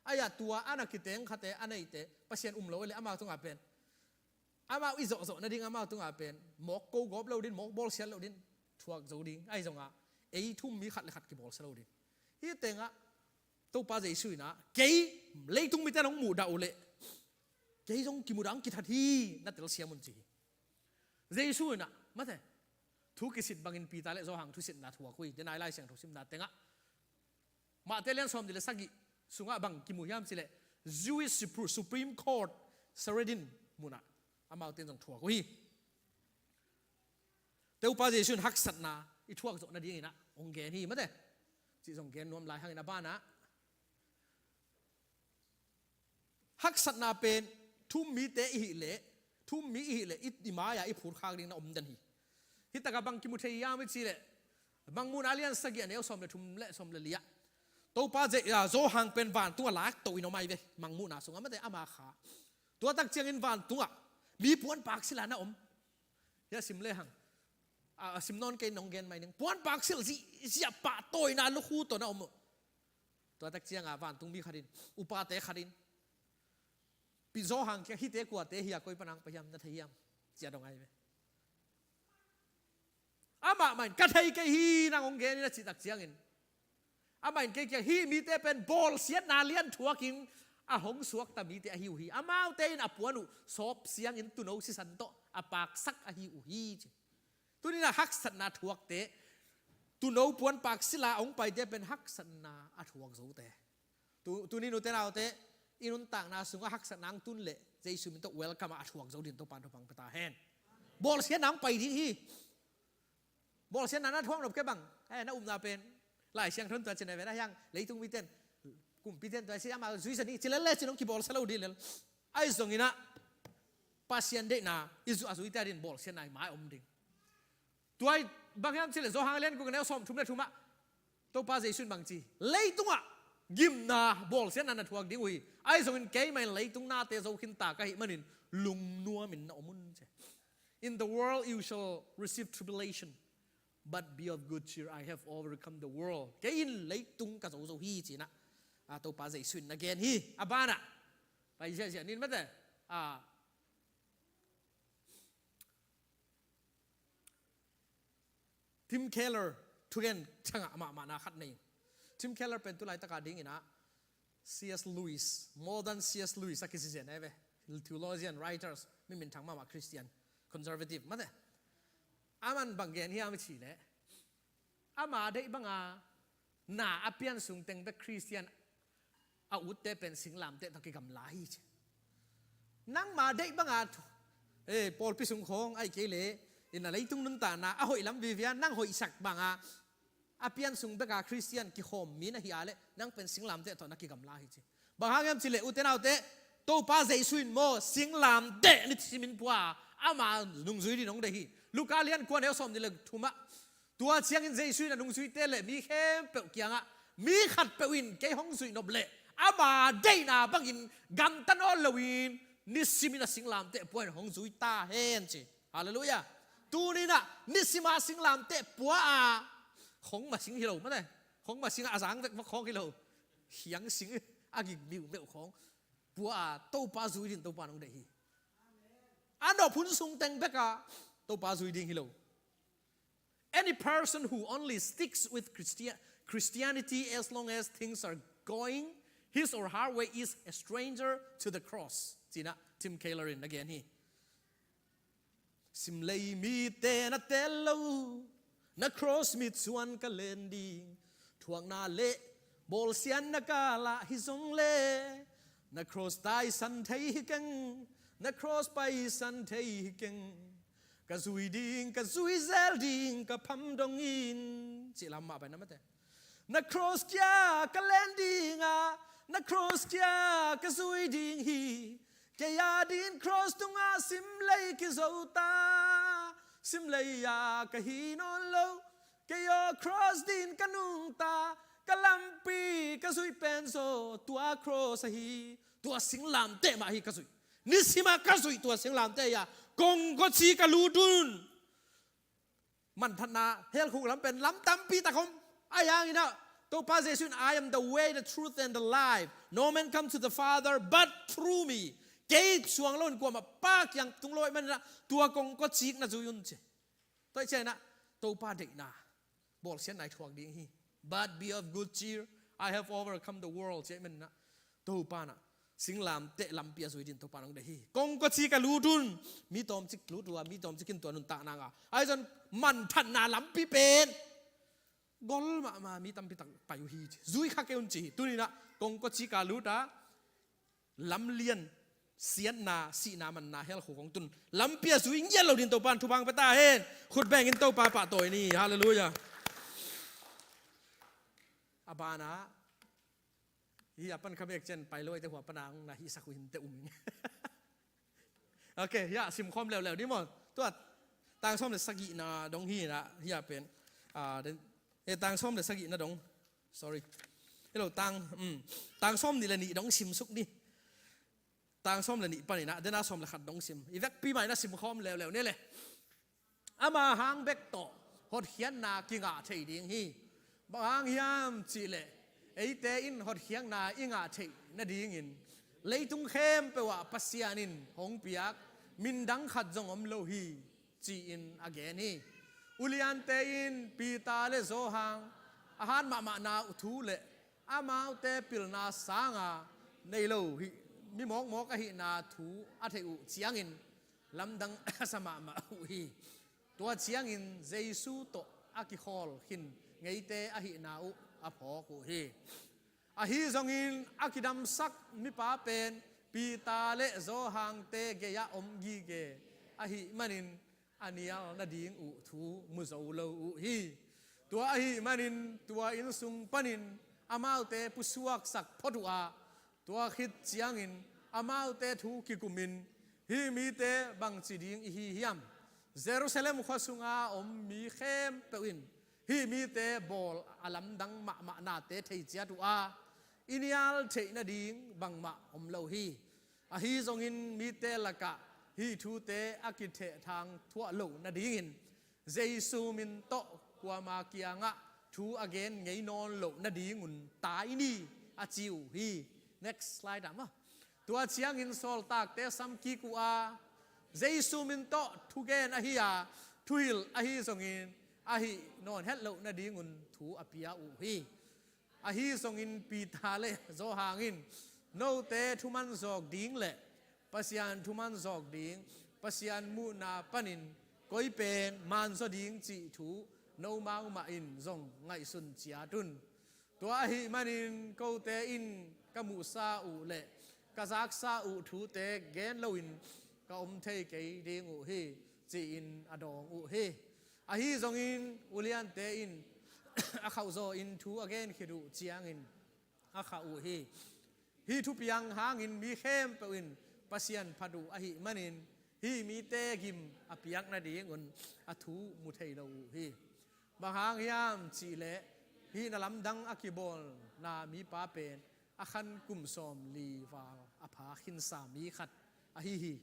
Ai-ah tua a na kiteng khate a neihte Pasian um lo hi leh amau tungah pen, amau i zawhzawh nading amau tungah pen mawk ko gawp lo din, mawk bawlsiat lo din, thuak zo ding. Ahi zongah ei thu um mi khat le khat kibawlsia lo ding. Hih tengah Topa Jesu in ah, kei leitung mite nong muhdah uh leh kei zong kimudah hong kithat hi, na telsiam un ci hi. Jesu in ah mate, thu kisit bangin Peter le Johan thusitna thuak uh hi. Denai Lai Siangtho simna tengah Mate lian sawmnih le sagih sungah bang kimu hiam cih leh Jewish Supr-, Supreme Court Sanhedrin munah amaute in zong thuak uh hi. Topa Jesu in haksatna i thuak zawh nadingin ah hong gen hi mate. Cih zong gen nuam lai hangin a banah haksatna pen thu um mite i hih leh, thu um mi i hih leh i, i mai-ah i phutkhak ding na om den hi. Hih takah bang kimu thei hiam i cih leh Mangmuhna lian sagih a neu sawm le thum le sawm le li ah Topa Je-, a, Johan pen vantungah laktoh in om ahi ve. Mangmuhna sungah mate ama kha. Tua tak ciangin vantungah mi puanpak silh a na om. Hia sim lehang, a, a sim nawn kei nong gen mai ning. Puanpak silh zihziah pahtawina lukhu tawh na om uh. Tua tak ciangah vantung mi khat in, upate khat in, Pi Johan kiang, hihte kuate hi a, koi panah hong pai hiam, na thei hiam? Ci a dong ahi ve. Amah mah in ka thei kei hi, nang hong gen in a cih tak ciangin, amah in kei kiang, hih mite pen bawlsiatna lian thuakin a hong suakta mite ahi uh hi. Amaute in a puan uh sawp siangin tuuno sisan tawh a paksak ahi uh hi, ci. Tuni-in a haksatna thuakte, tuuno puanpak silh a hong paite pen haksatna a thuak zote. Tu, tuni nute naute, i nuntakna sungah haksatna hong tun leh Jesu min tawh welcome a, a thuak zo dingin Topa'n thupha pia ta hen. Bawlsiatna hong pai ding hi. Bawlsiatna na thuak nop kei bang, eh, na upna pen Lai Siangtho in tua ci-in a ve na hiang, leitung mite in, kumpite in tua ci-in amau zui sa ni ci lel leh ci-in hong kibawlsia lo ding lel. Ahi zongin ah Pasian deihna i zu-, a zuite adingin bawlsiatna i mai om ding. Tua hi bang hiam cih leh Johan lian guk a neu sawmthum le thum ah Topa Jesu in bang ci, leitungah gimna bawlsiatna na thuak ding uh hi. Ahi zongin keimah in leitung nate zo khinta ka hih manin lungnuamin na om un, ci. In the world you shall receive tribulation, but be of good cheer, I have overcome the world. Kei in leitung ka zo zo hi, ci-in ah, a, Topa Jesu in na gen hi. A banah pai ziahziah ni mate. A, Tim Keller thugen ciangah mahmahna khat nei. Tim Keller pen tu laitak a dingin ah C S Lewis, modern C S Lewis a kici zen ahi ve. Theologian, writers, mi minthang mahmah, Christian, conservative mate. Aman bang gen hiam i cih leh, ama deih banga na a pian sung teng bek Christian a utte pen singlamteh tawh kigamla hi, ci. Nangma deih banga thu, eh, pawlpi sung khawng ahih kei leh, in a leitung nuntakna a hoih lam vive a nang hoihsak banga a pian sung beka Christian kikhawm mi na hih a leh nang pen singlamteh tawh na kigamla hi, ci. Bang hang hiam cih leh ute naute, Topa Jesu in maw singlamteh nisimin pua a, ama nungzui dingin hong deih hi. Luka lian kua neu sawmnih le thum ah, tua ciangin Jesu in a nungzuite le mi khempeuh kiangah, mi khatpeuh in kei hong zuih nop leh ama deihna bangin gamta nawn loin nisimin a singlamteh pua in hong zui ta hen, ci. Halleluiah. Tuni-in ah nisima singlamteh pua a, khong masing hi lo mate. Khong masing a zang vek vak khawng hi lo. Khiang sing a gik miumeuh khawng pua a Topa zui dingin Topa in hong deih hi. A nop hun sung teng beka Topa zui ding hi lo. Any person who only sticks with Christia-, Christianity as long as things are going his or her way is a stranger to the cross, ci-in ah Tim Keller in a gen hi. Simlei mite na tel lo, na cross mit suan ka len ding. Thuakna le bawlsiatna ka lah hi zong le, na cross taisan thei hi keng, na cross paisan thei hi keng. Ka zui ding, ka zui zel ding, ka pham dongin, cih lam mah pai na mate. Na cross kia ka len ding a, na cross kia ka zui ding hi. Kei adingin cross tungah simlei kizo ta, simlei ah ka hi nawn lo. Kei aw cross dingin ka nungta, ka lampi ka zuih pen zaw tua cross ahi, tua singlamteh mah hi ka zuih. Nisima ka zuih tua singlamteh ah kongkawci ka lut un. Manthatna hell khuk lam pen lam tampi tak om. Ahi hangin ah Topa Jesuh in, "I am the way, the truth and the life. No man come to the Father but through me." Kei suang lo in kuamah Pa kiang tung lo ahih manin ah tua kongkawci ka zui un ci. Tua ahih ciangin ah Topa deihna bawlsiatna i thuak ding hi. "But be of good cheer, I have overcome the world," ci ahih manin ah Topa in ah singlamteh lampi a zui dingin Topa in hong deih hi. Kongkawci ka lut un, mi tawmcik lut uh a, mi tawmcik in tua nuntakna ngah. Ahi zongin manthatna lampi pen gol mahmah, mi tampi tak pai uh hi ci. Zui kha kei un ci hi. Tuni in ah kongkawci ka lut a, lamlian, siatna, sihna, manna, hell khuk hong tun lampi a zui ngiat lo dingin Topa in thupha hong pia ta hen. Khut bengin Topa pahtawi ni. Halleluiah. A banah, hih a pan kha bek ciang pai lo ahih teh hua pan a hong na hihsak uh hi inteh um ing. Ok, hih a simkhawm leuleu ni maw. Tua tang sawm le sagihna dong hi in ah, hih a pen, ah, den, eh, tang sawm le sagihna dong. Sorry. Hello, tang, um, tang sawm nih le nih dong simsuk ni. Tang sawm le nih panin ah, den a sawm le khat dong sim. I vekpi mah in ah simkhawm leuleu ni le. Ama hang bek tawh hotkhiatna kingah thei ding hi. Bang hang hiam cih leh, eite in hotkhiatna i ngah theih nadingin leitung khempeuh ah Pasian in hong piak min dang khat zong om lo hi, ci-in a gen hi. Uliante in Peter le Johan a hat mahmahna uh thu le amaute pilna sanga nei lo hi, mi mawkmawk ahihna thu a theih uh ciangin lamdang a sa mahmah uh hi. Tua ciangin Jesu tawh a kikhawl khin ngeite ahihna uh a phawk uh hi. Ahi zongin a kidamsak mipa pen Peter le Johan-te gei-ah om gige ahih manin a nial nading uh thu mu zo lo uh hi. Tua ahih manin tua inn sung panin amaute pusuaksak phot uh a, tua khit ciangin amaute thu kikumin, "Hih mite bangci ding i hi hiam? Jerusalem khua sunga om mi khempeuh in hih mite bawl a lamdang mahmah nate thei ciat uh a, i nial theih nading bangmah om lo hi. Ahi zongin mite lakah hih thute a kithehthang thuah loh nadingin Jesu min tawh kuama kiangah thu a gen ngei nawn loh nadingun tai ni," a ci uh hi. Next slide ah maw. Tua ciangin sawltakte samkik uh a, Jesu min tawh thugen ahi a, thuhilh ahi zongin a hih nawn het loh nadingun thu a pia uh hi. Ahi zongin Peter le Johan in, "Note thuman zawk ding le Pasian thuman zawk ding, Pasian muhna panin koi pen man zaw ding cih thu nomau mah in zong ngaihsun ciat un. Tua ahih manin kote in ka muhsa uh le ka zaksa uh thute gen loin ka om thei kei ding uh hi," ci-in a dawng uh hi. Ahi zongin uliante in a khauhzaw in thu a gen khit uh ciangin a khah uh hi. Hih thupiang hangin mi khempeuh in Pasian phat uh ahih manin hih mite gim a piak nadingun a thu mu thei lo uh hi. Bang hang hiam cih leh hih na lamdang a kibawlna mipa pen a khan kum sawmli val a pha khinsa mi khat ahi hi.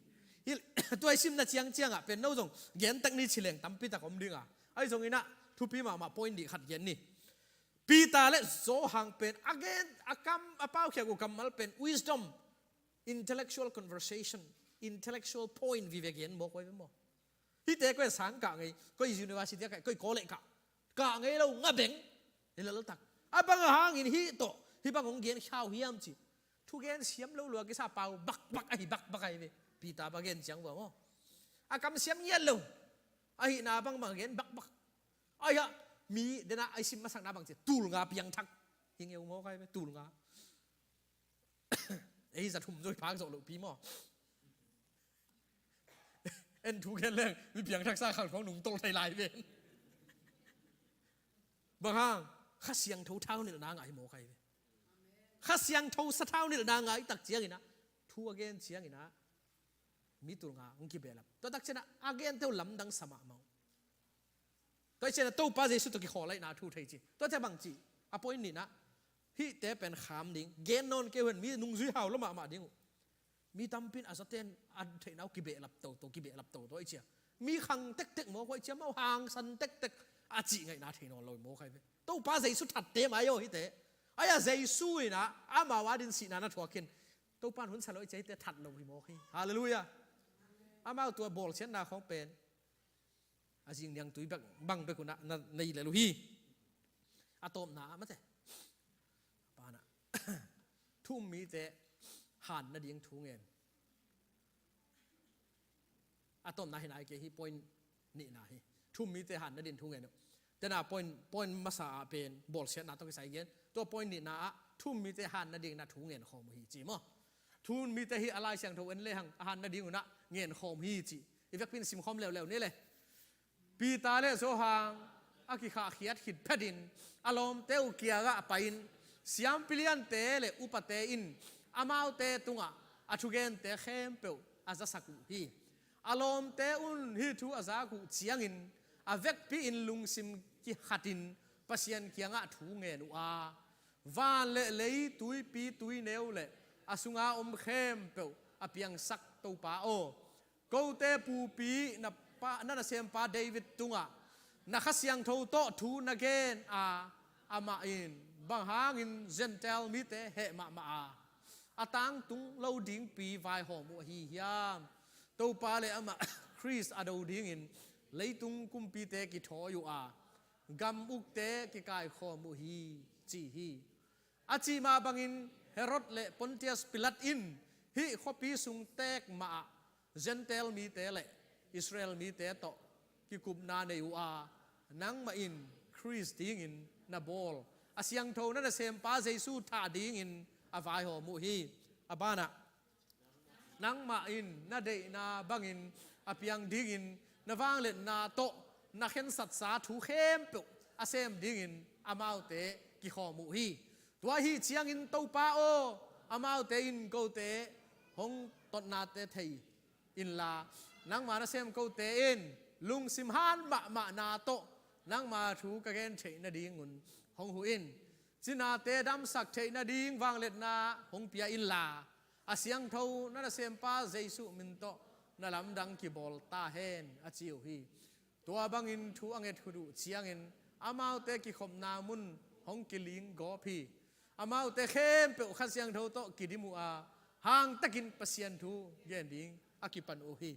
Hih, tua i simna ciangciang ah pen no zong gen tak ni ci leng tampi tak om ding a, ahi zongin ah thupi mahmah point nih khat gen ni. Peter le Johan pen a gen, a kam, a paukhiak uh kammal pen wisdom, intellectual conversation, intellectual point vive gen mawk uh hi ve maw. Hihte koi sang kah ngei, koi university ah kah, koi college kah, kah ngei lo, nga beng, i laltak. A bang hangin hih tawh hih bang hong gen khia uh hiam ci. Thugen siam lo lua kisa pau bakbak ahi, bakbak ahi ve. Peter bang gen ciang uh a maw, a kam siam ngiat lo. Ahihna bangbang gen bakbak. Ahi a, mi dena a i sim masakna bang ci, tulnga piangthak hi ngeu mawk ahi ve, tulnga. Ei za thum zoi phak zawh lohpi maw. En thu gen leng mi piangthaksa khang khong nungtolh thei lai ven. Bang hang, Kha Siangtho thaunilhna ngah hi mawk ahi ve. Kha Siangtho sa thaunilhna ngah i tak ciangin ah, thu a gen ciangin ah, mi tulnga hong kibehlap. Tua tak ciangin ah a gente uh lamdang sa mahmah uh. Tua ciangin ah Topa Jesu tawh kikhawl ahihna thu thei ci. Tua ciang bang ci, a point nihna, hihte pen kham ding, gen nawn kei uh hen, mi nungzui hau lo mahmah ding uh. Mi tampi in a zaten a theihna uh kibehlap toto, kibehlap toto ahi cia. Mi khang tektek mawk uh ahi cia, amau hangsan tektek a cih ngaihna thei nawn lo mawk ahi ve. Topa Jesu thatte mah ahi aw hihte. Ahi a Jesu in ah amau adingin sihna na thuak in. Topa in hun sa lo ahi cia hihte that lo hi mawk hi. Halleluiah. Amau tua bawlsiatna khawng pen a zing niangtui bek, bang bek un ah na, na nei lel uh hi. A tawpna ah mate. A pan ah thu um mite han nading thu ngen. A tawpna hi nai kei hi, point nihna hi. Thu um mite han nading thu ngen uh. Tena point, point masa ah pen bawlsiatna tawh kisai gen. Tua point nihna ah thu um mite han nading na thu ngen khawm uh hi ci maw. Thu um mite hi a Lai Siangtho en lehang a han nading un ah ngen khawm hi ci. I vekpi in sim khawm leuleu ni le. Peter le Johan a kikhahkhiat khit phetin a lawmte uh kiangah pai-in siampi liante le upate in amaute tungah a thugente khempeuh a zasak uh hi. A lawmte un hih thu a zak uh ciangin a vekpi-in lungsim kikhatin Pasian kiangah thu ngen uh a, van le lei, tuipi tuineu le a sunga om khempeuh a piangsak Topa aw, kote pupi na pa, na nasempa David tungah na Kha Siangtho tawh thu na gen a, amah in bang hangin Gentile mite heh mahmah a, a tangtung lo dingpi vaihawm uh ahi hiam? Topa le amah Khrist a do dingin leitung kumpite kithawi uh a, gam ukte kikaikhawm uh hi, ci hi. A cih mah bangin Herod le Pontius Pilat in hih khuapi sung teek mahah Gentile mite le Israel mite tawh kikupna nei uh a, nangmah in Khrist dingin na bawl a siangtho na nasempa Jesu thah dingin a vaihawm uh hi. A banah, nangmah in na deihna bangin a piang dingin na vangliatna tawh na khensatsa thu khempeuh a sem dingin amaute kikhawm uh hi. Tua ahi ciangin Topa aw, amaute in kote hong totnate thei inla, nangma nasem kote in lungsim han mahmahna tawh nangma thu ka gen theih nadingun hong huh in. Cinate damsak theih nading vangliatna hong pia inla, a siangtho na nasempa Jesu min tawh na lamdang kibawl ta hen, a ci uh hi. Tua bangin thu a nget khut uh ciangin amaute kikhopna mun hong kiling gawp hi. Amaute khempeuh Kha Siangtho tawh kidim uh a, hangtakin Pasian thu gen ding a kipan uh hi.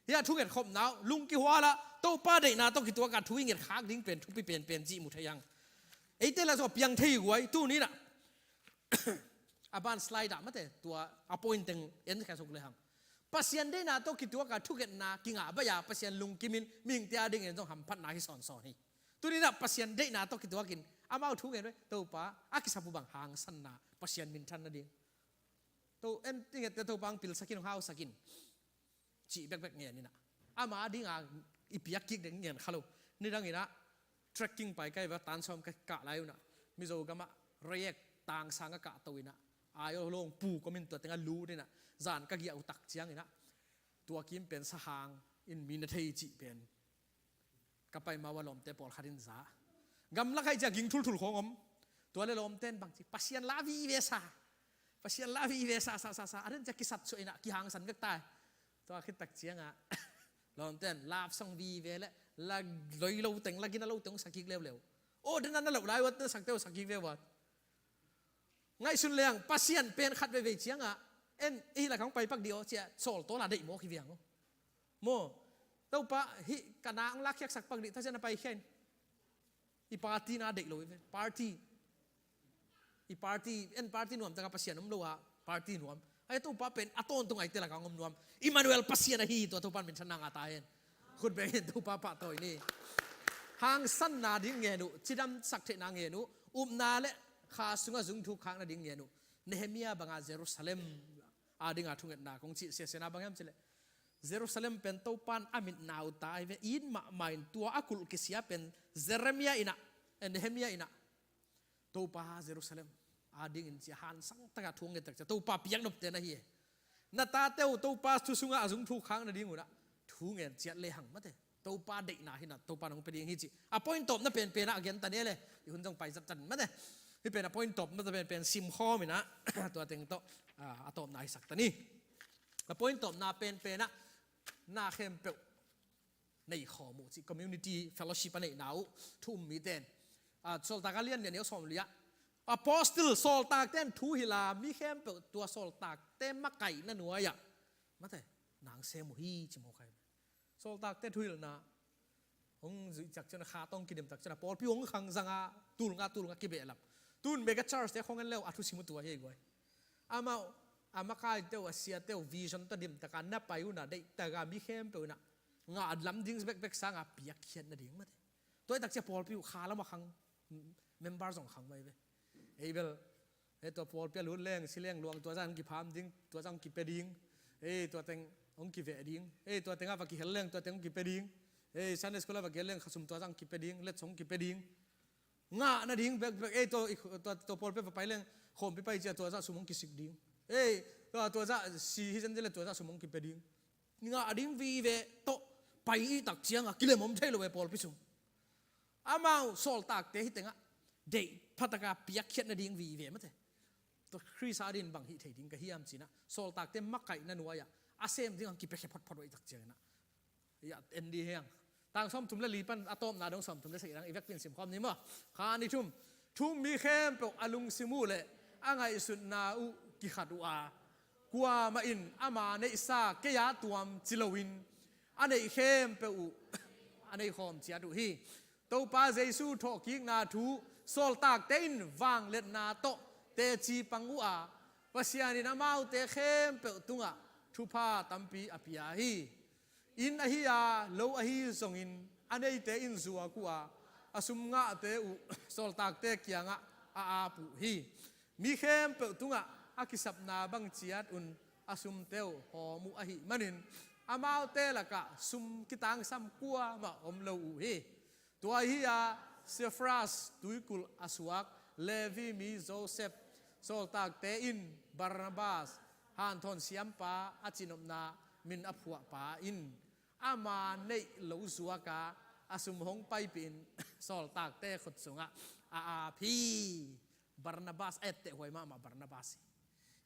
Hih a thunget khopna uh lungkihual ah Topa deihna tawh kituak a thu i nget khak ding pen thupi penpen cih mu thei hang. Eite lah zong piang thei guai, tuni nah a ban slide ah mate, tua a point teng en khia suk le hang. Pasian deihna tawh kituak a thungetna kingah baih a, Pasian lungkimin mihingte a dingin zong hamphatna hi sawnsawn hi. Tuni nah Pasian deihna tawh kituakin amau thu ngen ve, Topa a kisap uh bang hangsanna, Pasian minthan nading. To en i ngette Topa hong pilsak in, hong hausak in, cih bekbek ngen inah, ama dinga i piak kik ding ngen kha lo. Nidang inah trekking pai ka hi va, tan sawm ka kah lai unah Mizo gamah reyek tangsang a kahto inah, ai aw lawng pu komin tua tengah lut inah, zan ka giah uh tak ciang inah, tua kim pen sahang in mi na thei cih pen ka pai ma uh a lawmte pawlkhat in za. Gamlak aih ciah ging thulthul khawng om. Tua le lawmte in bangci, Pasian la vive sa, Pasian la vive sa, sa, sa, sa, a den ciah kisat suah inah kihangsan vek tai. Tua khit tak ciangah lawmte in love song vive le la loi lo teng, la gina lo teng sa kik leuleu. Aw, den a na loh lai uat, na sakte uh sa kik ve uat. Ngaihsun leng Pasian pen khat veivei ciangah en, i hih lakah hong pai pak dih aw ciah sawl tawl a deih mawk hi viang aw. Maw, Topa hih ka na hong lakkhiaksak pak dih, thasia na paikhia in. I party na deih lo hi ve, party. I party, en party nuam takah Pasian om lo a, party nuam. Ai Topa pen a tawntung aite lakah hong om nuam. Immanuel Pasian ahi, tua Topa in minthanna ngah ta hen. Khut beng in Topa pahtawi ni. Hangsanna ding ngen uh, cidamsak theihna ngen uh, upna le kha sungah zungthuk khakna ding ngen uh. Nehemiah bangah Jerusalem a dinga thungetna kong cih siasiana bang hiam cileh, Jerusalem pen Topa in a mitna uh ta ahi ve, it mahmah in tua a kulh kisia pen Jeremiah inah, eh, Nehemiah inah Topa Jerusalem a dingin cia hansang takah thu ngen tak cia Topa piaknopte na hi e. Na tate uh Topa thu sungah a zungthuk khak nading unah thu ngen ciat lehang mate, Topa deihna hinah Topa nong pia ding hi ci. A point tawpna penpenah a gen ta ni le, i hun zong pai zat tan mate. Hih pen a point tawpna penpen simkhawm inah tua teng tawh, ah, a tawpna hisak ta ni. Na point tawpna penpen ah na khempeuh nei khawm uh cih community fellowship a neihna uh thu um mite in, ah, Sawltak a lian nih a neu sawm li ah, apostle sawltakte in thu hilh a, mi khempeuh tua sawltakte makaihna nuai-ah mate nang sem uh hi ci mawk hi. Sawltakte thuhilhna hong zuih ciang ciang a, kha tawh hong kidim tak ciang a, pawlpi hong khang zang a, tul nga tul nga kibehlap. Tun mega church te khong en le uh a thusim uh tua hi ei guai. Amau a makaite uh, a siate uh vision tawh dim tak a na pai uh na deih tak a mi khempeuh in a ngah lam ding bekbek sang a piakkhiat nading mate. Tua hi tak ciang pawlpi uh kha lam a khang, member zong khang mai ve. Ei bel, ei tua pawlpi a lut leng, si leng luang tua zah hong kipham ding, tua zah hong kipia ding. Ei tua teng hong kiveh ding. Ei tua teng a va kihel leng, tua teng hong kipia ding. Ei Sunday school a va kihel leng, khasum tua zah hong kipia ding, letsong hong kipia ding. Ngah nading bekbek, ei tua, tua, tua pawlpi a va pai leng, khawmpi pai ciang tua zah sum hong kisik ding. Ei tua, tua zah si hi zen zen le tua zah sum hong kipia ding. Ngah ding vive tawh pai i tak ciang a kilem om thei lo e pawlpi sung. Amau sawltakte hi teng ah deih pha tak a piakkhiat nading vive mate. Tua Khrist a din bang hih thei ding ka hiam ci-in ah sawltakte makaihna nuai-ah a sem ding hong kipiakhia photphot uh i tak ciang in ah. Ia, en dih hang. Tang sawmthum le li pan a tawpna dong sawmthum le sagih dang i vekpi-in sim khawm ni maw. Kha, nih, thum. Thu um mi khempeuh a lungsim uh le a ngaihsutna uh kikhat uh a, kuamah in ama neihsa kei a tuam ci loin a neih khempeuh uh a nei khawm ciat uh hi. Topa Jesu thawhkikna thu sawltakte in vangliatna tawh teci pang uh a, Pasian in amaute khempeuh tungah thupha tampi a pia hi. Inn ahi a, lo ahi zongin a neite in zuak uh a, a sum ngahte uh sawltakte kiangah a ap uh hi. Mi khempeuh tungah a kisapna bang ciat un a sumte uh hawm uh ahih manin amaute lakah sum kitangsam kuamah om lo uh hi. Tua ahi a, Cephas tuikulh a suak Levi mi Joseph, sawltakte in Barnabas, hanthawn siampa a cinopna min a phuahpa in, ama neih lo zuak a, a sum hong paipih in sawltakte khut sungah a ap hi. Barnabas a etteh huai mahmah Barnabas hi.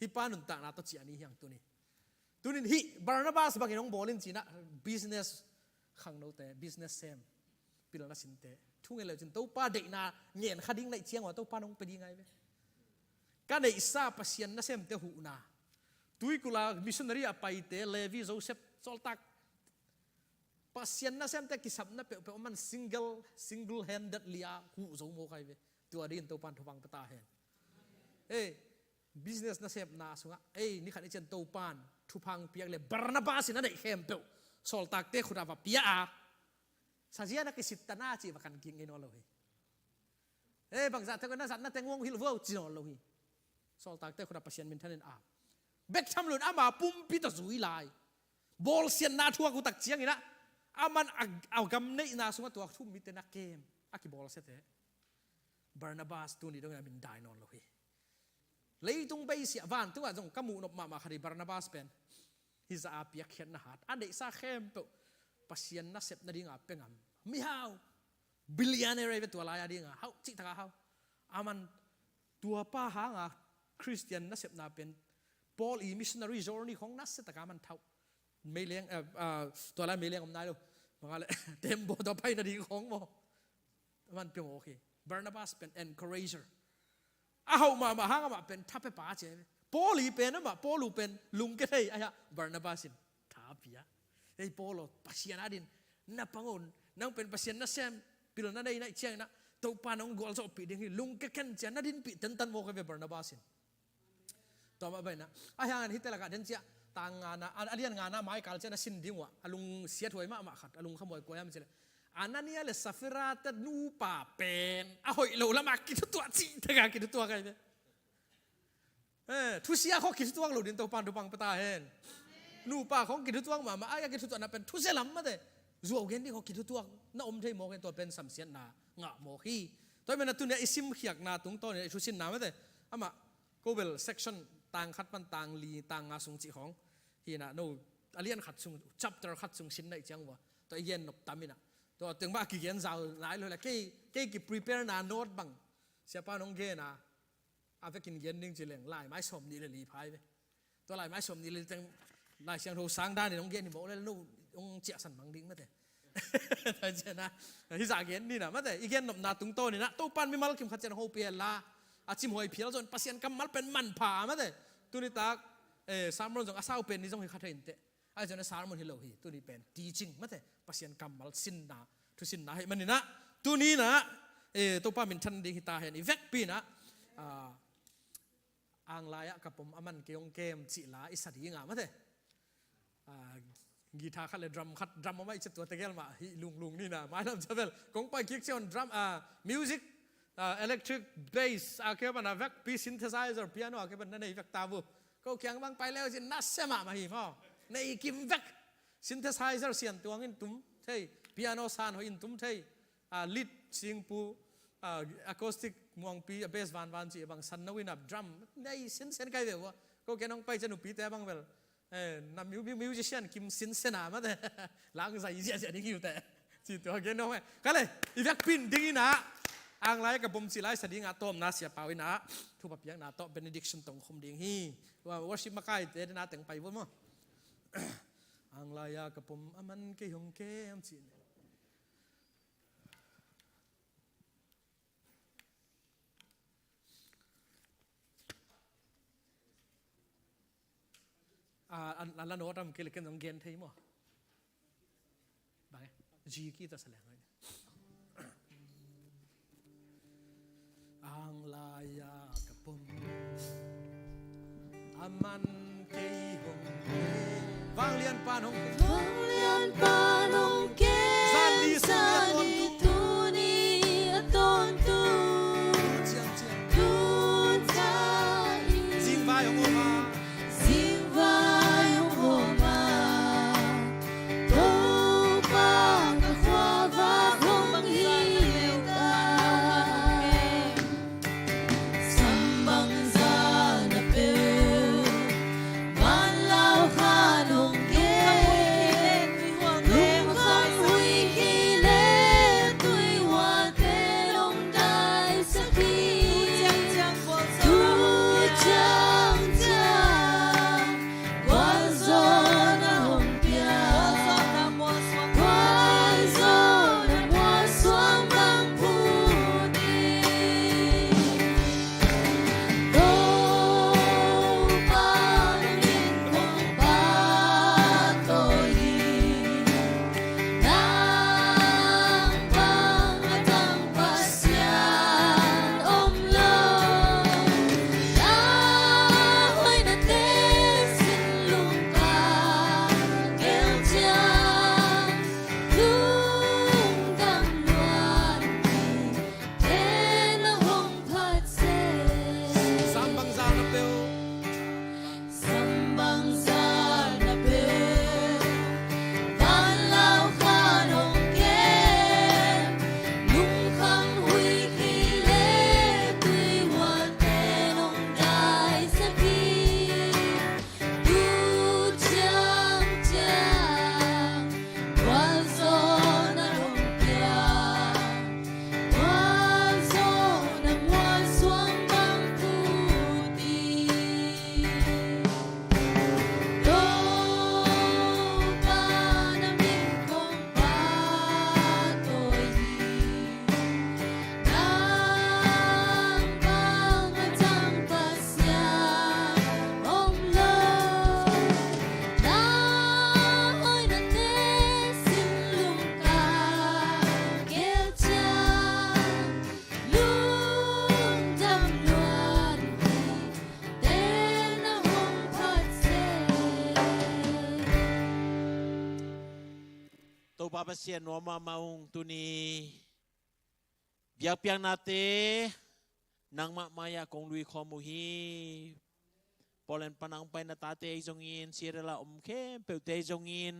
Hih pa nuntakna tawh ciah ni hiang tuni. Tunin hih Barnabas bangin hong bawl in ci-in ah business khangnote, business sem, pilna sinte thungen leu cin Topa deihna ngen kha ding naih ciang uh a Topa nong pia ding ngai ve. Ka neihsa Pasian nasemte huhna, tuikulh a missionary a paite, Levi, Joseph, sawltak, Pasian nasemte kisapna peuhpeuh a man single, single-handedly a huh zo mawk ahi ve. Tua dingin Topan thupha pia ta hen. Ei, business nasepna sungah ei, ni khat ni ciang Topan thupha piak le Barnabas in a neih khempeuh sawltakte khut ah va pia a, sazia na kisitta na cih va kan kik ngei nawn lo hi. Ei, bangzah teng na zatna teng hong hilh vuau ci nawn lo hi. Sawltakte khut ah Pasian minthan in a, bek tham loin ama pumpi tawh zui lai, bawlsiatna thuak uh tak ciangin ah, aman a, a gam neihna sungah tua thu um mite na kem a kibawlsiate Barnabas tuni dongin a min dai nawn lo hi. Leitung beisiah vantungah zong ka muh nop mahmah khat hi Barnabas pen. Hih zah a piakkhiatna hat, a neihsa khempeuh Pasian nasep nadinga pia ngam. Mihau, billionaire ahi ve tua lai-a dinga, hau, cih taka hau. Aman tua pa hanga Khristian nasepna pen Paul i missionary journey khong nasia taka man thauh. Meileng, eh, ah, tua lai meileng om nai lo. Bang a le tembaw tawh pai nading khong maw. Aman pia mawk hi. Barnabas pen encourager. A hauh mahmah hang amah pen tha pia pa ci ahi ve. Paul i pen amah, Paul uh pen lungke thei ahi a, Barnabas in tha pia. Ei Paul aw, Pasian adin na pang un, nang pen Pasian nasem pilna nei naih ciangin ah Topa nong gualzawhpih ding hi, lungke ken ci-a na dinpih tentan mawk ahi ve Barnabas in. Tua mah bangin ah, ahi hangin hihte lakah den ciah, tang ngana, a, a lian ngana maikal ciah na sin ding uh ah, a lungsiat huai mahmah khat, a lungkham huai kua hiam cih leh, Anania le Safira te nupa pen a hoih lo lamah kithutuah cih teka kithutuak ahi ve. Eh, thusia khawng kithutuak lo din Topan thupha pia ta hen. Nupa khawng kithutuak mahmah, a kithutuahna pen thusia lam mate. Zuau gen ding khawng kithutuak na om thei mawk hen, tua pen samsiatna ngah mawk hi. Tua hi manin ah tuni-a i simkhiatna tungtawn in i thusinna mate. Amah Ko bel section tang khat pan tang li, tang nga sung cih khawng hi-in ah, no, a lian khat sung, chapter khat sung sin naih ciang uh a, tua i gen nop tam in ah, tua teng mah a kigen zau nai lo hi leh, kei, kei kiprepare na note bang siapa in hong gen a, a vekin gen ding ci leng, laimai sawmnih le li pha hi ve. Tua laimai sawmnih le li teng Lai Siangtho sang danin hong gen hi mawk lel, no hong ciahsan mang ding mate. Tua ciangin ah, hih zah gen ni na mate, i gen nopna tungtawn in ah Topa'n mimal kim khat ciang hong hopih hen la, a cimhuai phial zong Pasian kammal pen manpha mate. Tuni tak, eh, sermon zong a sau pen ni zong hi kha thei inteh. Ahi zongin a sermon hi lo hi, tuni pen teaching mate, Pasian kammal sinna, thusinna hi manin ah, tuni in ah, eh, Topa minthan ding hi ta hen. I vekpi in ah, ah, Ang lai-ah ka pom a man kei hong kem cih la i sa ding a mate. Ah, guitar khat le drum khat, drum a mai ciat tua tegel mah hih lunglung ni na, mailam ciang bel kong pai kik ciang drum, ah, music, ah, electric bass a kei pan a vekpi, synthesizer, piano a kei pan na nei vek ta uh. Ko kiang bang pai leu cin na sia mahmah hi maw. Nei kim vek. Synthesizer sian tuang in tum thei, piano san hoih in tum thei, ah, lead singpu, ah, acoustic muangpi, a bass vanvan cih bang san no in a drum nei sinsen kai ve uh a. Ko kiang hong pai ciang nupite bang bel, eh, na mu-, mu-, musician kim sinsen a mate. Lang zai ziahziah ding hi uh teh. Ci tua gen hong e. Ka le, i vekpi in ding in ah, Ang lai-ah ka pom cih la i sa ding a, tawpna Sia Pau in ah thupha piakna tawh benediction tong khum ding hi. Wa-, worship makaite na teng pai vua maw. Ang lai-ah ka pom a man kei hong kem cih. Ah, an, an la nawt am kei le ken zong gen thei maw. Bang e, G key tawh sa leng. Ang lai-ah ka pom a man kei hong kem. Vanglian Pa'n hong kem. Vanglian Pa'n hong kem. Zan li sung ni a tawntung. Tuni a tawntung. Ciang ciang. Tun ciang in. Zingvai hong om a. Zingvai hong om a. Topa ka khuavak hong hi ta. Sam bangzah na peuh, van lau khat hong kem. Lungkham huih khi le tuihuate hong daisak hi. Tu ciangciang gualzawhna hong pia. Gualzawhna mualsuang bang phut ni. Topa na min kong pahtawi hi. Nang bang a dang Pasian om lo. Na hoihnate sin lungka gel ciang, lungdam luat ni. Te na hong phat seh. Sam bangzah na peuh. Sam bangzah na peuh. Van lau khat hong kem. Lungkham huih khi le tuihuate hong daisak hi. Tu ciangciang gualzawhna hong pia. Gualzawhna mualsuang bang phut ni. Topa na min kong pahtawi hi. Nang bang a dang Pasian om lo. Na hoihnate sin lungka gel ciang, lungdam luat ni. Te na hong phat seh. Topa Pasian nuam mahmah ung, tuni biakpiaknate nangmah mai-ah kong luikhawm uh hi. Poland pan a hong pai na tate ahi zongin, Seattle a om khempeuhte ahi zongin,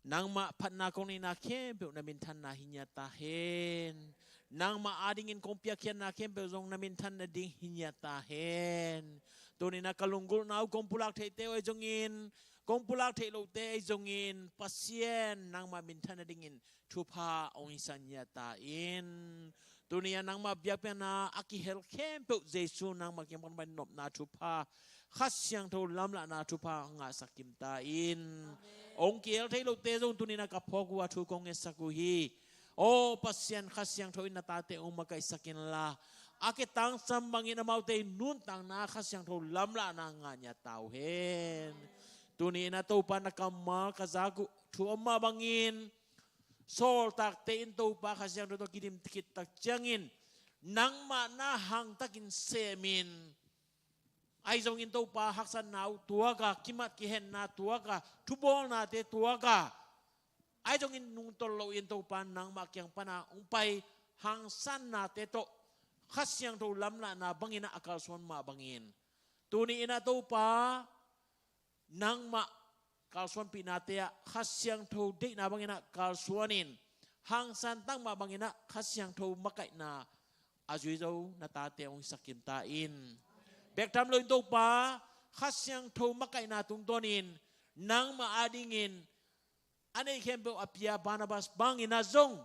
nangmah phatna kong neihna khempeuh na minthanna hi ngiat ta hen. Nangmah adingin kong piakkhiatna khempeuh zong na minthan nading hi ngiat ta hen. Tuni-in ah ka lunggulhna uh kong pulak theihte uh ahi zongin, kong pulak theih lohte ahi zongin, Pasian nangmah minthan nadingin thupha hong hisak ngiat ta in. Tuni-ah nangmah biakpiakna a kihel khempeuh Jesu nangmah kiang pan nopna thupha Kha Siangtho lamlahna thupha ngahsak kim ta in. Hong kihel thei lote zong tuni-in ah ka phawk uh a thu kong ngetsak uh hi. Aw Pasian, Kha Siangtho in na tate hong makaihsak inla, a kitangsam bangin amaute i nuntakna Kha Siangtho lamlahna ngah ni a ta uh hen. Tuni-in ah Topa na kammal ka zak uh thu om mah bangin, sawltakte in Topa Kha Siangtho tawh kidim khit tak ciangin nangmah na hangtakin semin, ahi zongin Topa haksatna uh tuak a, kimat kihenna tuak a, thubawlnate tuak a, ahi zongin nungtolh loin Topa nangmah kiang pana hong pai hangsannate tawh Kha Siangtho lamlahna bangin ah a kalsuan mah bangin, tuni-in ah Topa nangmah kalsuanpihnate ah Kha Siangtho deihna bangin ah kalsuanin, hangsan tak mah bangin ah Kha Siangtho makaihna a zui zo na tate hong hisak kim ta in. Bek tham loin Topa, Kha Siangtho makaihna tungtawnin nangmah adingin a neih khempeuh a pia Barnabas bangin ah zong,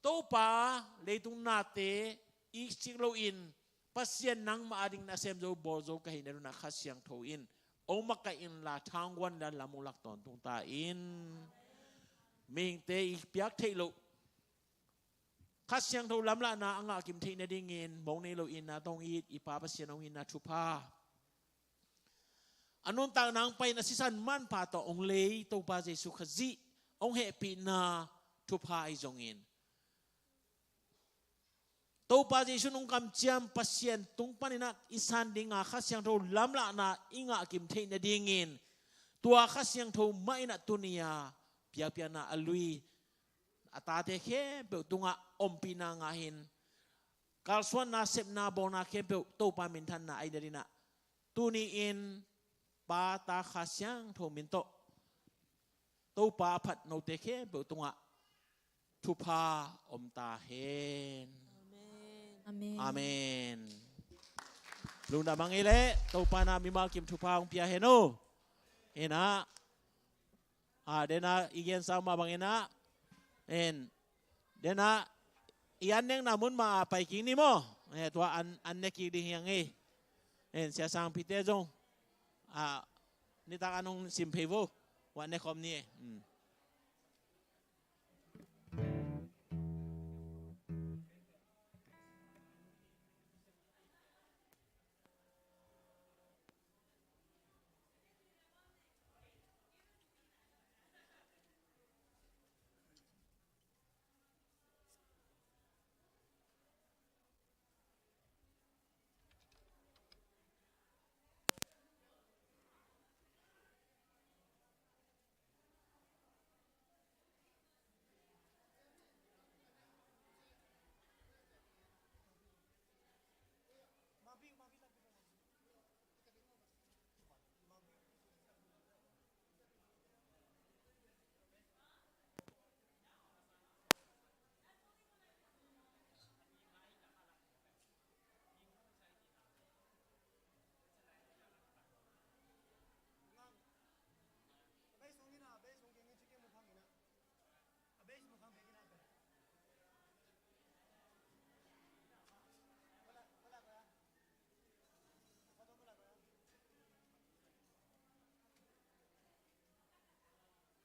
Topa, leitung nate iksik loin Pasian nangmah adingin a sem zo bawl zo ka hihna dingin ah Kha Siangtho in hong makaih inla, thangguan inla, lam hong lak tawntung ta in. Mihingte i piak theih loh Kha Siangtho lamlahna a ngah kim theih nadingin mong nei loin na tawh hong it i Pa Pasian hong itna thupha, a nuntakna hong pai-in a sisan manpha tawh hong lei Topa Jesu Khazih hong hehpihna thupha ahi zongin, Topa Jesu in hong kamciam Pasian tung panin ah i san dinga Kha Siangtho lamlahna i ngah kim theih nadingin, tua Kha Siangtho mah in ah tuni-a piakpiakna a lui a tate khempeuh tungah ompihna ngah in, kalsuanna, sepna, bawlna khempeuh Topa minthanna ahih nadingin ah, tuni-in Pa, Ta, Kha Siangtho min tawh Topa a phat note khempeuh tungah thupha om ta hen. Amen. Amen. Lungdam hang ei leh, Topa in ah mimal kim thupha hong pia hen aw. Hi na. A, dena i gensa mah bangin ah, en, dena i an nekna mun mah a pai kik ni maw. E, tua an, an ne kik ding hi hang ei. En, Sia Sangpite zong, a, nitak an hong sim phei vo. Tua an ne khawm ni e. Mm.